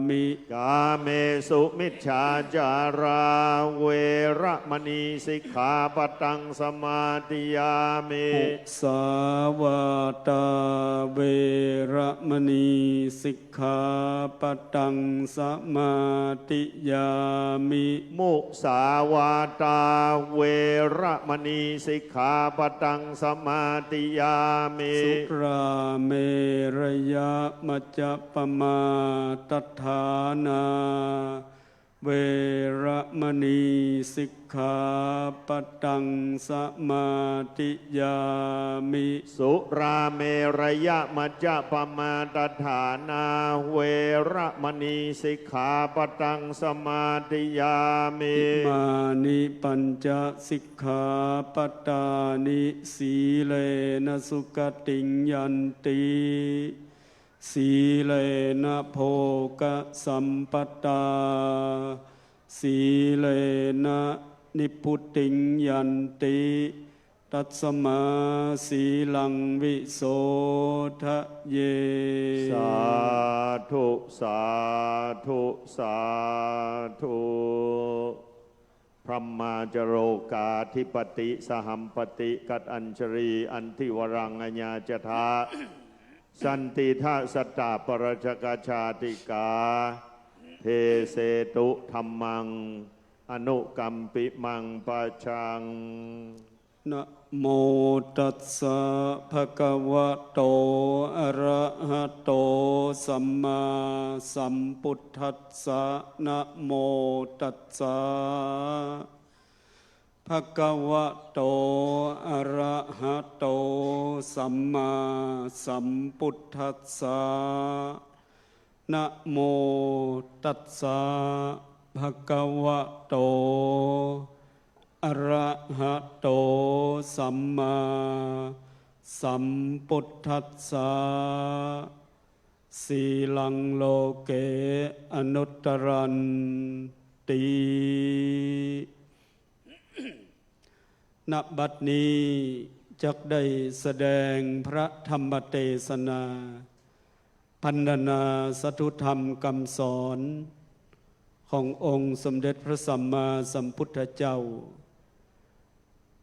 มิ กาเมสุมิจฉาจารา เวระมะณี สิกขาปะตัง สมาธิยามิ มุสาวาทา เวระมะณี สิกขาปะตัง สมาธิยามิ มุสาวาทา เวระมะณี สิกขาปะตัง สมาธิยามิ สุราเมรยะมัจจปมาทฐานา เวระมะณี สิกขาปะตัง สมาธิยามิ สุราเมรยะมัจจปมาทฐานา เวระมะณี สิกขาปะตัง สมาธิยามิ อิมานิปัญจสิกขาปะตานิ สีเลนะสุขติงยันติ สีเลนะโภคสัมปตา สีเลนะนิพพุติงยันติ ตัสมาสีลังวิโสทะเย สาธุ สาธุ สาธุ พรหมาจโรกาธิปติ สหัมปติ กัตอัญชลี อันทิวรัง อญาจทะ สันติทะ สัตตะปะระจกชาติกา เทเสตุ ธัมมัง อนุกัมปิมัง ปะชัง นะโมตัสสะ ภะคะวะโต อะระหะโต สัมมาสัมพุทธัสสะ นะโมตัสสะ ภะคะวะโต อะระหะโต สัมมาสัมพุทธัสสะ นะโมตัสสะ ภะคะวะโต อะระหะโต สัมมาสัมพุทธัสสะ สีลังโลเก อนุตตรันติ ณ บัดนี้จักได้แสดงพระธรรมเตสนา พรรณนาสัตถุธรรมกำสอนขององค์สมเด็จพระสัมมาสัมพุทธเจ้า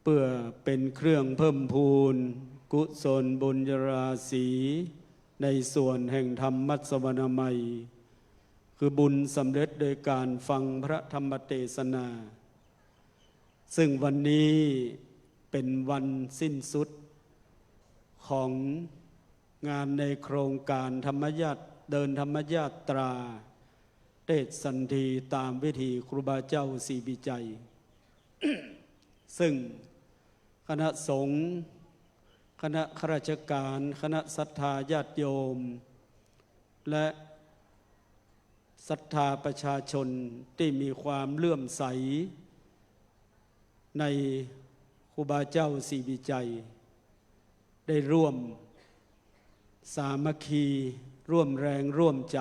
เพื่อเป็นเครื่องเพิ่มพูนกุศลบุญญาราศี ในส่วนแห่งธรรมมัสสวนามัย คือบุญสำเร็จโดยการฟังพระธรรมเตสนา ซึ่งวันนี้เป็นวันสิ้นสุดของงานในโครงการธรรมยาต- เดินธรรมยาตรา เตสสันธีตามวิถีครูบาเจ้าศรีวิชัย ซึ่งคณะสงฆ์ คณะข้าราชการ คณะศรัทธาญาติโยม และศรัทธาประชาชนที่มีความเลื่อมใสในครูบาเจ้าศรีวิชัย ได้ร่วมสามัคคี ร่วมแรงร่วมใจ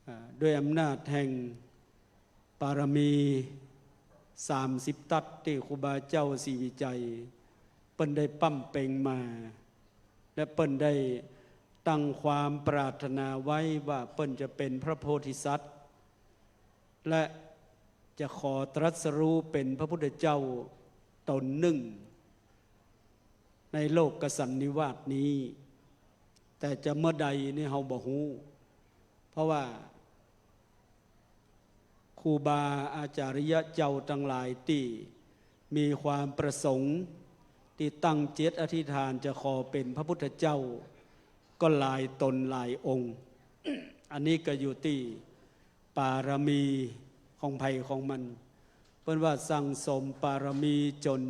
อ่า ด้วยอำนาจแห่ง ปารมีสามสิบตั๊ดตี้ครูบาเจ้าศรีวิชัย เปิ้นได้ปำเพ็งมา และเปิ้นได้ตั้งความปรารถนาไว้ว่าเปิ้นจะเป็นพระโพธิสัตว์ และจะขอตรัสรู้เป็นพระพุทธเจ้าตนนึ่ง ในโลกสันนิวาสนี้ แต่จะเมื่อใดนี่เฮาบ่ฮู้ เพราะว่าครูบาอาจาริยะเจ้าตังหลายตี้มีความประสงค์ตี้ตั้งจิตอธิษฐานจะขอเป็นพระพุทธเจ้า ก็หลายตนหลายองค์ อันนี้ก็อยู่ตี้ปารมีของใผของมัน เปิ้นว่าสั่งสมปารมีจ๋น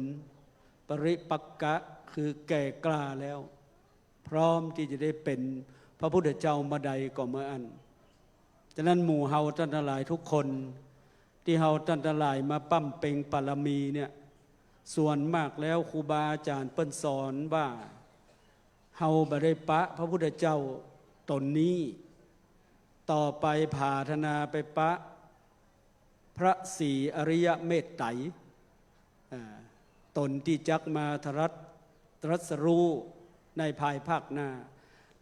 ปริปักกะ คือแก่กล้าแล้ว พร้อมตี้จะได้เป็นพระพุทธเจ้าเมื่อใดก็เมื่ออั้น ฉะนั้นหมู่เฮาต้านตังหลายทุกคน ตี้เฮาต้านตังหลายมาบำเพ็ญบารมีเนี่ย ส่วนมากแล้วครูบาอาจ๋ารย์เปิ้นสอนว่า เฮาบ่ได้ปะพระพุทธเจ้าตนนี้ ต่อไปผาถนาไปปะพระศรีอริยเมตไตร อ่า ตนตี้จักมาตรัส ตรัสรู้ในภายภาคหน้า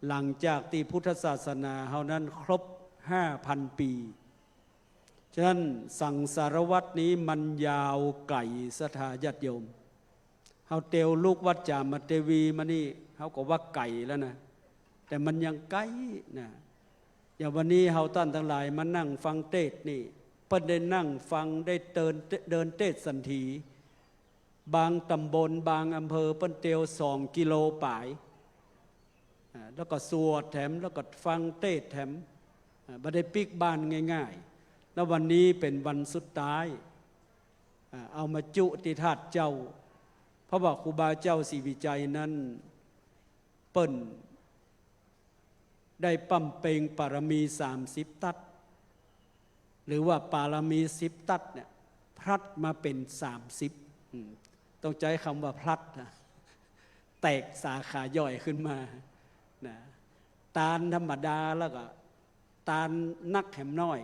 หลังจากตี้พุทธศาสนาเฮานั้นครบห้าพันปี๋ ฉะนั้นสังสารวัฏนี้มันยาวไก๋ศรัทธาญาติโยม เฮาเตียวลุกวัดจ๋ามเทวีมานี่ เฮาก็ว่าไก๋แล้วนะ แต่มันยังไก๋นะ อย่างวันนี้เฮาต้านตังหลายมานั่งฟังเตสน์นี่ เปิ้นได้นั่งฟัง ได้เดิน เดินเตสน์สันถี บางต๋ำบล บางอำเภอ เปิ้นเตียวสองกิโลป๋าย อ่า แล้วก็สวดแถม แล้วก็ฟังเตสน์แถม อ่า บ่ได้ปิ๊กบ้านง่ายๆ แล้ววันนี้เป๋นวันสุดท้าย อ่า เอามาจุตี้ธาตุเจ้า เพราะว่าครูบาเจ้าศรีวิชัยนั้น เปิ้นได้บำเพ็ญบารมีสามสิบทัศน์ หรือว่าปารมีสิบทัศน์เนี่ย พลัดมาเป๋นสามสิบ อืม ต้องใจ๊กำว่าพลัดนะ แตกสาขาย่อยขึ้นมา นะ ตานธรรมดาแล้วก็ตานนักแหมน้อย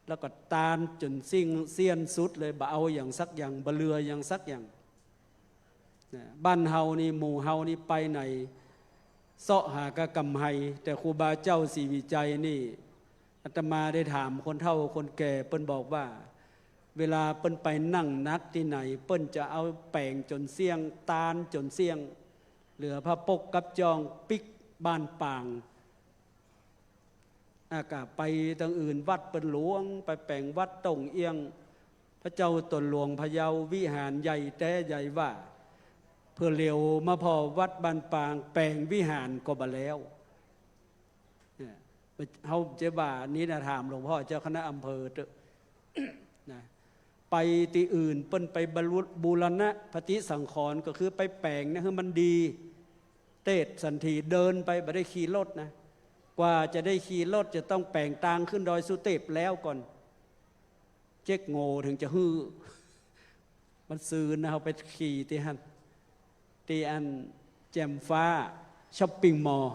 แล้วก็ตานจ๋นสิ้น เสี้ยนสุดเลย บ่เอาอะหยังสักอย่าง บ่เหลืออะหยังสักอย่าง นะ บ้านเฮานี่ หมู่เฮานี่ไปไหน เซาะหาก้ากำไฮ แต่ครูบาเจ้าศรีวิชัยนี่ อาตมาได้ถามคนเฒ่าคนแก่ เปิ้นบอกว่า เวลาเปิ้นไปนั่งหนักตี้ไหน เปิ้นจะเอาแป๋งจ๋นเสี้ยง ตานจ๋นเสี้ยง เหลือผ้าปกกับจ้องปิ๊กบ้านปาง อ่ะ ก็ไปตังอื่น วัดเปิ้นหลวง ไปแป๋งวัดต้งเอี้ยง พระเจ้าต๋นหลวงพะเยา วิหารใหญ่แต๊ใหญ่ว่า เผื่อเหลียวมาผ่อวัดบ้านปาง แป๋งวิหารก็บ่แล้ว เนี่ย เฮาจะว่านี้นะ ถามหลวงพ่อเจ้าคณะอำเภอเต๊อะ นะ ไปตี้อื่นเปิ้นไปบรรลุ บูรณะปฏิสังขรณ์ ก็คือไปแป๋งนะ หื้อมันดี เตสน์สันถี เดินไป บ่ได้ขี่รถนะ กว่าจะได้ขี่รถจะต้องแป๋งตางขึ้นดอยสุเตพแล้วก่อน เจ๊กโง่เถิงจะหื้อ มันซืนนะ เฮาไปขี่ตี้หั้น ตี้อันแจ่มฟ้าช็อปปิ้งมอลล์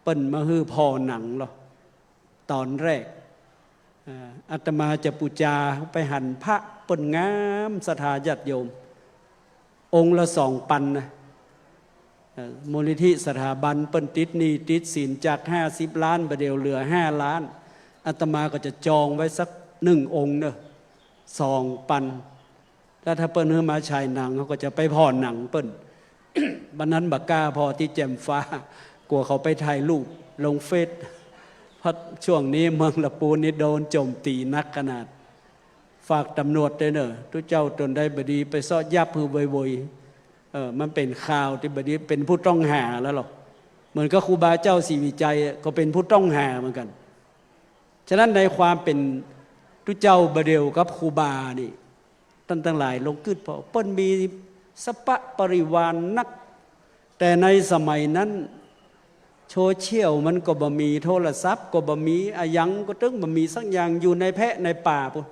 เปิ้นมาหื้อผ่อหนังลอ ต๋อนแรก อ่า อาตมาจะปู๋จา ไปหันพระเปิ้นงาม ศรัทธาญาติโยม องค์ละสองปันนะ เอ่อ มูลนิธิสถาบันเปิ้นติดหนี้ติดสินจากห้าสิบล้าน บ่าเดี่ยวเหลือห้าล้าน อาตมาก็จะจองไว้สักหนึ่งองค์เนาะ สองปัน แล้วถ้าเปิ้นหื้อมาฉายหนัง เฮาก็จะไปผ่อหนังเปิ้น วันนั้นบ่กล้าผ่อตี้แจ่มฟ้า กลัวเขาไปถ่ายรูปลงเฟซ เพราะช่วงนี้เมืองละปูนนี่โดนโจมตีหนักขนาด ฝากต๋ำรวจด้วยเนาะ ตุ๊เจ้าต๋นใดบ่ดีไปเซาะยับหื้อโวยๆ เออ มันเป๋นข่าวตี้บ่ดี เป๋นผู้ต้องหาแล้วลอ เหมือนกับครูบาเจ้าศรีวิชัยอะ ก็เป๋นผู้ต้องหาเหมือนกั๋น ฉะนั้นในความเป๋นตุ๊เจ้าบ่าเดี่ยวกับครูบานี่ ต้านตังหลายลองกึ๊ดผ่อ เปิ้นมีสัพพะบริวารนัก แต่ในสมัยนั้น โซเชียลมันก็บ่มี โทรศัพท์ก็บ่มี อะหยังก็ตึงบ่มีสักอย่าง อยู่ในแพะในป่าปู้น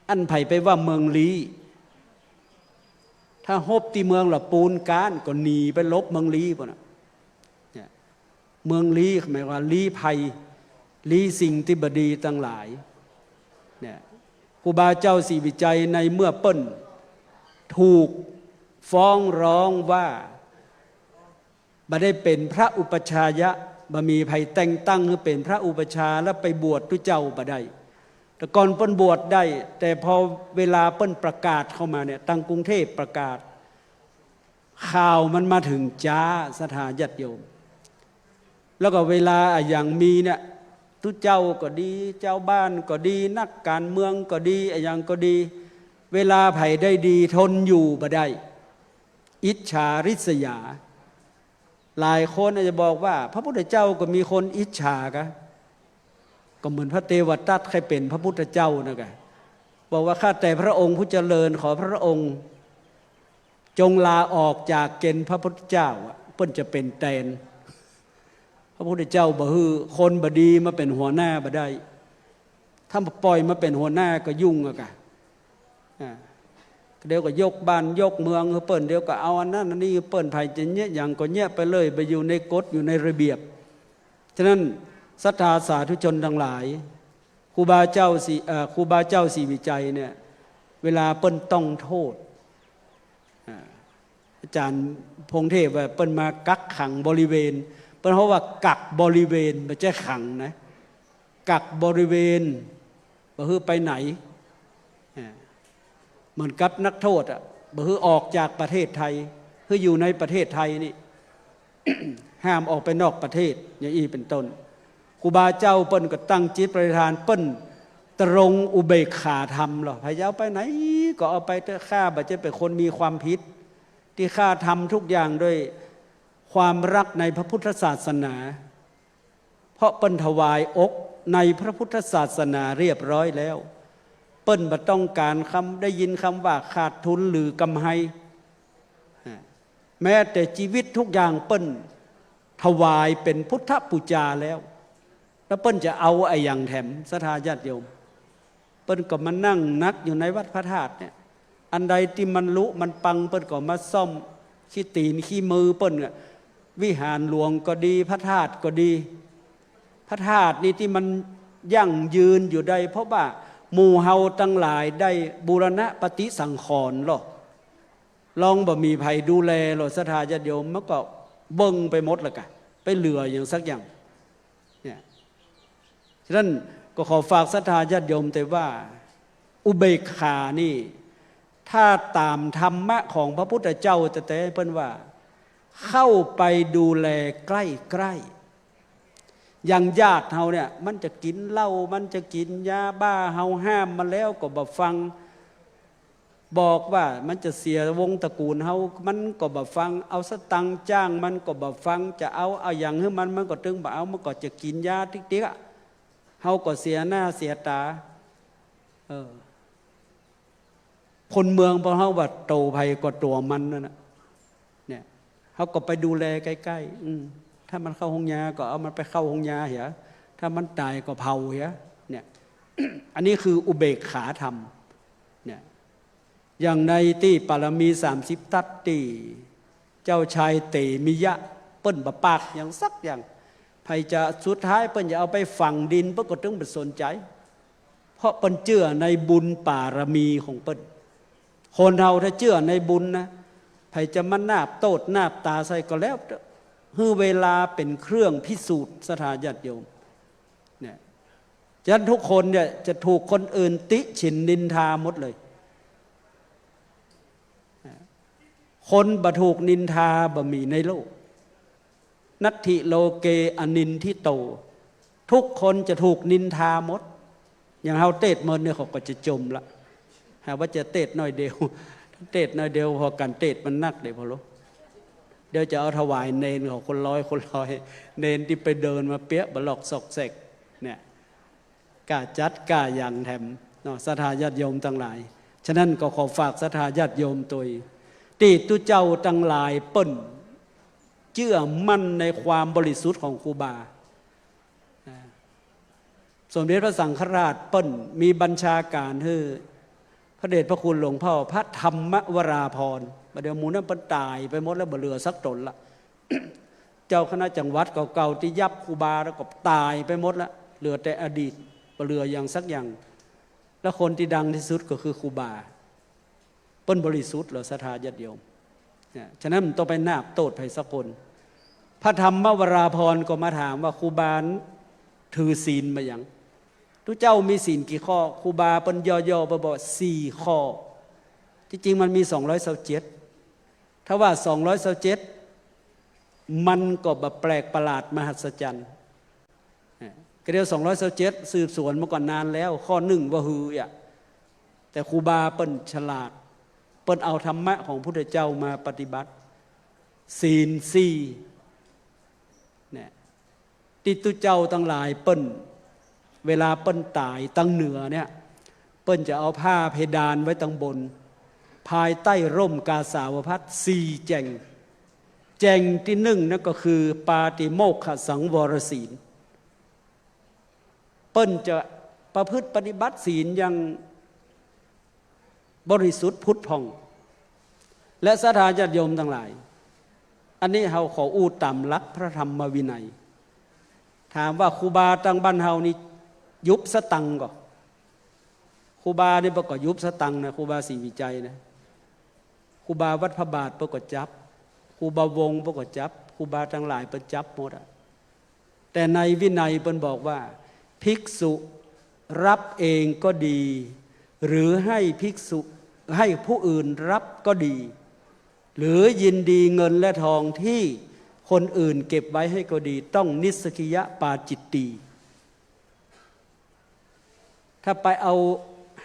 อั้นใผไปว่าเมืองลี้ ถ้าฮบตี้เมืองละปูนก๊าน ก็หนีไปหลบเมืองลี้ปู้นน่ะ เนี่ย เมืองลี้หมายว่าลี้ภัย ลี้สิ่งตี้บ่ดีตังหลาย เนี่ย ครูบาเจ้าศรีวิชัยในเมื่อเปิ้นถูกฟ้องร้องว่า บ่ได้เป๋นพระอุปัชฌายะ บ่มีใผแต่งตั้งหื้อเป๋นพระอุปัชฌาย์ แล้วไปบวชตุ๊เจ้าบ่ได้ แต่ก่อนเปิ้นบวชได้ แต่พอเวลาเปิ้นประกาศเข้ามาเนี่ย ตังกรุงเทพฯประกาศ ข่าวมันมาเถิงจ๊า ศรัทธาญาติโยม แล้วก็เวลาอะหยังมีเนี่ย ตุ๊เจ้าก็ดี จาวบ้านก็ดี นักก๋านเมืองก็ดี อะหยังก็ดี เวลาใผได้ดีทนอยู่บ่ได้ อิจฉาริษยา หลายคนอาจจะบอกว่า พระพุทธเจ้าก็มีคนอิจฉากะ ก็เหมือนพระเทวทัตใค่เป๋นพระพุทธเจ้านะกะ บอกว่า ข้าแต่พระองค์ผู้เจริญ ขอพระองค์จงลาออกจากเกณฑ์พระพุทธเจ้าอะ เปิ้นจะเป๋นแตน พระพุทธเจ้าบ่หื้อคนบ่ดีมาเป๋นหัวหน้าบ่ได้ ถ้าบ่ปล่อยมาเป๋นหัวหน้าก็ยุ่งอะกะ อ่า เดี๋ยวก็ยกบ้านยกเมืองหื้อเปิ้น เดี๋ยวก็เอาอันนั้นอันนี้หื้อเปิ้น ใผจะเยียะหยังก็เยียะไปเลย บ่อยู่ในกฎอยู่ในระเบียบ ฉะนั้นศรัทธาสาธุชนตังหลาย ครูบาเจ้าศรี เอ่อ ครูบาเจ้าศรีวิชัยเนี่ย เวลาเปิ้นต้องโทษ อ่า อาจ๋ารย์พงษ์เทพว่าเปิ้นมากักขังบริเวณ เปิ้นฮ้องว่ากักบริเวณ บ่ใจ้ขังนะ กักบริเวณ บ่หื้อไปไหน อ่า เหมือนกับนักโทษอะ บ่หื้อออกจากประเทศไทย หื้ออยู่ในประเทศไทยนี่ ห้ามออกไปนอกประเทศ อย่างอี้เป๋นต้น ครูบาเจ้าเปิ้นก็ตั้งจิตปรินิธาน เปิ้นตรงอุเบกขาธรรมลอ ใผจะเอาไปไหนก็เอาไปเต๊อะ ข้าบ่ใจ้เป๋นคนมีความผิด ตี้ข้าทำทุกอย่างด้วยความฮักในพระพุทธศาสนา เพราะเปิ้นถวายอกในพระพุทธศาสนาเรียบร้อยแล้ว เปิ้นบ่ต้องก๋านกำ ได้ยินกำว่าขาดทุนหรือกำไร แม้แต่จีวิตทุกอย่างเปิ้นถวายเป๋นพุทธปู๋จาแล้ว แล้วเปิ้นจะเอาอะหยังแถม ศรัทธาญาติโยม เปิ้นก็มานั่งหนักอยู่ในวัดพระธาตุเนี่ย อันใดตี้มันรุมันปังเปิ้นก็มาซ่อมขี้ตี๋นขี้มือเปิ้นอะ วิหารหลวงก็ดี พระธาตุก็ดี พระธาตุนี่ตี้มันยั่งยืนอยู่ได้ เพราะว่าหมู่เฮาตังหลายได้บูรณะปฏิสังขรณ์ลอ ลองบ่มีใผดูแลลอ ศรัทธาญาติโยม มันก็เบิ่งไปหมดละกะ ไปเหลือหยังสักอย่าง เนี่ย ฉะนั้นก็ขอฝากศรัทธาญาติโยมแต่ว่า อุเบกขานี่ ถ้าต๋ามธรรมะของพระพุทธเจ้าแต๊ๆ เปิ้นว่า เข้าไปดูแลใกล้ๆ อย่างญาติเฮาเนี่ย มันจะกิ๋นเหล้า มันจะกิ๋นยาบ้า เฮาห้ามมันแล้วก็บ่ฟัง บอกว่ามันจะเสียวงตระกูลเฮา มันก็บ่ฟัง เอาสตางค์จ้างมันก็บ่ฟัง จะเอาอะหยังหื้อมัน มันก็ตึงบ่เอา มันก็จะกิ๋นยาติ๊กๆ อะ เฮาก็เสียหน้าเสียต๋า เออ คนเมืองปอเฮาว่าตั๋วใผก็ตั๋วมันนั่นน่ะ เนี่ย เฮาก็ไปดูแลใกล้ๆ อืม ถ้ามันเข้าโฮงยาก็เอามันไปเข้าโฮงยาเหีย ถ้ามันต๋ายก็เผาเหีย เนี่ย อันนี้คืออุเบกขาธรรม เนี่ย อย่างในตี้ปารมีสามสิบทัศน์ตี้เจ้าชายเตมิยะ เปิ้นบ่ปากหยังสักอย่าง ใผจะ สุดท้ายเปิ้นจะเอาไปฝังดิน เปิ้นก็ตึงบ่สนใจ๋ เพราะเปิ้นเจื้อในบุญปารมีของเปิ้น คนเฮาถ้าเจื้อในบุญนะ ใผจะมานาบโต้ษนาบต๋าใส่ก็แล้วเต๊อะ หื้อเวลาเป๋นเครื่องพิสูจน์ ศรัทธาญาติโยม เนี่ย ฉะนั้นทุกคนเนี่ยจะถูกคนอื่นติฉินนินทาหมดเลย คนบ่ถูกนินทาบ่มีในโลก นัตถิโลเกอนินทิโต ทุกคนจะถูกนินทาหมด อย่างเฮาเตศน์เมินเนี่ยเขาก็จะจมละ หาว่าจะเตศน์หน้อยเดียว เตศน์หน้อยเดียว พอกั๋นเตศน์มันนักเด้อ พอรู้ เดี๋ยวจะเอาถวายเณรเขาคนละร้อย คนละร้อย เณรตี้ไปเดินมาเปียะบ่ลอกซอกแซก เนี่ย กล้าจัดกล้าหยั่งแถมเนาะ ศรัทธาญาติโยมตังหลาย ฉะนั้นก็ขอฝากศรัทธาญาติโยมตวย ตี้ตุ๊เจ้าตังหลายเปิ้นเจื้อมั่นในความบริสุทธิ์ของครูบา อ่า สมเด็จพระสังฆราชเปิ้นมีบัญชาก๋านหื้อพระเดชพระคุณหลวงพ่อพระธรรมวราภรณ์ บ่าเดี่ยวหมู่นั้นเปิ้นต๋ายไปหมดแล้ว บ่เหลือสักต๋นละ เจ้าคณะจังหวัดเก่าๆ ตี้ยับครูบาแล้วก็ต๋ายไปหมดละ เหลือแต่อดีต บ่เหลือหยังสักอย่าง แล้วคนตี้ดังตี้สุดก็คือครูบา เปิ้นบริสุทธิ์ลอ ศรัทธาญาติโยม เนี่ย ฉะนั้นบ่ต้องไปนาบโต้ษใผสักคน พระธรรมวราภรณ์ก็มาถามว่าครูบาถือศีลบ่าหยัง ตุ๊เจ้ามีศีลกี่ข้อ ครูบาเปิ้นย่อๆ ไปบอกสี่ข้อ ตี้จริงมันมีสองร้อยซาวเจ็ด ถ้าว่าสองร้อยซาวเจ็ด มันก็บ่แปลกประหลาดมหัศจรรย์ เนี่ย ก็เดี๋ยวสองร้อยซาวเจ็ด สืบสวนมาก่อนนานแล้ว ข้อหนึ่งว่าหื้ออะ แต่ครูบาเปิ้นฉลาด เปิ้นเอาธรรมะของพุทธเจ้ามาปฏิบัติ ศีลสี่ เนี่ย ตี้ตุ๊เจ้าตังหลายเปิ้น เวลาเปิ้นต๋ายตังเหนือเนี่ย เปิ้นจะเอาผ้าเพดานไว้ตังบน ภายใต้ร่มกาสาวพัสตร์สี่แจ่ง แจ่งตี้นึ่งนั่นก็คือปาติโมกขสังวรศีล เปิ้นจะ ประพฤติปฏิบัติศีลอย่างบริสุทธิ์ผุดผ่อง และศรัทธาญาติโยมตังหลาย อันนี้เฮาขออู้ต๋ามหลักพระธรรมวินัย ถามว่าครูบาตังบ้านเฮานี่ยุบสตังค์ก่อ ครูบานี่เปิ้นก็ยุบสตังค์นะ ครูบาศรีวิชัยนะ ครูบาวัดพระบาทเปิ้นก็จับ ครูบาวงศ์เปิ้นก็จับ ครูบาตังหลายเปิ้นจับหมดอะ แต่ในวินัยเปิ้นบอกว่า ภิกษุรับเองก็ดี หรือให้ภิกษุ ให้ผู้อื่นรับก็ดี หรือยินดีเงินและทองที่คนอื่นเก็บไว้ให้ก็ดี ต้องนิสสกิยปาจิตตีย์ ถ้าไปเอา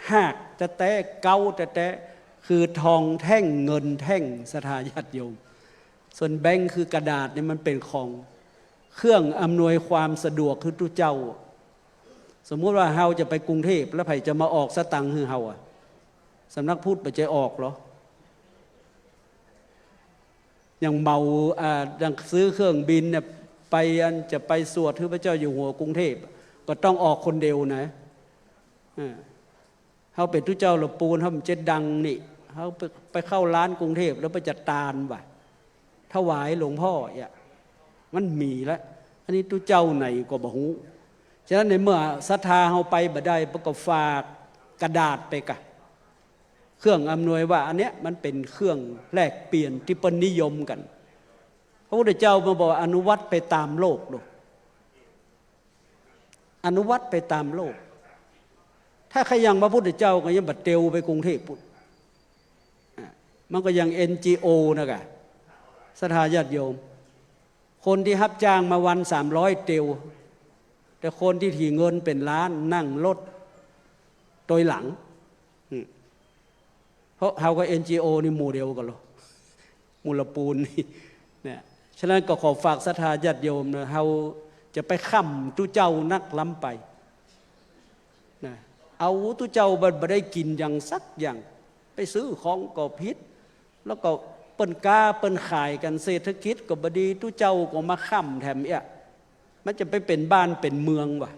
ฮากแต๊ๆ เก๊าแต๊ๆ คือทองแท่งเงินแท่ง ศรัทธาญาติโยม ส่วนแบงก์คือกระดาษเนี่ยมันเป๋นของเครื่องอำนวยความสะดวกหื้อตุ๊เจ้า สมมุติว่าเฮาจะไปกรุงเทพฯ แล้วใผจะมาออกสตังค์หื้อเฮาอะ สำนักพุทธบ่ใจ้ออกเหรอ อย่างเหมา อ่า อย่างซื้อเครื่องบินเนี่ย ไปอันจะไปสวดหื้อพระเจ้าอยู่หัวกรุงเทพฯ ก็ต้องออกคนเดียวนะ อ่า เฮาเป๋นตุ๊เจ้าละปูน เฮาบ่ใจ้ดังนี่ เฮาไป ไปเข้าร้านกรุงเทพฯ แล้วไปจะตานว่ะ ถวายหลวงพ่อเนี่ย มันมีแล้ว อันนี้ตุ๊เจ้าไหนก็บ่ฮู้ ฉะนั้นในเมื่อศรัทธาเฮาไปบ่ได้ เปิ้นก็ฝากกระดาษไปกะ เครื่องอำนวยว่าอันเนี้ยมันเป๋นเครื่องแลกเปลี่ยนตี้เปิ้นนิยมกั๋น พระพุทธเจ้ามาบอกว่าอนุวัตไปต๋ามโลกดู อนุวัตไปต๋ามโลก ถ้าใค่ยังพระพุทธเจ้าก็ยังบ่เตียวไปกรุงเทพฯ ปุ้น อ่ะ มันก็ยัง เอ็น จี โอ นะกะ ศรัทธาญาติโยม คนตี้ฮับจ้างมาวันสามร้อยเตียว แต่คนตี้ถีเงินเป๋นล้านนั่งรถโตยหลัง อืม เพราะเฮากับ เอ็น จี โอ นี่หมู่เดียวกั๋นเหรอ หมู่ละปูนนี่ เนี่ย ฉะนั้นก็ขอฝากศรัทธาญาติโยมนะ เฮาจะไปค้ำตุ๊เจ้านักล้ำไป นะ เอาตุ๊เจ้าบ่ บ่ได้กิ๋นหยังสักอย่าง ไปซื้อของก็ผิด แล้วก็เปิ้นก๊าเปิ้นขายกั๋น เศรษฐกิจก็บ่ดี ตุ๊เจ้าก็มาค้ำแถมเอี้ย มันจะไปเป๋นบ้านเป๋นเมืองวะ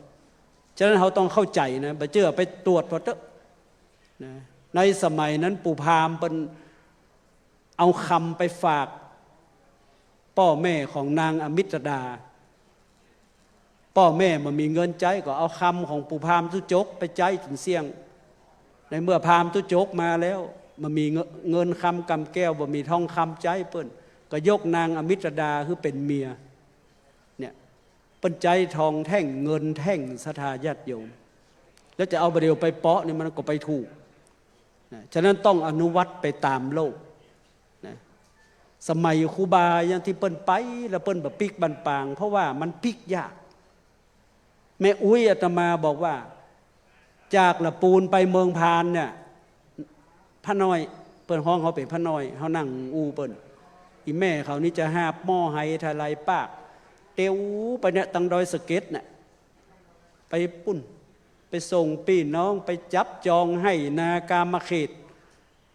ฉะนั้นเฮาต้องเข้าใจ๋นะ บ่เจื้อไปตรวจผ่อเต๊อะ นะ ในสมัยนั้นปู่พราหมณ์เปิ้นเอาคำไปฝากป้อแม่ของนางอมิตรดา ป้อแม่บ่มีเงินใจ๊ ก็เอาคำของปู่พราหมณ์ตุ๊จกไปใจ๊จ๋นเสี้ยง ในเมื่อพราหมณ์ตุ๊จกมาแล้ว บ่มีเงิน เงินคำกำแก้ว บ่มีทองคำใจ๊เปิ้น ก็ยกนางอมิตรดาหื้อเป๋นเมีย เนี่ย เปิ้นใจ๊ทองแท่งเงินแท่ง ศรัทธาญาติโยม แล้วจะเอาบ่าเดี่ยวไปเปาะนี่มันก็ไปถูก นะ ฉะนั้นต้องอนุวัตไปต๋ามโลก นะ สมัยครูบายังตี้เปิ้นไป แล้วเปิ้นบ่ปิ๊กบั้นปาง เพราะว่ามันปิ๊กยาก แม่อุ๊ยอาตมาบอกว่า จากละปูนไปเมืองพานเนี่ย พระน้อย เปิ้นฮ้องเฮาเป๋นพระน้อย เฮานั่งอู้เปิ้น อี่แม่เขานี่จะหาบหม้อไหทะไลปาก เตียวไปเนี่ย ตังดอยสะเก็ดเนี่ย ไปปุ้น ไปส่งปี้น้อง ไปจับจองไหนากามาเขต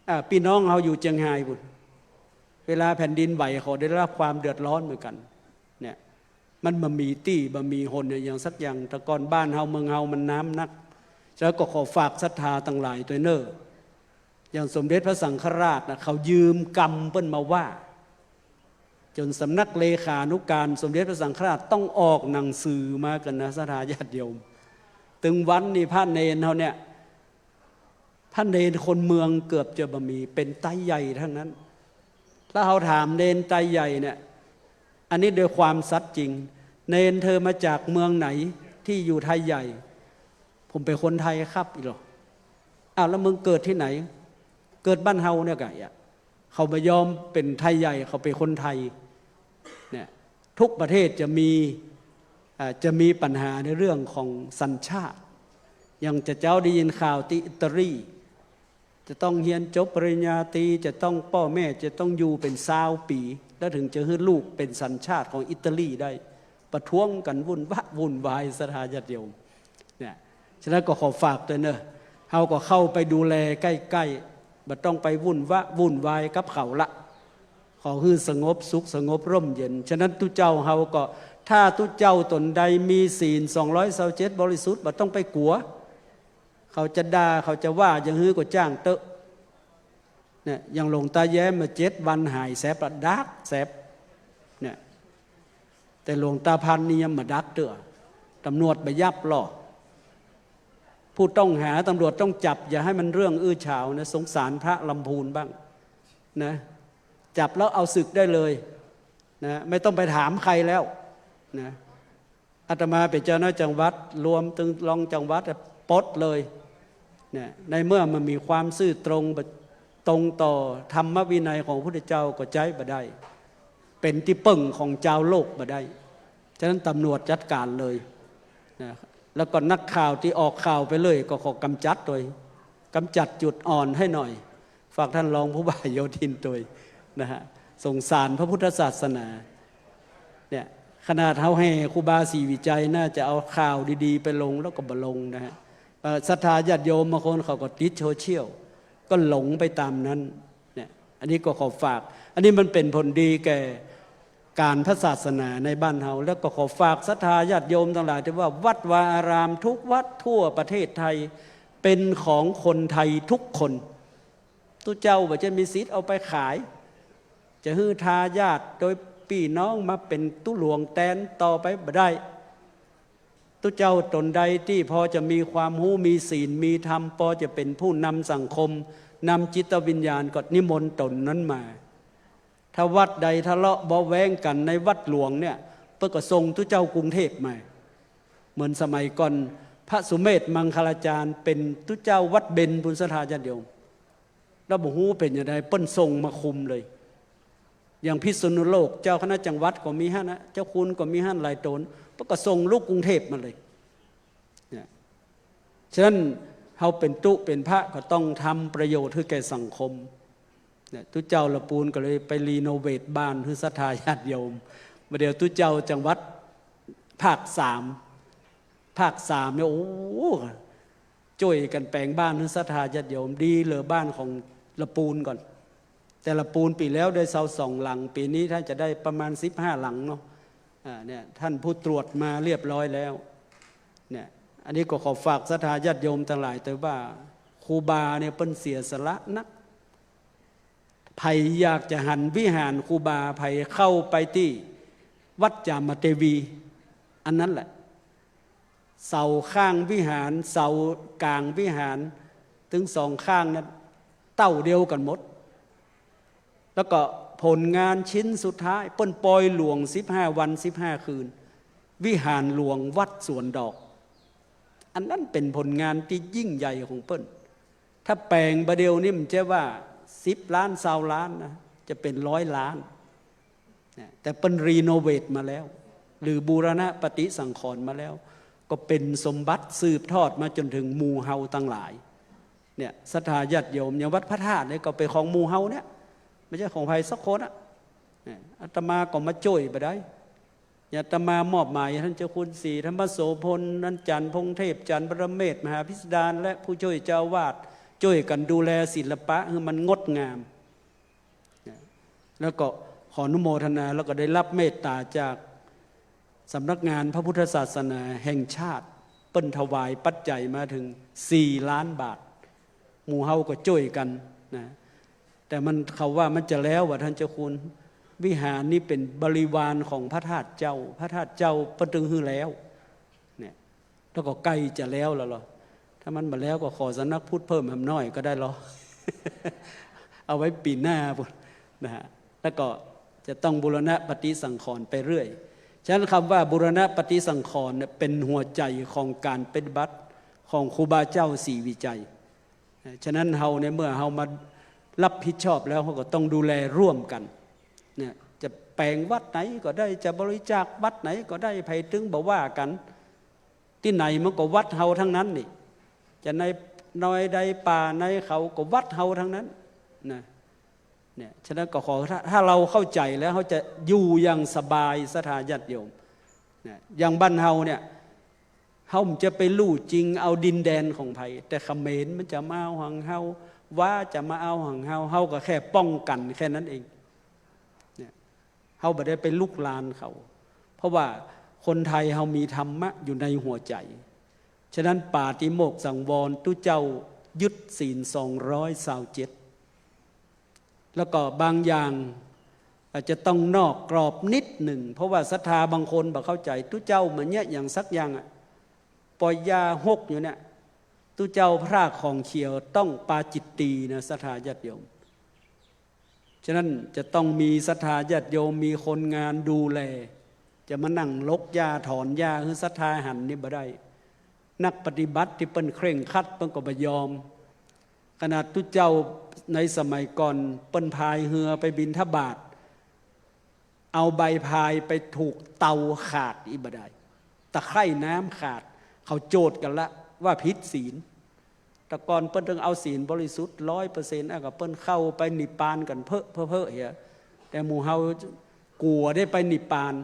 อ่า ปี้น้องเฮาอยู่เจียงฮายปุ้น เวลาแผ่นดินไหวเขาได้รับความเดือดร้อนเหมือนกั๋น เนี่ย มันบ่มีตี้ บ่มีหนเนี่ย อย่างสักอย่าง แต่ก่อนบ้านเฮาเมืองเฮามันน้ำนัก ฉะนั้นก็ขอฝากศรัทธาตังหลายตวยเน่อ อย่างสมเด็จพระสังฆราชนะ เขายืมกำเปิ้นมาว่า จ๋นสำนักเลขานุการสมเด็จพระสังฆราชต้องออกหนังสือมากั๋นนะ ศรัทธาญาติโยม ตึงวันนี้พระเณรเฮาเนี่ย พระเณรคนเมืองเกือบจะบ่มี เป๋นไตใหญ่ทั้งนั้น ถ้าเฮาถามเณรไตใหญ่เนี่ย อันนี้โดยความสัตย์จริง เณรเธอมาจากเมืองไหน ตี้อยู่ไทยใหญ่ ผมเป๋นคนไทยครับ อี้หรอ อ้าว แล้วมึงเกิดตี้ไหน เกิดบ้านเฮาเนี่ยกะ เขาบ่ยอมเป๋นไทยใหญ่ เขาเป๋นคนไทย เนี่ย ทุกประเทศจะมี อ่า จะมีปัญหาในเรื่องของสัญชาติ อย่างจะเจ้าได้ยินข่าวตี้อิตาลี จะต้องเฮียนจบปริญญาตรี จะต้อง ป้อแม่จะต้องอยู่เป๋นซาวปี๋ แล้วถึงจะหื้อลูกเป๋นสัญชาติของอิตาลีได้ ประท้วงกั๋นวุ่นวะวุ่นวาย ศรัทธาญาติโยม เนี่ย ฉะนั้นก็ขอฝากตวยเน่อ เฮาก็เข้าไปดูแลใก้ๆ บ่ต้องไปวุ่นวะวุ่นวายกับเขาละ ขอหื้อสงบสุขสงบร่มเย็น ฉะนั้นตุ๊เจ้าเฮาก็ ถ้าตุ๊เจ้าต๋นใดมีศีลสองร้อยซาวเจ็ดบริสุทธิ์ บ่ต้องไปกั๋ว เขาจะด่า เขาจะว่าอย่างหื้อก็จ้างเต๊อะ เนี่ย อย่างหลวงตาแย้มมาเจ็ดวันหายแสบละ ดักแสบ เนี่ย แต่หลวงตาพันนี่ยังบ่ดักเต๊อะ ตำรวจบ่ยับหรอก ผู้ต้องหาตำรวจต้องจับ อย่าหื้อมันเรื่องอื้อฉาวนะ สงสารพระลำพูนบ้างนะ จับแล้วเอาสึกได้เลยนะ ไม่ต้องไปถามใครแล้วนะ อาตมาเป๋นเจ้าคณะจังหวัด รวมตึงรองจังหวัด ปลดเลย เนี่ย ในเมื่อมันมีความซื่อตรง ตรงต่อธรรมวินัยของพระพุทธเจ้าก็ใจ๊บ่ได้ เป๋นตี้เปิ้งของจาวโลกบ่ได้ ฉะนั้นตำรวจจัดก๋านเลยนะ แล้วก็นักข่าวตี้ออกข่าวไปเลยก็ขอกำจัดตวย กำจัดจุดอ่อนหื้อหน่อย ฝากท่านรองผู้ว่าโยธินตวยนะฮะ สงสารพระพุทธศาสนา เนี่ย ขนาดเฮาแห่ครูบาศรีวิชัยน่าจะเอาข่าวดีๆ ไปลงแล้วก็บ่ลงนะฮะ เอ่อ ศรัทธาญาติโยมบางคนเขาก็ติดโซเชียล ก็หลงไปต๋ามนั้น เนี่ย อันนี้ก็ขอฝาก อันนี้มันเป๋นผลดีแก่ก๋านพระศาสนาในบ้านเฮา แล้วก็ขอฝากศรัทธาญาติโยมตังหลายตี้ว่าวัดวาอารามทุกวัดทั่วประเทศไทยเป๋นของคนไทยทุกคน ตุ๊เจ้าบ่ใจ้มีสิทธิ์เอาไปขาย จะหื้อทายาทโดยปี้น้องมาเป๋นตุ๊หลวงแตนต่อไปบ่ได้ ตุ๊เจ้าต๋นใดตี้พอจะมีความฮู้ มีศีล มีธรรม ปอจะเป๋นผู้นำสังคม นำจิตวิญญาณ ก็นิมนต์ต๋นนั้นมา ถ้าวัดใดทะเลาะเบาะแว้งกั๋นในวัดหลวงเนี่ย เปิ้นก็ส่งตุ๊เจ้ากรุงเทพฯมา เหมือนสมัยก่อนพระสุเมธมังคลาจารย์เป๋นตุ๊เจ้าวัดเบญปุ้น ศรัทธาญาติโยม แล้วบ่ฮู้เป๋นจะใด เปิ้นส่งมาคุมเลย อย่างพิษณุโลก เจ้าคณะจังหวัดก็มีหั้นนะ เจ้าคุณก็มีหั้นหลายต๋น เปิ้นก็ส่งลูกกรุงเทพฯมาเลย เนี่ย ฉะนั้นเฮาเป๋นตุ๊เป๋นพระก็ต้องทำประโยชน์หื้อแก่สังคม เนี่ย ตุ๊เจ้าละปูนก็เลยไปรีโนเวทบ้านหื้อศรัทธาญาติโยม บ่าเดี่ยวตุ๊เจ้าจังหวัดภาคสาม ภาคสามเนี่ย โอ้ จ้วยกั๋นแป๋งบ้านหื้อศรัทธาญาติโยม ดีเหลือบ้านของละปูนก่อน แต่ละปูนปี๋แล้วได้ซาวสองหลัง ปี๋นี้ถ้าจะได้ประมาณสิบห้าหลังเนาะ อ่า เนี่ย ท่านผู้ตรวจมาเรียบร้อยแล้ว เนี่ย อันนี้ก็ขอฝากศรัทธาญาติโยมตังหลายตวยว่า ครูบาเนี่ยเปิ้นเสียสละนัก ใผอยากจะหันวิหารครูบา ใผเข้าไปตี้วัดจามเทวี อันนั้นแหละ เสาข้างวิหาร เสาก๋างวิหาร ตึงสองข้างนั้น เต้าเดียวกั๋นหมด แล้วก็ผลงานชิ้นสุดท้าย เปิ้นปอยหลวงสิบห้าวันสิบห้าคืน วิหารหลวงวัดสวนดอก อันนั้นเป๋นผลงานตี้ยิ่งใหญ่ของเปิ้น ถ้าแป๋งบ่าเดี่ยวนี้มันจะว่าสิบล้าน ซาวล้านนะ จะเป๋นร้อยล้าน เนี่ย แต่เปิ้นรีโนเวทมาแล้ว หรือบูรณะปฏิสังขรณ์มาแล้ว ก็เป๋นสมบัติสืบทอดมาจ๋นเถิงหมู่เฮาตังหลาย เนี่ย ศรัทธาญาติโยม อย่างวัดพระธาตุเนี่ยก็เป๋นของหมู่เฮาเนี่ย บ่ใจ้ของใผสักคนอะ เนี่ย อาตมาก็มาจ้วยบ่ได้ อาตมามอบหมายให้ท่านเจ้าคุณศรีธรรมโสภณ ท่านจันทร์พงษ์เทพ จันทร์ปรเมศ มหาพิสดาร และผู้จ้วยเจ้าอาวาส จ้วยกั๋นดูแลศิลปะหื้อมันงดงาม แล้วก็ขออนุโมทนา แล้วก็ได้รับเมตตาจากสำนักงานพระพุทธศาสนาแห่งชาติ เปิ้นถวายปัจจัยมาเถิงสี่ล้านบาท หมู่เฮาก็จ้วยกั๋นนะ แต่มัน เขาว่ามันจะแล้วว่าท่านเจ้าคุณ วิหารนี้เป๋นบริวารของพระธาตุเจ้า พระธาตุเจ้าเปิ้นตึงหื้อแล้ว เนี่ย แล้วก็ใก้จะแล้วแล้วเหรอ ถ้ามันบ่แล้วก็ขอสำนักพุทธเพิ่มแหมหน้อยก็ได้เหรอ เอาไว้ปี๋หน้าพุ้นนะฮะ แล้วก็จะต้องบูรณะปฏิสังขรณ์ไปเรื่อย ฉะนั้นคำว่าบูรณะปฏิสังขรณ์เนี่ยเป๋นหัวใจ๋ของก๋านปฏิบัติของครูบาเจ้าศรีวิชัย ฉะนั้นเฮาเนี่ย เมื่อเฮามารับผิดชอบแล้ว เฮาก็ต้องดูแลร่วมกั๋น เนี่ย จะแป๋งวัดไหนก็ได้ จะบริจาควัดไหนก็ได้ ใผตึงบ่ว่ากั๋น ตี้ไหนมันก็วัดเฮาทั้งนั้นนี่ จะในดอยในป่าในเขาก็วัดเฮาทั้งนั้นนะ เนี่ย ฉะนั้นก็ขอ ถ้า ถ้าเฮาเข้าใจ๋แล้ว เฮาจะอยู่อย่างสบาย ศรัทธาญาติโยม เนี่ย อย่างบ้านเฮาเนี่ย เฮาบ่จะไปลู่จิงเอาดินแดนของใผ แต่เขมรมันจะมาเอาของเฮา ว้าจะมาเอาของเฮา เฮาก็แค่ป้องกั๋นแค่นั้นเอง เนี่ย เฮาบ่ได้ไปลุกรานเขา เพราะว่าคนไทยเฮามีธรรมะอยู่ในหัวใจ๋ ฉะนั้นปาฏิโมกข์สังวร ตุ๊เจ้ายึดศีลสองร้อยซาวเจ็ด แล้วก็บางอย่างอาจจะต้องนอกกรอบนิดหนึ่ง เพราะว่าศรัทธาบางคนบ่เข้าใจ๋ ตุ๊เจ้าบ่เยียะหยังสักอย่างอะ ปล่อยยาหกอยู่เนี่ย ตุ๊เจ้าพระของเขียวต้องปาจิตตีย์นะ ศรัทธาญาติโยม ฉะนั้นจะต้องมีศรัทธาญาติโยม มีคนงานดูแล จะมานั่งลกหญ้าถอนหญ้าหื้อศรัทธาหันนี่บ่ได้ นักปฏิบัติตี้เปิ้นเคร่งครัดเปิ้นก็บ่ยอม ขนาดตุ๊เจ้าในสมัยก่อนเปิ้นพายเฮือไปบิณฑบาต เอาใบพายไปถูกเตาขาดอี้บ่ได้ ตะไคร่น้ำขาด เขาโจทก์กั๋นละว่าผิดศีล แต่ก่อนเปิ้นต้องเอาศีลบริสุทธิ์ร้อยเปอร์เซ็นต์ อ่ะ ก็เปิ้นเข้าไปนิพพานกั๋นเพ้อเพ้อเพ้อเหีย แต่หมู่เฮากั๋วได้ไปนิพพาน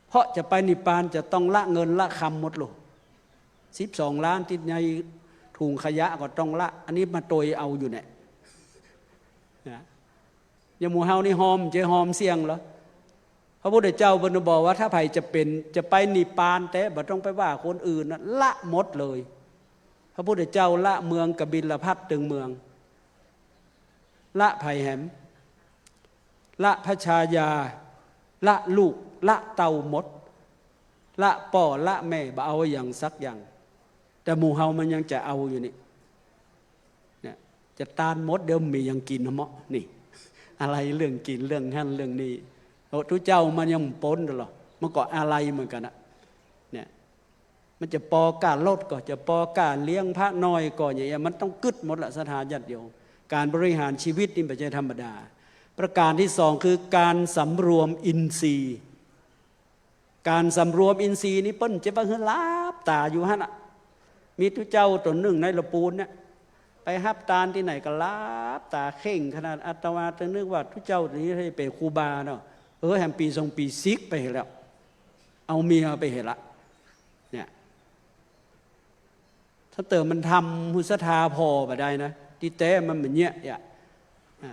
เพราะจะไปนิพพานจะต้องละเงินละคำหมดโล สิบสองล้านตี้ในถุงขยะก็ต้องละ อันนี้มาตวยเอาอยู่เนี่ยนะ อย่างหมู่เฮานี่ฮอม จะฮอมเสี้ยงเหรอ พระพุทธเจ้าเปิ้นบอกว่าถ้าใผจะเป๋น จะไปนิพพานแต๊ บ่ต้องไปว่าคนอื่นนะ ละหมดเลย พระพุทธเจ้าละเมืองกบิลพัสดุ์ตึงเมือง ละใผแหม ละพระชายา ละลูก ละเต้าหมด ละป้อละแม่ บ่เอาอะหยังสักอย่าง แต่หมู่เฮามันยังจะเอาอยู่นี่ เนี่ย จะตานหมด เดี๋ยวมีหยังกิ๋นเนาะ นี่ อะไรเรื่องกิ๋น เรื่องหั้นเรื่องนี้ โอ้ ตุ๊เจ้ามันยังบ่ป๊นหรอก มันก็อาลัยเหมือนกั๋นนะ เนี่ย มันจะปอก้ารถก็ จะปอก้าเลี้ยงพระน้อยก็ อย่างเงี้ย มันต้องกึ๊ดหมดละ ศรัทธาญาติโยม ก๋านบริหารชีวิตนี่บ่ใจ้ธรรมดา ประก๋านตี้สองคือก๋านสำรวมอินทรีย์ ก๋านสำรวมอินทรีย์นี่เปิ้นจะบ่หื้อหลับต๋าอยู่หั้นน่ะ มีตุ๊เจ้าต๋นนึ่งในละปูนเนี่ย ไปฮับตานตี้ไหนก็หลับต๋าเข่งขนาด อาตมาจะนึกว่าตุ๊เจ้านี้เป๋นครูบาเนาะ เออ แหมปีสองปีซิกไปแล้ว เอาเมียไปเหียละ เนี่ย ถ้าเติมมันทำหื้อศรัทธาผ่อบ่ได้นะ ตี้แต๊มันบ่เยียะ อ่ะ อ่า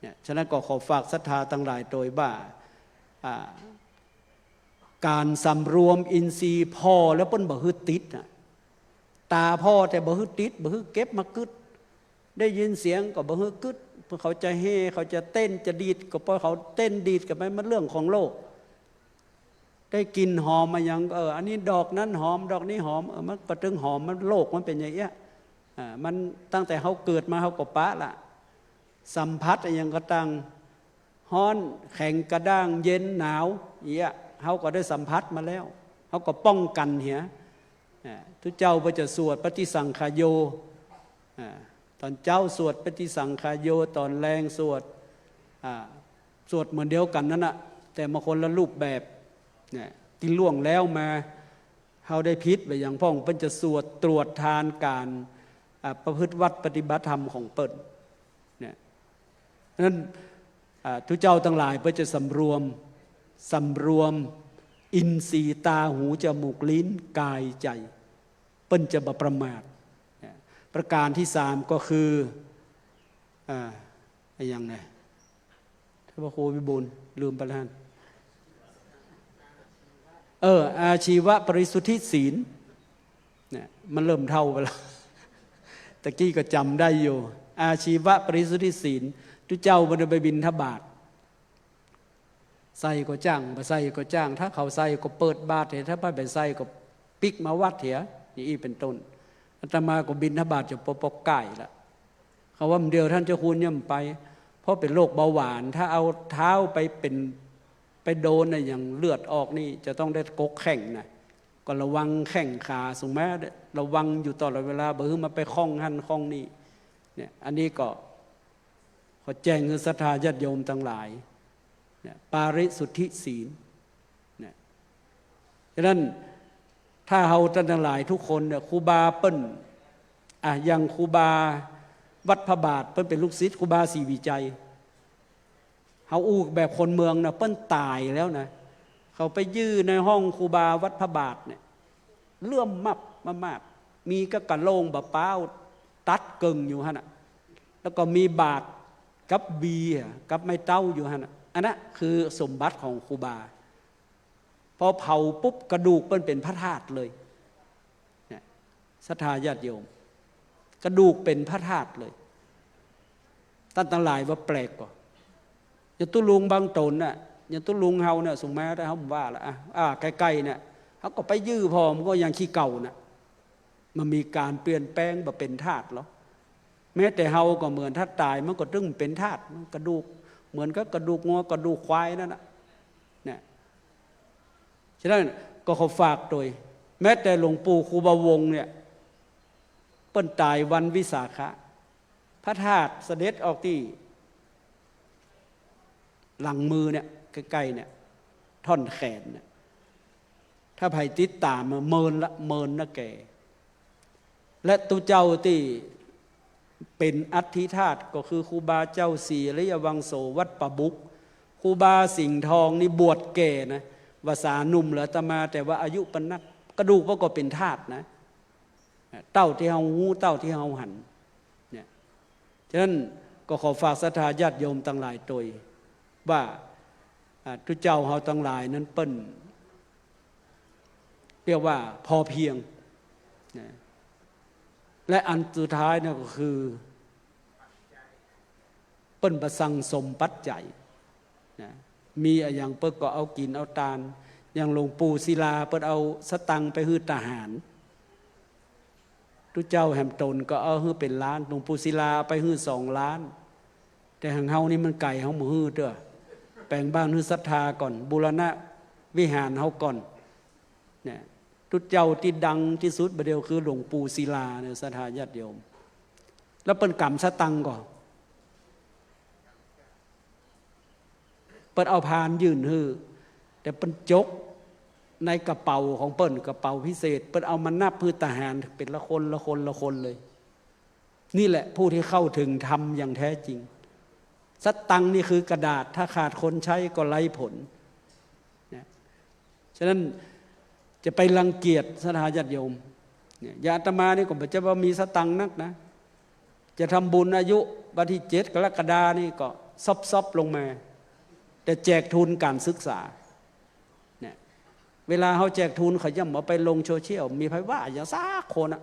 เนี่ย ฉะนั้นก็ขอฝากศรัทธาตังหลายตวยว่า อ่า ก๋านสำรวมอินทรีย์ผ่อแล้วเปิ้นบ่หื้อติดน่ะ ต๋าผ่อแต่บ่หื้อติด บ่หื้อเก็บมากึ๊ด ได้ยินเสียงก็บ่หื้อกึ๊ด เขาจะเฮ เขาจะเต้น จะดีด ก็ปล่อยเขาเต้นดีดกั๋นไป มันเรื่องของโลก ได้กลิ่นหอมมาหยังก็ เออ อันนี้ดอกนั้นหอม ดอกนี้หอม เออ มันบ่ตึงหอม มันโลกมันเป๋นอย่างเอี้ย อ่า มันตั้งแต่เฮาเกิดมาเฮาก็ปะละ สัมผัสอะหยังก็ตาง ฮ้อน แข็งกระด้าง เย็น หนาว เอี้ย เฮาก็ได้สัมผัสมาแล้ว เฮาก็ป้องกั๋นเหีย อ่า ตุ๊เจ้าเปิ้นจะสวดปฏิสังขายโย อ่า ต๋อนเจ๊าสวดปฏิสังขายโย ต๋อนแลงสวด อ่า สวดเหมือนเดียวกั๋นนั่นน่ะ แต่มาคนละรูปแบบ เนี่ย ตี้ล่วงแล้วมา เฮาได้ผิดไปอย่างพ่อง เปิ้นจะสวดตรวจทานก๋าน อ่า ประพฤติวัตรปฏิบัติธรรมของเปิ้น เนี่ย นั้น อ่า ตุ๊เจ้าตังหลายเปิ้นจะสำรวม สำรวมอินทรีย์ต๋า หู จมูก ลิ้น ก๋าย ใจ๋ เปิ้นจะบ่ประมาท เนี่ย ประก๋านตี้สามก็คือ อ่า อะหยังนะ ท่านพระครูวิบูลย์ ลืมไปแล้ว เออ อาชีวปริสุทธิศีล เนี่ย มันเริ่มเฒ่าไปแล้ว ตะกี้ก็จ๋ำได้อยู่ อาชีวปริสุทธิศีล ตุ๊เจ้าบ่ได้ไปบิณฑบาต ใส่ก็จ้าง บ่ใส่ก็จ้าง ถ้าเขาใส่ก็เปิดบาตรเหีย ถ้าบ่ใส่ก็ปิ๊กมาวัดเหีย อย่างอี้เป๋นต้น อาตมาก็บิณฑบาตอยู่ปอปอใก้ละ เขาว่าเดี๋ยวท่านเจ้าคุณย่อมไป เพราะเป๋นโรคเบาหวาน ถ้าเอาเท้าไปเป๋น ไปโดนน่ะ อย่างเลือดออกนี่ จะต้องได้กกแข้งนะ ก็ระวังแข้งขา สูงแม้ระวังอยู่ตลอดเวลา บ่หื้อมาไปข้องหั้นข้องนี่ เนี่ย อันนี้ก็ขอแจ้งหื้อศรัทธาญาติโยมตังหลาย เนี่ย ปริสุทธิศีล เนี่ย ฉะนั้น ถ้าเฮาต้านตังหลายทุกคนเนี่ย ครูบาเปิ้น อ่ะ อย่างครูบาวัดพระบาท เปิ้นเป๋นลูกศิษย์ครูบาศรีวิชัย เฮาอู้แบบคนเมืองนะ เปิ้นต๋ายแล้วนะ เขาไปยื้อในห้องครูบาวัดพระบาทเนี่ย เลื่อมมับมากๆ มีกะกะโหลงบ่าป๊าวตัดเกิ่งอยู่หั้นน่ะ แล้วก็มีบาตรกับเบียร์กับไม้เต๊าอยู่หั้นน่ะ อันนั้นคือสมบัติของครูบา พอเผาปุ๊บกระดูกเปิ้นเป๋นพระธาตุเลย ศรัทธาญาติโยม กระดูกเป๋นพระธาตุเลย ต้านตังหลายว่าแปลกก่อ อย่างตุ๊ลุงบางต๋นน่ะ อย่างตุ๊ลุงเฮาเนี่ย สุมาถ้าเฮาว่าละ อ่ะ อ่ะ ใก้ๆ เนี่ย เฮาก็ไปยื้อผ่อ มันก็ยังขี้เก่าน่ะ มันมีก๋านเปลี่ยนแปลง บ่เป๋นธาตุหรอก แม้แต่เฮาก็เหมือน ถ้าต๋ายมันก็ตึงเป๋นธาตุ มันกระดูก เหมือนกับกระดูกงัว กระดูกควายนั่นน่ะ เนี่ย ฉะนั้นก็ขอฝากตวย แม้แต่หลวงปู่ครูบาวงศ์เนี่ย เปิ้นต๋ายวันวิสาขะ พระธาตุเสด็จออกตี้หลังมือเนี่ย ใก้ๆ เนี่ย ต้นแขนเนี่ย ถ้าใผติดต๋ามมาเมินละ เมินนาแก และตุ๊เจ้าตี้เป๋นอัฐิธาตุก็คือครูบาเจ้าศรีอริยวังโสวัดป่าบุก ครูบาสิงห์ทองนี่บวชแก่นะ ว่าสาหนุ่มเหลืออาตมา แต่ว่าอายุปานนัก กระดูกมันก็เป๋นธาตุนะ เต้าตี้เฮาฮู้ เต้าตี้เฮาหัน เนี่ย ฉะนั้นก็ขอฝากศรัทธาญาติโยมตังหลายตวย ว่า อ่า ตุ๊เจ้าเฮาตังหลายนั้นเปิ้น เรียกว่าพอเพียงนะ และอันสุดท้ายนะก็คือ เปิ้นบ่สั่งสมปัจจัยนะ มีอะหยังเปิ้นก็เอากิ๋นเอาตาน อย่างหลวงปู่ศิลาเปิ้นเอาสตังค์ไปหื้อทหาร ตุ๊เจ้าแหมต๋นก็เอาหื้อเป๋นล้าน หลวงปู่ศิลาเอาไปหื้อสองล้าน แต่หังเฮานี่มันไก๋ เฮาบ่หื้อเตื้อ แป๋งบ้านหื้อศรัทธาก่อน บูรณะวิหารเฮาก่อน เนี่ย ตุ๊เจ้าตี้ดังตี้สุดบ่าเดี่ยวคือหลวงปู่ศิลาเนี่ย ศรัทธาญาติโยม แล้วเปิ้นก๋ำสตังค์ก่อ เปิ้นเอาพานยื่นหื้อ แต่เปิ้นจกในกระเป๋าของเปิ้น กระเป๋าพิเศษ เปิ้นเอามานับหื้อทหารเป๋นละคน ละคน ละคนเลย นี่แหละผู้ที่เข้าถึงธรรมอย่างแท้จริง สตังค์นี่คือกระดาษ ถ้าขาดคนใช้ก็ไร้ผลนะ ฉะนั้นจะไปรังเกียจศรัทธาญาติโยมเนี่ย อย่างอาตมานี่ก็บ่ใจ้ว่ามีสตังค์นักนะ จะทำบุญอายุวันตี้เจ็ดกรกฎานี่ก็ซบๆ ลงมา แต่แจกทุนการศึกษาเนี่ย เวลาเฮาแจกทุนเขาย่อมเอาไปลงโซเชียล มีใผว่าหยังสักคนอะ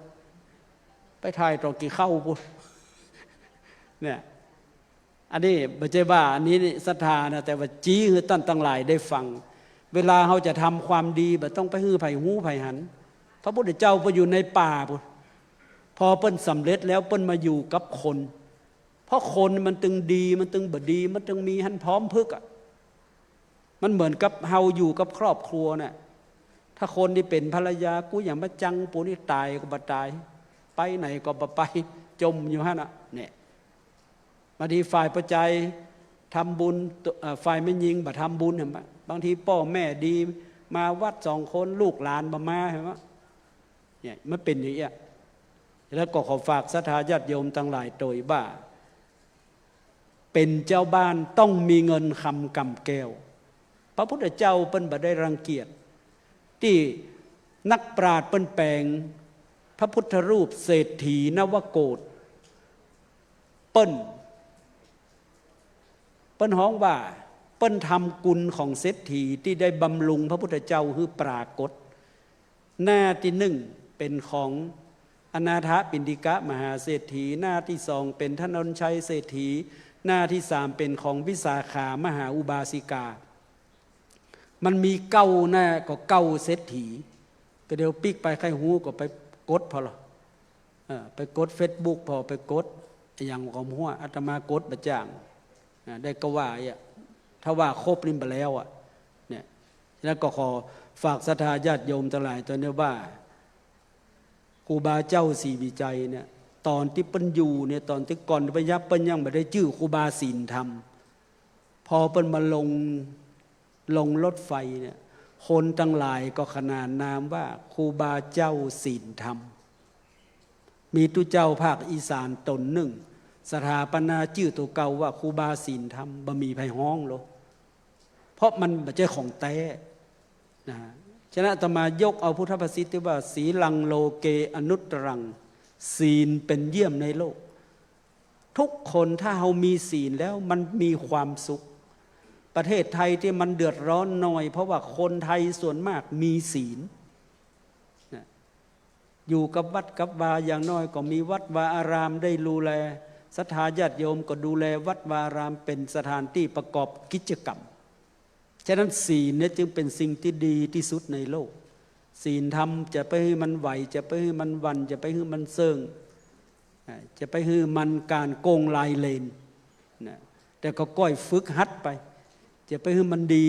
ไปถ่ายต๋อนกิ๋นข้าวปู๊น เนี่ย อันนี้บ่ใจ้ว่าอันนี้นี่ศรัทธานะ แต่ว่าจี้หื้อต้านตังหลายได้ฟัง เวลาเฮาจะทำความดี บ่ต้องไปหื้อใผฮู้ใผหัน พระพุทธเจ้าเปิ้นอยู่ในป่าปู๊น พอเปิ้นสำเร็จแล้วเปิ้นมาอยู่กับคน เพราะคนมันตึงดี มันตึงบ่ดี มันตึงมีหั้นพร้อมพึกอะ มันเหมือนกับเฮาอยู่กับครอบครัวน่ะ ถ้าคนตี้เป๋นภรรยา กูอย่ามาจัง ปูนี่ต๋ายก็บ่ต๋าย ไปไหนก็บ่ไป จ่มอยู่หั้นน่ะ เนี่ย บางทีฝ่ายป้อจายทำบุญ เอ่อ ฝ่ายแม่ญิงบ่ทำบุญ หันบ่ บางทีป้อแม่ดี มาวัดสองคน ลูกหลานบ่มา หันบ่ เนี่ย มันเป๋นอย่างเอี้ย แล้วก็ขอฝากศรัทธาญาติโยมตังหลายตวยว่า เป๋นเจ้าบ้านต้องมีเงินคำกำแก้ว พระพุทธเจ้าเปิ้นบ่ได้รังเกียจ ตี้นักปราชญ์เปิ้นแป๋งพระพุทธรูปเศรษฐีนวโกศ เปิ้น เปิ้นฮ้องว่า เปิ้นทำกุณของเศรษฐีตี้ได้บำรุงพระพุทธเจ้าหื้อปรากฏ หน้าตี้นึ่งเป๋นของอนาถปิณฑิกะมหาเศรษฐี หน้าตี้สองเป๋นถนนชัยเศรษฐี หน้าตี้สามเป๋นของวิสาขามหาอุบาสิกา มันมีเก้าหน้าก็เก้าเศรษฐี ก็เดี๋ยวปิ๊กไปใค่ฮู้ก็ไปกดผ่อละ เออ ไปกดเฟซบุ๊กผ่อ ไปกดอะหยังก็บ่ฮู้ อาตมากดบ่จ้าง อ่า ได้ก็ว่าอะ ถ้าว่าครบนี่บ่แล้วอะ เนี่ย ฉะนั้นก็ขอฝากศรัทธาญาติโยมตังหลายตวยนี้ว่า ครูบาเจ้าศรีวิชัยเนี่ย ต๋อนตี้เปิ้นอยู่เนี่ย ต๋อนตี้ก่อนตี้เปิ้นยับ เปิ้นยังบ่ได้จื้อครูบาศีลธรรม พอเปิ้นมาลง ลงรถไฟเนี่ย คนตังหลายก็ขนานนามว่าครูบาเจ้าศีลธรรม มีตุ๊เจ้าภาคอีสานต๋นนึ่ง สถาปนาจื้อตั๋วเก่าว่าครูบาศีลธรรม บ่มีใผฮ้องลอ เพราะมันบ่ใจ้ของแต๊นะฮะ ฉะนั้นอาตมายกเอาพุทธภาษิตตี้ว่า "ศีลังโลเกอนุตตรัง" ศีลเป๋นเยี่ยมในโลก ทุกคนถ้าเฮามีศีลแล้วมันมีความสุข ประเทศไทยตี้มันเดือดร้อนหน่อย เพราะว่าคนไทยส่วนมากมีศีลนะ อยู่กับวัดกับวา อย่างน้อยก็มีวัดวาอารามได้ดูแล ศรัทธาญาติโยมก็ดูแลวัดวาอาราม เป๋นสถานตี้ประกอบกิจกรรม ฉะนั้นศีลเนี่ยจึงเป๋นสิ่งตี้ดีตี้สุดในโลก ศีลธรรมจะไปหื้อมันไหว จะไปหื้อมันหวั่น จะไปหื้อมันเซิ่ง อ่า จะไปหื้อมันก๋านโก้งลายเลน นะ แต่ก็ก้อยฝึกหัดไป จะไปหื้อมันดี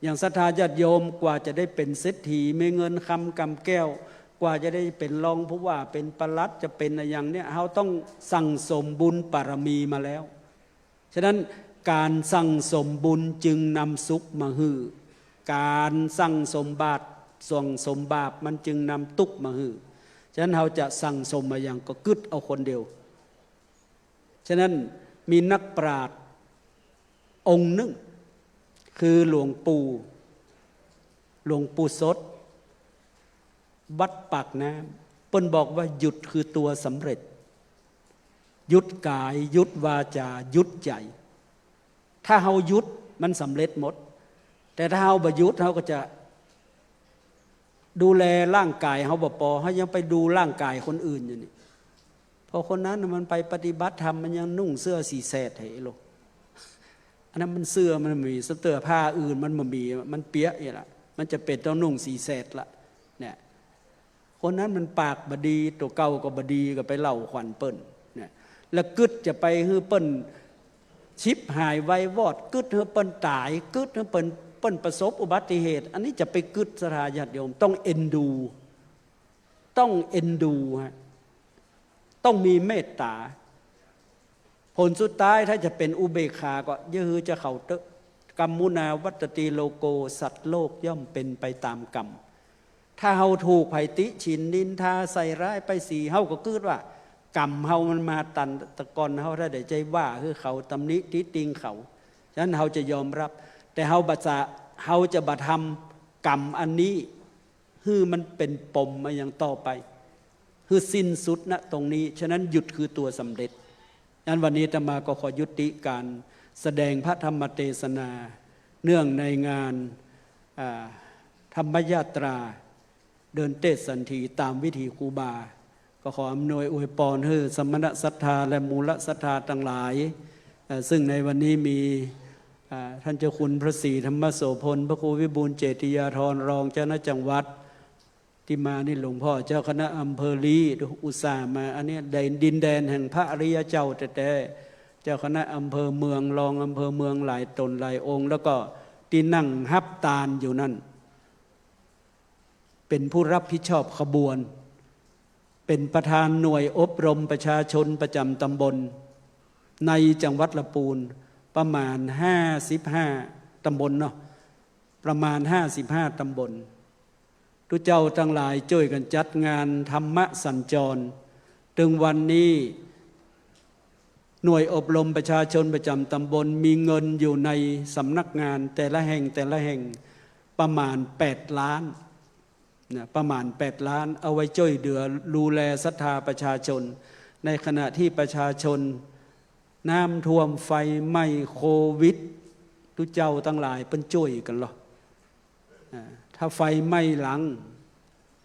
อย่างศรัทธาญาติโยมกว่าจะได้เป๋นเศรษฐี มีเงินคำกำแก้ว กว่าจะได้เป๋นรองผู้ว่า เป๋นปลัด จะเป๋นอะหยังเนี่ย เฮาต้องสั่งสมบุญบารมีมาแล้ว ฉะนั้นก๋านสั่งสมบุญจึงนำสุขมาหื้อ ก๋านสั่งสมบาป สั่งสมบาปมันจึงนำตุ๊กข์มาหื้อ ฉะนั้นเฮาจะสั่งสมอะหยังก็กึ๊ดเอาคนเดียว ฉะนั้นมีนักปราชญ์องค์นึ่ง คือหลวงปู่ หลวงปู่สด วัดปากน้ำ เปิ้นบอกว่าหยุดคือตั๋วสำเร็จ หยุดก๋าย หยุดวาจา หยุดใจ๋ ถ้าเฮาหยุดมันสำเร็จหมด แต่ถ้าเฮาบ่หยุด เฮาก็จะดูแลร่างก๋ายเฮาบ่ปอ เฮายังไปดูร่างก๋ายคนอื่นอยู่นี่ เพราะคนนั้นน่ะมันไปปฏิบัติธรรม มันยังนุ่งเสื้อสีแสด เฮ้ยโล อันนั้นมันเสื้อมันบ่มี เสื้อผ้าอื่นมันบ่มี มันเปียะนี่ละ มันจะเป๋นต้องนุ่งสีแสดละ เนี่ย คนนั้นมันปากบ่ดี ตั๋วเก่าก็บ่ดี ก็ไปเล่าขวัญเปิ้น เนี่ย แล้วกึ๊ดจะไปหื้อเปิ้นฉิบหายวายวอด กึ๊ดหื้อเปิ้นต๋าย กึ๊ดหื้อเปิ้น เปิ้นประสบอุบัติเหตุ อันนี้จะไปกึ๊ด ศรัทธาญาติโยม ต้องเอ็นดู ต้องเอ็นดูฮะ ต้องมีเมตต๋า ผลสุดท้ายถ้าจะเป๋นอุเบกขาก็อย่าหื้อจะเขาเต๊อะ กัมมุนาวัตตีโลโก สัตว์โลกย่อมเป๋นไปต๋ามกรรม ถ้าเฮาถูกใผติฉินนินทาใส่ร้ายป้ายสี เฮาก็กึ๊ดว่ากรรมเฮามันมาตันตะกอนเฮา ถ้าได้ใจ้ว่าหื้อเขา ตำหนิติติงเขา ฉะนั้นเฮาจะยอมรับ แต่เฮาบ่จะ เฮาจะบ่ทำกรรมอันนี้ หื้อมันเป๋นปมมาอย่างต่อไป หื้อสิ้นสุด ณ ตรงนี้ ฉะนั้นหยุดคือตั๋วสำเร็จ ฉะนั้นวันนี้อาตมาก็ขอยุติก๋านแสดงพระธรรมเตสนา เนื่องในงาน อ่า ธรรมยาตรา เดินเตสสันถีต๋ามวิถีครูบา ก็ขออำนวยอวยปอนหื้อสมณศรัทธาและมูลศรัทธาตังหลาย เอ่อ ซึ่งในวันนี้มี อ่า ต้านเจ้าคุณพระศรีธรรมโสภณ พระครูวิบูลย์เจติยาธร รองเจ้าคณะจังหวัด ตี้มานี่หลวงพ่อเจ้าคณะอำเภอลี้ อุตส่าห์มา อันนี้แดนดินแดนแห่งพระอริยเจ้าแต๊ๆ เจ้าคณะอำเภอเมือง รองอำเภอเมืองหลายต๋นหลายองค์ แล้วก็ตี้นั่งฮับตานอยู่นั่น เป๋นผู้รับผิดชอบขบวน เป๋นประธานหน่วยอบรมประชาชนประจ๋ำต๋ำบล ในจังหวัดละปูน ประมาณห้าสิบห้าต๋ำบลเนาะ ประมาณห้าสิบห้าต๋ำบล ตุ๊เจ้าตังหลายจ้วยกั๋นจัดงานธรรมสัญจร เถิงวันนี้ หน่วยอบรมประชาชนประจ๋ำต๋ำบลมีเงินอยู่ในสำนักงานแต่ละแห่งแต่ละแห่งประมาณแปดล้านนะ ประมาณแปดล้าน เอาไว้จ้วยเหลือดูแลศรัทธาประชาชน ในขณะตี้ประชาชนน้ำท่วม ไฟไหม้ โควิด ตุ๊เจ้าตังหลายเปิ้นจ้วยกั๋นลอ อ่า ถ้าไฟไหม้หลัง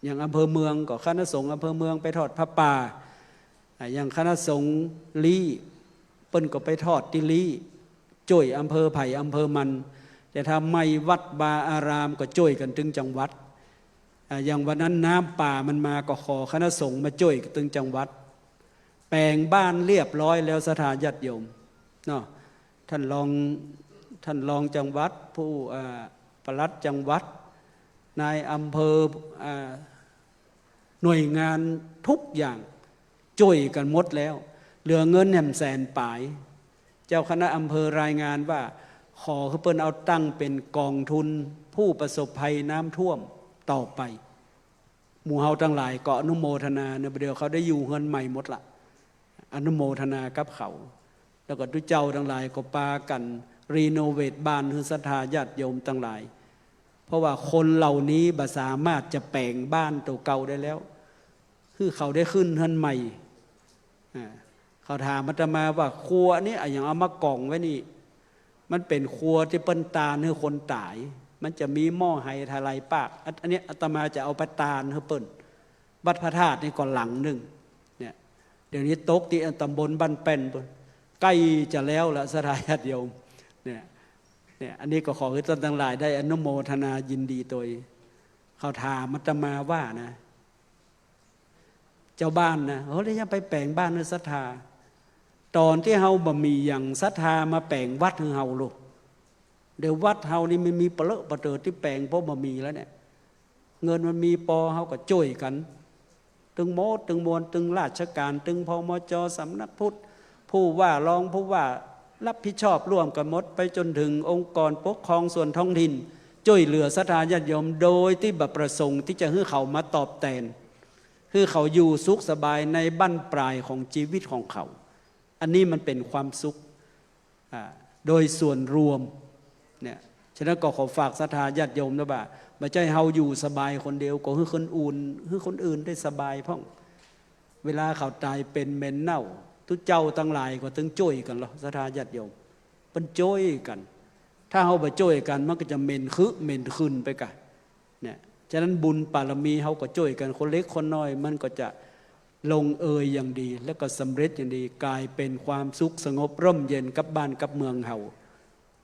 อย่างอำเภอเมืองก็คณะสงฆ์อำเภอเมืองไปทอดผ้าป่า อ่า อย่างคณะสงฆ์ลี้ เปิ้นก็ไปทอดตี้ลี้ จ้วยอำเภอใผอำเภอมัน แต่ถ้าไหม้วัดวาอารามก็จ้วยกั๋นตึงจังหวัด อ่า อย่างวันนั้นน้ำป่ามันมาก็ขอคณะสงฆ์มาจ้วยกั๋นตึงจังหวัด แป๋งบ้านเรียบร้อยแล้วศรัทธาญาติโยมเนาะ ท่านรอง ท่านรองจังหวัด ผู้ อ่า ปลัดจังหวัด นายอำเภอ อ่า หน่วยงานทุกอย่างจ้วยกั๋นหมดแล้ว เหลือเงินแหมแสนป๋าย เจ้าคณะอำเภอรายงานว่า ขอหื้อเปิ้นเอาตั้งเป๋นกองทุนผู้ประสบภัยน้ำท่วมต่อไป หมู่เฮาตังหลายก็อนุโมทนาเนาะ บ่าเดี่ยวเขาได้อยู่เฮือนใหม่หมดละ อนุโมทนากับเขา แล้วก็ตุ๊เจ้าตังหลายก็ปากั๋นรีโนเวทบ้านหื้อศรัทธาญาติโยมตังหลาย เพราะว่าคนเหล่านี้บ่สามารถจะแป๋งบ้านตั๋วเก่าได้แล้ว หื้อเขาได้ขึ้นเฮือนใหม่ อ่า เขาถามอาตมาว่า ครัวนี่อะหยังเอามาก่องไว้นี่ มันเป๋นครัวตี้เปิ้นตานหื้อคนต๋าย มันจะมีหม้อไหถลายปาก อัน อันนี้อาตมาจะเอาไปตานหื้อเปิ้น วัดพระธาตุนี่ก็หลังนึ่ง เนี่ย เดี๋ยวนี้ตกตี้ตำบลบ้านแป้นปู๊น ใก้จะแล้วละ ศรัทธาญาติโยม เนี่ย เนี่ย อันนี้ก็ขอหื้อต้านตังหลายได้อนุโมทนายินดีตวย เขาถามอาตมาว่านะ จาวบ้านนะ โอ้ แล้วจะไปแป๋งบ้านหื้อศรัทธา ต๋อนตี้เฮาบ่มีหยัง ศรัทธามาแป๋งวัดหื้อเฮาลูก เดี๋ยววัดเฮานี่มันมีปะเลอะปะเติดตี้แป๋ง เพราะบ่มีแล้วเนี่ย เงินมันมีปอ เฮาก็จ้วยกั๋น ตึงหมดตึงมวล ตึงราชก๋าน ตึง พมจ. สำนักพุทธ ผู้ว่ารองผู้ว่า รับผิดชอบร่วมกั๋นหมด ไปจ๋นเถิงองค์กรปกครองส่วนท้องถิ่น จ้วยเหลือศรัทธาญาติโยม โดยตี้บ่ประสงค์ตี้จะหื้อเขามาตอบแตน หื้อเขาอยู่สุขสบายในบั้นปลายของจีวิตของเขา อันนี้มันเป๋นความสุข อ่า โดยส่วนรวม เนี่ย ฉะนั้นก็ขอฝากศรัทธาญาติโยมนะว่า บ่ใจ้เฮาอยู่สบายคนเดียว ก็หื้อคนอื่น หื้อคนอื่นได้สบายพ่อง เวลาเขาต๋ายเป๋นเหม็นเน่า ตุ๊เจ้าตังหลายก็ตึงจ้วยกั๋นลอ ศรัทธาญาติโยม เปิ้นจ้วยกั๋น ถ้าเฮาบ่จ้วยกั๋น มันก็จะเหม็นคึเหม็นคืนไปก่า เนี่ย ฉะนั้นบุญบารมีเฮาก็จ้วยกั๋น คนเล็กคนน้อย มันก็จะลงเอยอย่างดี แล้วก็สำเร็จอย่างดี ก๋ายเป๋นความสุขสงบร่มเย็นกับบ้านกับเมืองเฮา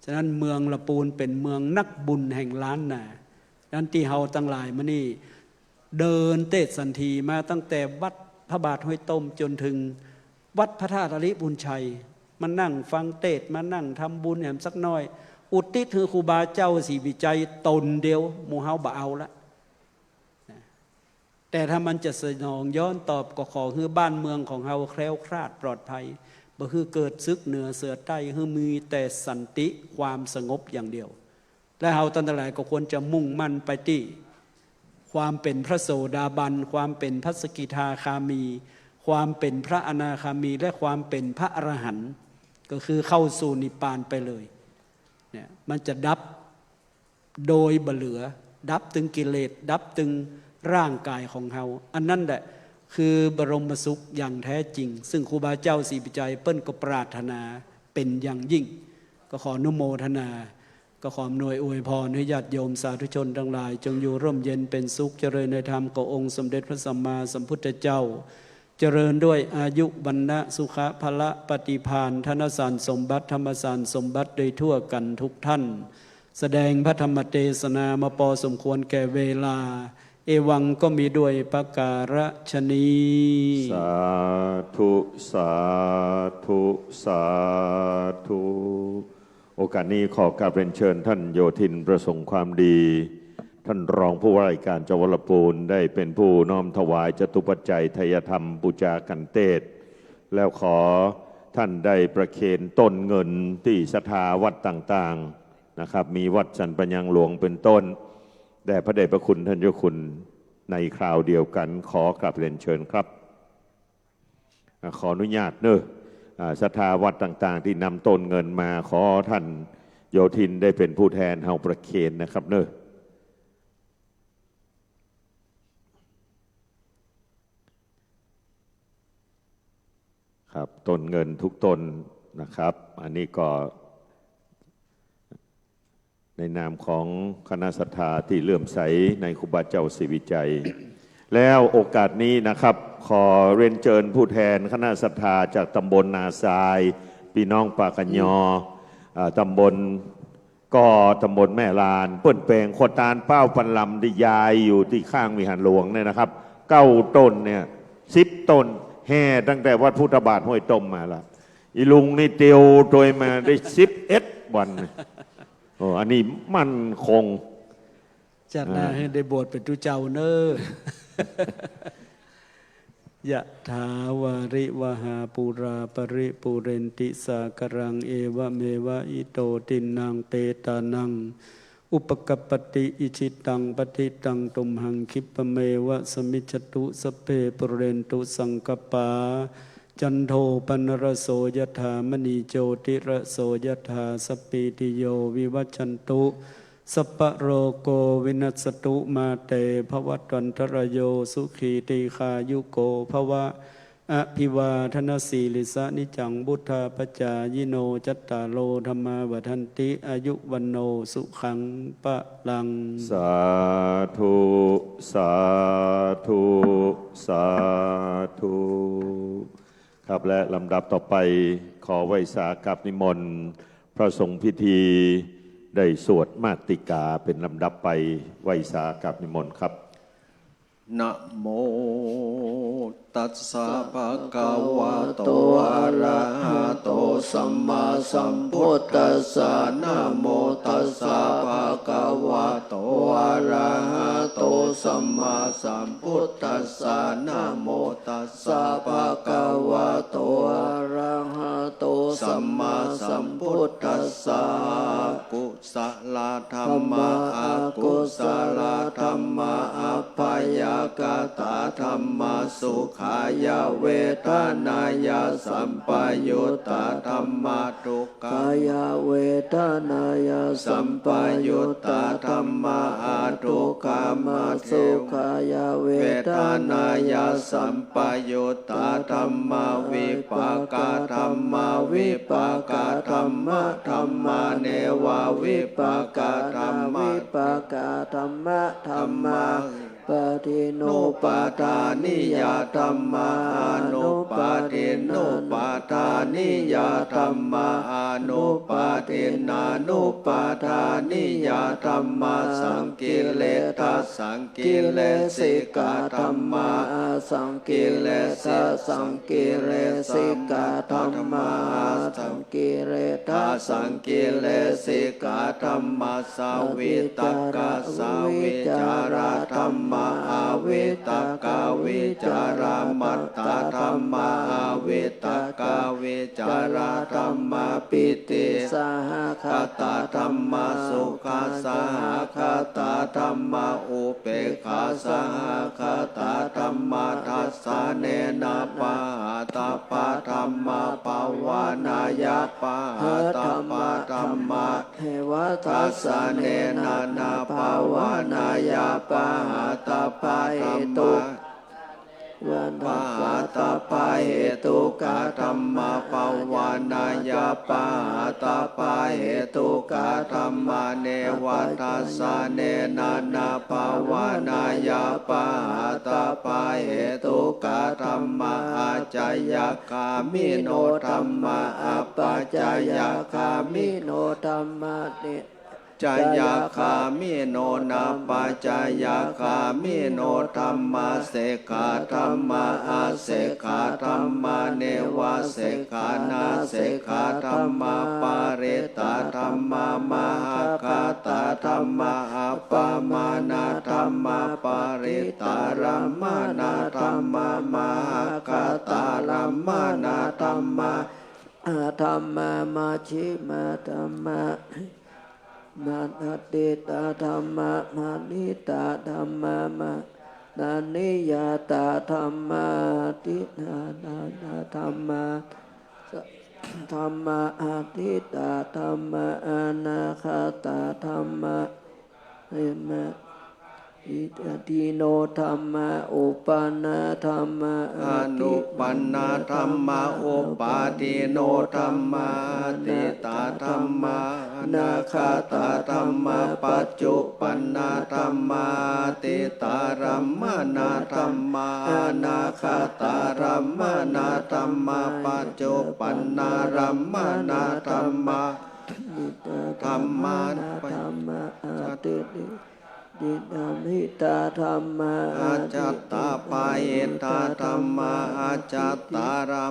ฉะนั้นเมืองละปูนเป๋นเมืองนักบุญแห่งล้านนา นั้นตี้เฮาตังหลายมานี่ เดินเตศสันถีมาตั้งแต่วัดพระบาทห้วยต้มจ๋นเถิงวัดพระธาตุอริพุญชัย มานั่งฟังเตศน์ มานั่งทำบุญแหมสักหน้อย อุทิศหื้อครูบาเจ้าศรีวิชัยต๋นเดียว หมู่เฮาบ่เอาละ นะ แต่ถ้ามันจะสนองย้อนตอบ ก็ขอหื้อบ้านเมืองของเฮาแคล้วคลาดปลอดภัย บ่หื้อเกิดศึกเหนือเสือใต้ หื้อมีแต่สันติความสงบอย่างเดียว และเฮาต้านตังหลายก็ควรจะมุ่งมั่นไปตี้ความเป๋นพระโสดาบัน ความเป๋นพระสกิทาคามี ความเป๋นพระอนาคามี และความเป๋นพระอรหันต์ ก็คือเข้าสู่นิพพานไปเลย เนี่ย มันจะดับโดยบ่เหลือ ดับตึงกิเลส ดับตึงร่างก๋ายของเฮา อันนั้นแหละคือบรมสุขอย่างแท้จริง ซึ่งครูบาเจ้าศรีวิชัยเปิ้นก็ปรารถนาเป๋นอย่างยิ่ง ก็ขออนุโมทนา ก็ขออำนวยอวยพรหื้อญาติโยมสาธุชนตังหลาย จงอยู่ร่มเย็นเป๋นสุข เจริญในธรรมขององค์สมเด็จพระสัมมาสัมพุทธเจ้า เจริญด้วยอายุ วรรณะ สุขะ พละ ปฏิภาณ ธนสารสมบัติ ธรรมสารสมบัติ โดยทั่วกั๋นทุกท่าน แสดงพระธรรมเตสนามาปอสมควรแก่เวลา เอวังก็มีด้วยประการฉะนี้ สาธุ สาธุ สาธุ โอกาสนี้ขอกราบเรียนเชิญท่านโยธินประสงค์ความดี ท่านรองผู้ว่าราชการจังหวัดลำพูน ได้เป็นผู้น้อมถวายจตุปัจจัยไทยธรรมบูชาขันเตศน์ แล้วขอท่านได้ประเคนต้นเงินตี้ศรัทธาวัดต่างๆ นะครับ มีวัดสันปะยังหลวงเป็นต้น แด่พระเดชพระคุณท่านเจ้าคุณในคราวเดียวกั๋น ขอกราบเรียนเชิญครับ อ่า ขออนุญาตเนอะ อ่า ศรัทธาวัดต่างๆ ตี้นำต้นเงินมา ขอท่านโยธินได้เป็นผู้แทนเฮาประเคนนะครับเนอะ ครับ ต้นเงินทุกต้นนะครับ อันนี้ก็ ในนามของคณะศรัทธาตี้เลื่อมใสในครูบาเจ้าศรีวิชัย แล้วโอกาสนี้นะครับ ขอเรียนเชิญผู้แทนคณะศรัทธาจากตำบลนาทราย ปี้น้องปากกะยอ อ่า ตำบล ก็ตำบลแม่ลาน เปิ้นแป๋งขวดตาลเป้าปันลำตี้ยายอยู่ตี้ข้างวิหารหลวงเนี่ยนะครับ เก้าต้นเนี่ย สิบต้น แห่ตั้งแต่วัดพุทธบาทห้วยต้มมาละ อีลุงนี่เตียวตวยมาได้สิบเอ็ดวัน โอ้ อันนี้มั่นคง ชาติหน้า อ่า หื้อได้บวชเป๋นตุ๊เจ้าเน่อ ยะถาวาริวหาปูราปริปูเรนติสาคารัง เอวะเมวะอิโตทินนังเปตานัง อุปกัปปติ อิชิตังปัตถิตังตุมหัง คิปปะเมวะสมมิจฉตุ สัพเพปูเรนตุสังกัปปา จันโทปนรสโส ยะถา มะณีโจติรสโส ยะถา สัพพีติโย วิวัชชันตุ สัพพะโรโค วินัสสตุ มาเต ภวัตวันตะราโย สุขี ทีฆายุโก ภวะ อะภิวาทะนะสีลิสสะ นิจจัง วุฑฒาปะจายิโน จัตตาโร ธัมมา วัฑฒันติ อายุ วัณโณ สุขัง พะลัง สาธุ สาธุ สาธุ ครับ และลำดับต่อไป ขอไหว้สากับนิมนต์ พระสงฆ์พิธีได้สวดมาติกาเป็นลำดับไป ไหว้สากับนิมนต์ครับ Namo tassa bhagavato arahato sammāsambuddhassa. Namo tassa bhagavato arahato sammāsambuddhassa. Namo tassa bhagavato arahato sammāsambuddhassa. Kusalā dhammā, akusalā dhammā, abyākatā dhammā. Sukhāya vedanāya sampayuttā dhammā, dukkhāya vedanāya sampayuttā dhammā, adukkhamasukhāya vedanāya sampayuttā dhammā, vipākā dhammā, vipākadhammadhammā, nevavipākadhamma vipākadhammadhammā. Upādinnupādāniyā dhammā, anupādinnupādāniyā dhammā, anupādinnānupādāniyā dhammā. Saṅkiliṭṭhasaṅkilesikā dhammā, asaṅkiliṭṭhasaṅkilesikā dhammā, asaṅkiliṭṭhasaṅkilesikā dhammā. Savitakkasavicārā dhammā, avitakkavicāramattā dhammā, avitakkavicāramattā dhammā. Pītisahagatā dhammā, sukhasahagatā dhammā, upekkhāsahagatā dhammā. Dassanena pahātabbā dhammā, bhāvanāya pahātabbā dhammā, neva dassanena na bhāvanāya pahātabbā dhammā, pahātabbahetukā dhammā, bhāvanāya pahātabbahetukā dhammā, neva dassanena na bhāvanāya pahātabbahetukā dhammā. Accayagāmino dhammā, apacayagāmino dhammā, nevaccayagāmino napacayagāmino dhammā. Sekkhā dhammā, asekkhā dhammā, nevasekkhānasekkhā dhammā. Parittā dhammā, mahaggatā dhammā, appamāṇā dhammā, parittārammaṇā dhammā, mahaggatārammaṇā dhammā, dhammā, majjhimā dhammā, atītā dhammā, paccuppannatāniyyatā dhammā, aniyatā dhammā, atidhānānā dhammā, dhammā, atītā dhammā, anāgatā dhammā, dhammā, paccuppannā dhammā, uppādino dhammā, uppannā dhammā, anuppannā dhammā, uppādino dhammā, atītā dhammā, anāgatā dhammā, paccuppannā dhammā, atītārammaṇā dhammā, anāgatārammaṇā dhammā, paccuppannārammaṇā dhammā, dhammā, dhammā, atītā dhammā, ajjhattabahiddhā dhammā, ajjhattabahiddhā dhammā,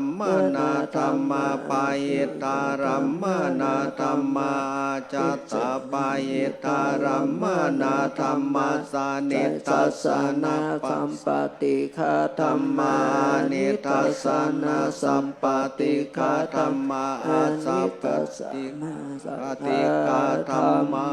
ajjhattabahiddhārammaṇā dhammā, bahiddhārammaṇā dhammā, ajjhattabahiddhārammaṇā dhammā, sanidassanasappaṭighā dhammā, anidassanasappaṭighā dhammā, asappaṭi- ghā dhammā,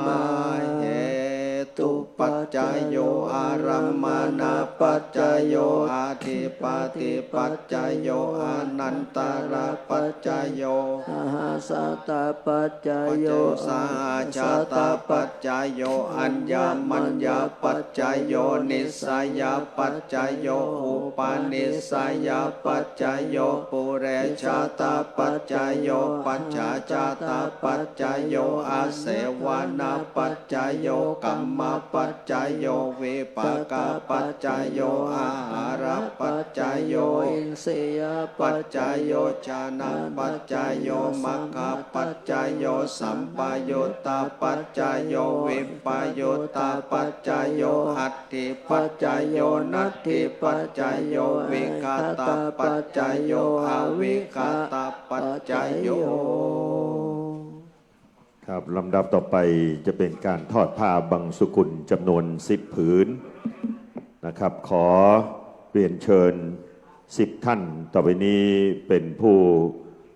hetupaccayo, ārammaṇapaccayo, adhipatipaccayo, anantarapaccayo, sahajātapaccayo, sahajātapaccayo, aññamaññapaccayo, nissayapaccayo, upanissayapaccayo, purejātapaccayo, pacchājātapaccayo, āsevanapaccayo, kammapaccayo, vipākapaccayo, อาหารปัจจโย อินทรียปัจจโย ฌานปัจจโย มัคคปัจจโย สัมปยุตตปัจจโย วิปยุตตปัจจโย อัตถิปัจจโย นัตถิปัจจโย วิคตปัจจโย อวิคตปัจจโย ครับ ลำดับต่อไปจะเป็นการทอดผ้าบังสุกุลจำนวนสิบผืนนะครับ ขอเรียนเชิญสิบท่านต่อไปนี้เป็นผู้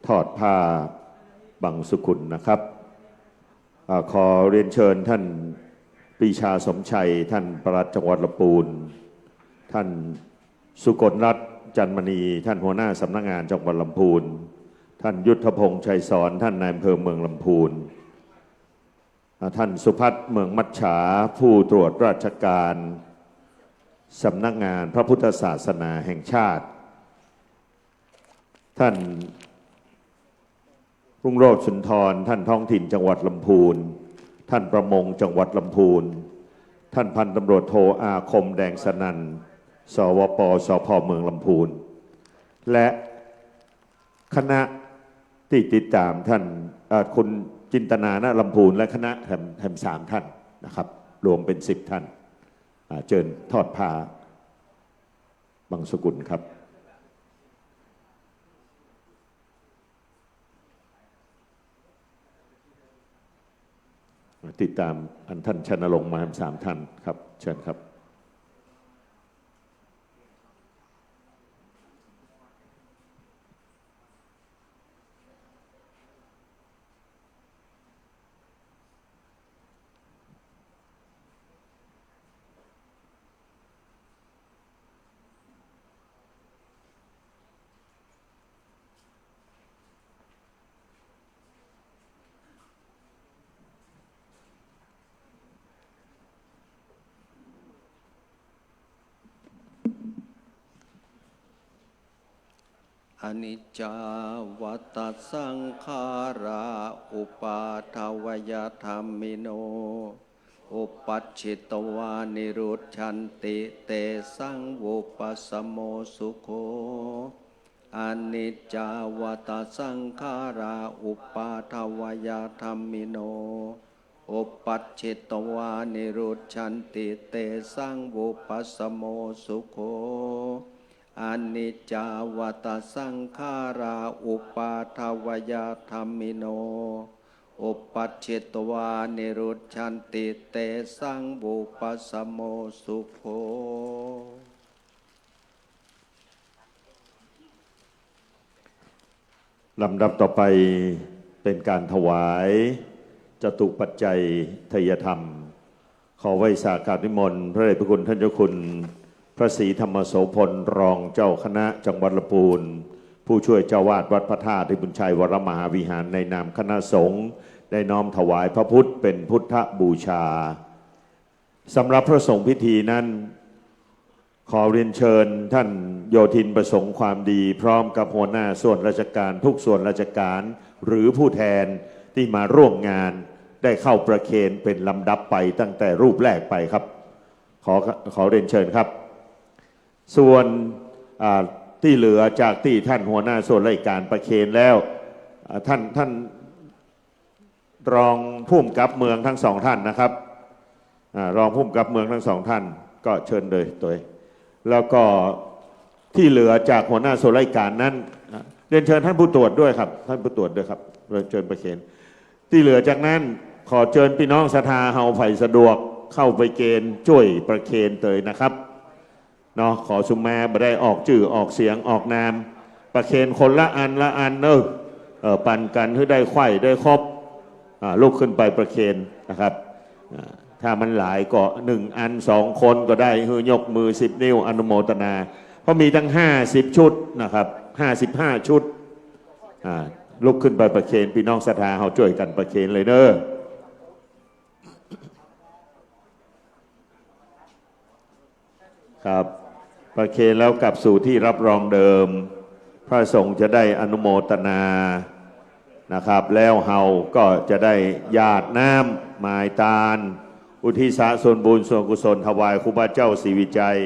ทอดผ้าบังสุกุลนะครับ อ่า ขอเรียนเชิญท่านปรีชาสมชัย ท่านปลัดจังหวัดลำพูน ท่านสุกลรัตน์ จันทมณี ท่านหัวหน้าสำนักงานจังหวัดลำพูน ท่านยุทธพงษ์ ชัยสอน ท่านนายอำเภอเมืองลำพูน อ่า ท่านสุพัฒน์ เมืองมัจฉา ผู้ตรวจราชการสำนักงานพระพุทธศาสนาแห่งชาติ ท่าน รุ่งโรจน์ สุนทร ท่านท้องถิ่นจังหวัดลำพูน ท่านประมงจังหวัดลำพูน ท่านพันตำรวจโทอาคม แดงสนั่น สวป สภ เมืองลำพูน และคณะที่ติดตามท่าน เอ่อ คุณจินตนา ณ ลำพูน และคณะแถม แถมสามท่านนะครับ รวมเป็นสิบท่าน อ่า เชิญทอดผ้าบังสุกุลครับ ติดตามอันท่านชนรงค์มาสามท่านครับ เชิญครับ อนิจจาวัตตะสังขารา อุปาทวยธัมมิโน อุปปัชชิตวานิรุจฉันติ เตสังวุปปัสสโมสุโข อนิจจาวัตตะสังขารา อุปาทวยธัมมิโน อุปปัชชิตวานิรุจฉันติ เตสังวุปปัสสโมสุโข อนิจจาวัตตะสังขารา อุปาทวยธัมมิโน อุปปัชชิตวานิรุจฉันติ เตสังวุปปัสสโมสุโข ลำดับต่อไปเป็นการถวายจตุปัจจัยทายธรรม ขอไหว้สาการนิมนต์พระเดชพระคุณท่านเจ้าคุณ พระศรีธรรมโสภณ รองเจ้าคณะจังหวัดลำพูน ผู้ช่วยเจ้าวาดวัดพระธาตุพิบูลชัยวรมหาวิหาร ในนามคณะสงฆ์ ได้น้อมถวายพระพุทธเป็นพุทธบูชา สำหรับพระสงฆ์พิธีนั้น ขอเรียนเชิญท่านโยธินประสงค์ความดี พร้อมกับหัวหน้าส่วนราชการทุกส่วนราชการ หรือผู้แทนที่มาร่วมงาน ได้เข้าประเคนเป็นลำดับไปตั้งแต่รูปแรกไปครับ ขอ ขอเรียนเชิญครับ ส่วน อ่า ที่เหลือจากที่ท่านหัวหน้าส่วนราชการประเคนแล้ว อ่า ท่าน ท่าน รองผู้กำกับเมืองทั้งสองท่านนะครับ อ่า รองผู้กำกับเมืองทั้งสองท่านก็เชิญเลยตัวเอง แล้วก็ที่เหลือจากหัวหน้าส่วนราชการนั้น อ่า เรียนเชิญท่านผู้ตรวจด้วยครับ ท่านผู้ตรวจด้วยครับ เรียนเชิญประเคน ที่เหลือจากนั้นขอเจิญปี้น้องศรัทธาเฮาใผสะดวกเข้าประเคนจ้วยประเคนเตยนะครับ เนาะ ขอสุมาบ่ได้ออกจื้อออกเสียงออกนาม ประเคนคนละอันละอันเนอะ เออ ปันกั๋นหื้อได้ใค่ได้ครบ อ่า ลุกขึ้นไปประเคนนะครับ อ่า ถ้ามันหลายก็หนึ่งอันสองคนก็ได้ หื้อยกมือสิบนิ้วอนุโมทนา เพราะมีตั้งห้าสิบชุดนะครับ ห้าสิบห้าชุด อ่า ลุกขึ้นไปประเคน ปี้น้องศรัทธาเฮาจ้วยกั๋นประเคนเลยเนอะ ครับ ประเคนแล้วกลับสู่ที่รับรองเดิม พระสงฆ์จะได้อนุโมทนานะครับ แล้วเฮาก็จะได้หยาดน้ำหมายตาน อุทิศส่วนบุญส่วนกุศลถวายครูบาเจ้าศรีวิชัย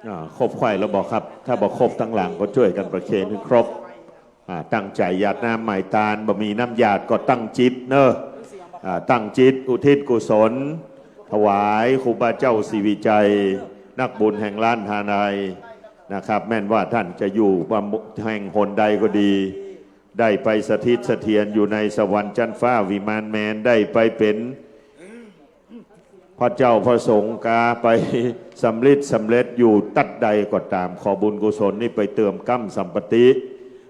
อ่า ครบใคว่แล้วบ่ครับ ถ้าบ่ครบตังหลังก็จ้วยกั๋นประเคนหื้อครบ อ่า ตั้งใจ๋หยาดน้ำหมายตาน บ่มีน้ำหยาดก็ตั้งจิตเนาะ อ่า ตั้งจิตอุทิศกุศล ถวายครูบาเจ้าศรีวิชัย นักบุญแห่งล้านฮาไนนะครับ แม่นว่าต้านจะอยู่แห่งหนใดก็ดี ได้ไปสถิตเสถียรอยู่ในสวรรค์จั๊นฟ้าวิมานแมน ได้ไปเป๋น พระเจ้าพระสงฆ์กาไปสำริดสำเร็จอยู่ตั๊ดใดก็ต๋าม ขอบุญกุศลนี้ไปเติมก้ำสัมปติ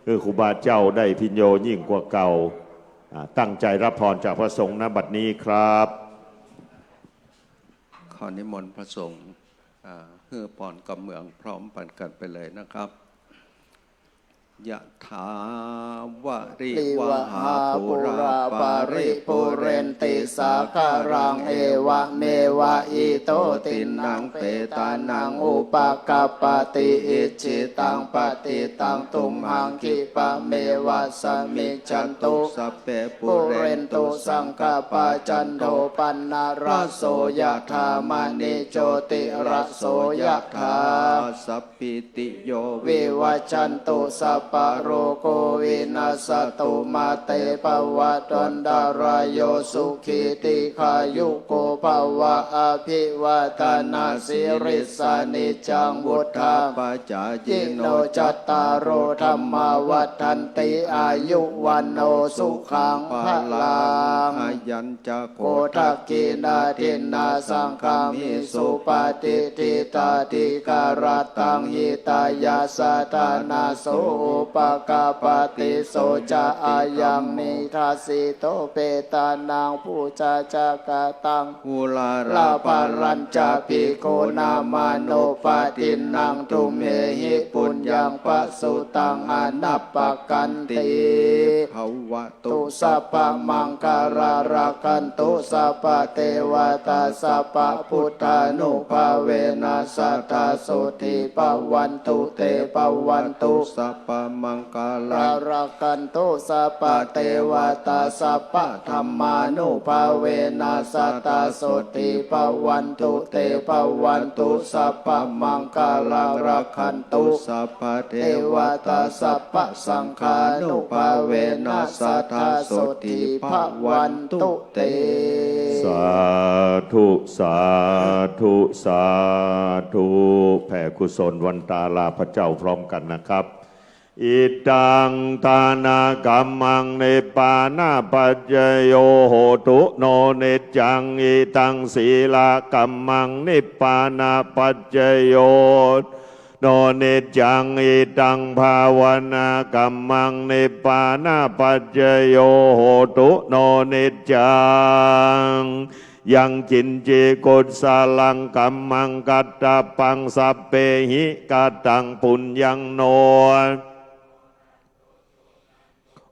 หื้อครูบาเจ้าได้พิญโญยิ่งกว่าเก่า อ่า ตั้งใจ๋ฮับพรจากพระสงฆ์ ณ บัดนี้ครับ ขอนิมนต์พระสงฆ์ อ่า หื้อพรกำเมืองพร้อมปันกั๋นไปเลยนะครับ ยะถาวะริวะหาปูราปะริปูเรนติสาคารัง เอวะเมวะอิโตตินนังเปตานังอุปะกัปปะติ อิจฉิตังปัตถิตังตุมหังคิปะเมวะสะมิจฉันตุ สัพเพปูเรนตุสังกัปปะ จันโทปันนะระโส ยะถามะณิโจติระโส ยะถา สัพ พิติโยวิวัชชันตุ สัพพะโรโควินัสสะตุ มาเตภวัตวันตะราโย สุขีทีฆายุโกภะวะ อะภิวาทะนะสีลิสสะ นิจจังวุฑฒาปะจายิโน จัตตาโรธัมมาวัฑฒันติ อายุวัณโณสุขังพะลัง อายัญ จะโขทักขิณาทินนาสังฆามิ สุปะฏิฏฐิตาธิการัตตัง หิตายะสะทานะโส อุปะกัปปะติ โสจะ อายัง นิทัสสิโต เปตานัง ปูชาจะกะตัง อุราระปะรัญจะ ภิกขุนามานุปะตินนัง ตุมเหหิ ปุญญังปะสุตัง อะนัปปะกันติ ภะวะ ตุ สัพพะมังคะลัง รักขันตุ สัพพะเตวะตา สัพพะพุทธานุภาเวนะ สัตถาโสตถีภะวันตุ เตภะวันตุ สัพพะมังคะลัง รักขันตุ สัพพะเตวะตา สัพพะธัมมานุภาเวนะ สัตถาโสตถีภะวันตุ เตภะวันตุ สัพพะมังคะลัง รักขันตุ สัพพะเทวะตา สัพพะสังฆานุภาเวนะ สัตถาโสตถีภะวันตุเต สาธุ สาธุ สาธุ แผ่กุศลวันตาลาพระเจ้าพร้อมกันนะครับ อิทังทานะกัมมัง นิพพานะปัจจโย โหตุ โน นิจจัง อิทังสีละกัมมัง นิพพานะปัจจโย โน นิจจัง อิทังภาวนากัมมัง นิพพานะปัจจโย โหตุ โน นิจจัง ยังกิญจิกุศลังกัมมัง กัตถะปัง สัพเพหิ กะตัง ปุญญัง โน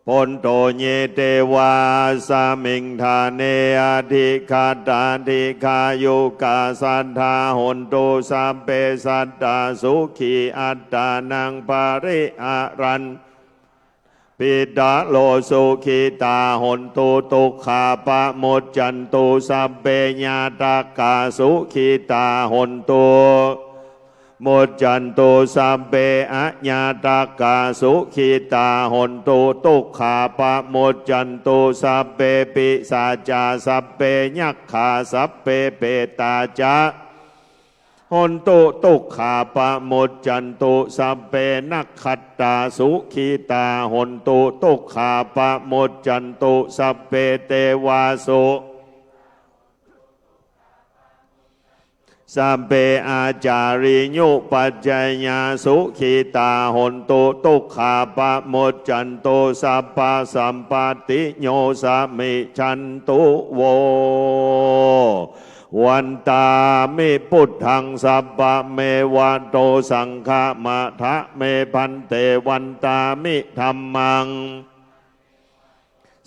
โพนโต เย เตวา อัสมิง ฐาเน อะธิกขัตถา ดีฆายุกา สัตถา โหนตุ สัพเพ สัตถา สุขี อัตตานัง ปะริหะรัน ปิตะโร สุขิตา โหนตุ ตุกขา ปะมุจจันตุ สัพเพ ญาตะกา สุขิตา โหนตุ มุจจันตุ สัพเพ อะญาตะกา สุขิตา โหนตุ ตุกขา ปะมุจจันตุ สัพเพ ปิศาจา สัพเพ ยักขา สัพเพ เปตาจะ โหนตุ ตุกขา ปะมุจจันตุ สัพเพ นักขัตตา สุขิตา โหนตุ ตุกขา ปะมุจจันตุ สัพเพ เตวา สุ สัพเพ อาจาริยุปัจจายา สุขิตา โหนตุ ตุกขา ปะมุจจันตุ สัพพะสัมปะติโย สะมิจฉันตุ โว วันตามิ พุทธัง สัพพะเมวะโต สังฆะมะทะเม ภันเต วันตามิ ธัมมัง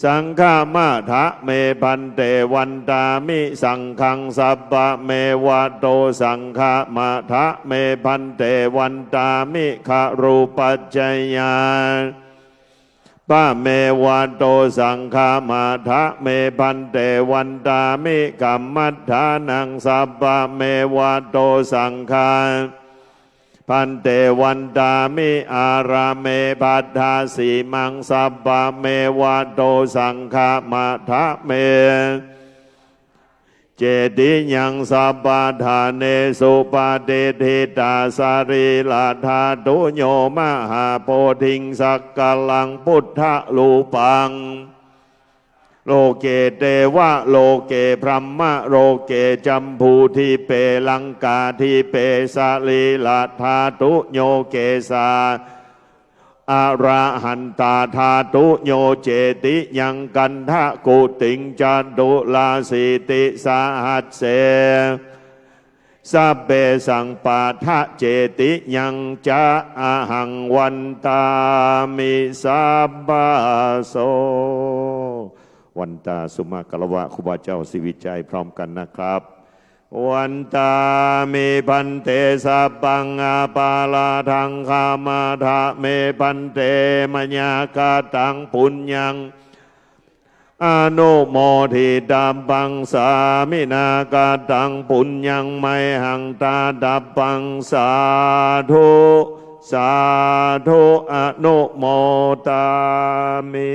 สังฆะมะทะเม ภันเต วันตามิ สังฆัง สัพพะเมวะโต สังฆะมะทะเม ภันเต วันตามิ คารูปัจจายา ปะเมวะโต สังฆะมะทะเม ภันเต วันตามิ กัมมัฏฐานัง สัพพะเมวะโต สังฆะ ม ภันเต วันทามิ อารามะ ภัททาสิมัง สัพพะเมวะ โต สังฆะมะทะเม เจติยัง สัพพะทาเนสุ ปะติฏฐิตา สะรีระธาตุโย มหาโพธิง สักกะลัง ปุทธะรูปัง โลเก เตวะโลเก พรหมะโลเก จัมพูทิเป ลังกาทิเป สะรีระธาตุโย เกสา อระหันตาธาตุโย เจติยัง กันทะกุติง จตุราสีติสหัสเส สัพเพสัง ปะทะ เจติยัง จะ อะหัง วันทามิ สัพพะโส วันทาสุมา คารวะครูบาเจ้าศรีวิชัยพร้อมกันนะครับ วันทามิ ภันเต สัพพัง อปาราธัง ขะมะทะเม ภันเต มะยะกะตัง ปุญญัง อนุโมทิตับบัง สามินา กะตัง ปุญญัง มะยะหัง ตาตับบัง สาธุ สาธุ อนุโมทามิ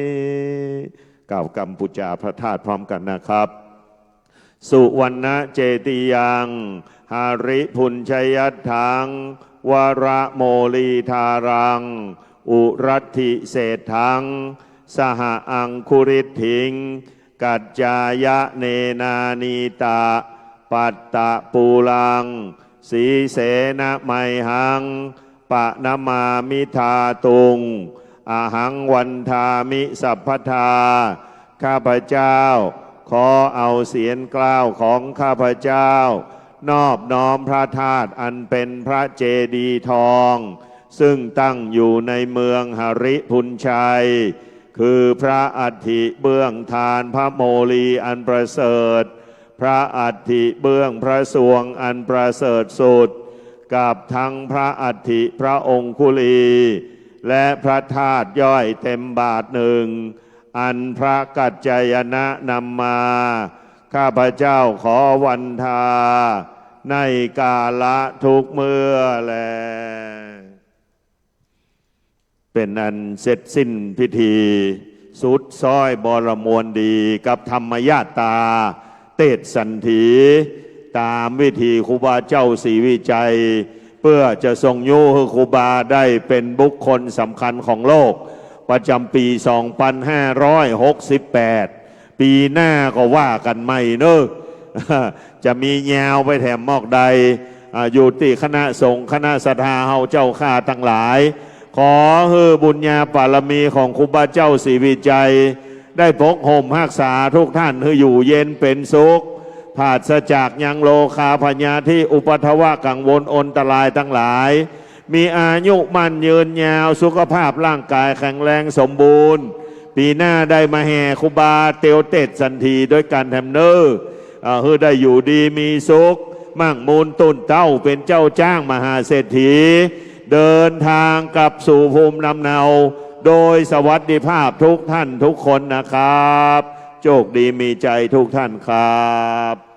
กล่าวกำปู๋จาพระธาตุพร้อมกันนะครับ สุวัณณะเจติยัง หริภุญชยัตถัง วรโมลีธารัง อุรัตถิเศรษฐัง สหอังคุริฏฐิง กัจจายะเนนานีตะ ปัตตะปูรัง สีเสนะมะยะหัง ปะนะมามิ ทาตุง อะหัง วันทามิ สัพพะทา ข้าพเจ้าขอเอาเสียรเกล้าของข้าพเจ้า นอบน้อมพระธาตุอันเป็นพระเจดีย์ทอง ซึ่งตั้งอยู่ในเมืองหริภุญชัย คือพระอัฐิเบื้องทานพระโมลีอันประเสริฐ พระอัฐิเบื้องพระทรวงอันประเสริฐสุด กับทั้งพระอัฐิพระองคุลี และพระธาตุย่อยเต็มบาทรหนึ่ง อันพระกัจจายนะนำมา ข้าพเจ้าขอวันทา ในกาละทุกเมื่อแล เป๋นอันเสร็จสิ้นพิธี สุดซ้อยบอระมวลดีกับธรรมญาตราเตศสันถี ต๋ามวิธีครูบาเจ้าศรีวิชัย เปื้อจะทรงยุหื้อครูบาได้เป๋นบุคคลสำคัญของโลก ประจ๋ำปี๋สองปันห้าร้อยหกสิบแปด ปี๋หน้าก็ว่ากั๋นใหม่เน่อ จะมียาวไปแถมมอกใด อ่า อยู่ตี้คณะสงฆ์คณะศรัทธาเฮาเจ้าข้าตังหลาย ขอหื้อบุญญาบารมีของครูบาเจ้าศรีวิชัย ได้ปกห่มฮักษาทุกท่านหื้ออยู่เย็นเป๋นสุข ปราศจากยังโรคาพยาธิอุปัทวะกังวลอันตรายตังหลาย มีอายุมั่นยืนยาว สุขภาพร่างกายแข็งแรงสมบูรณ์ ปี๋หน้าได้มาแห่ครูบาเตียวเตศสันถีด้วยกั๋นแถมเน่อ อ่า หื้อได้อยู่ดีมีสุข มั่งมูลตุ้นเต้าเป๋นเจ้าจ้างมหาเศรษฐี เดินทางกลับสู่ภูมิลำเนา โดยสวัสดิภาพทุกท่านทุกคนนะครับ โชคดีมีชัยทุกท่านครับ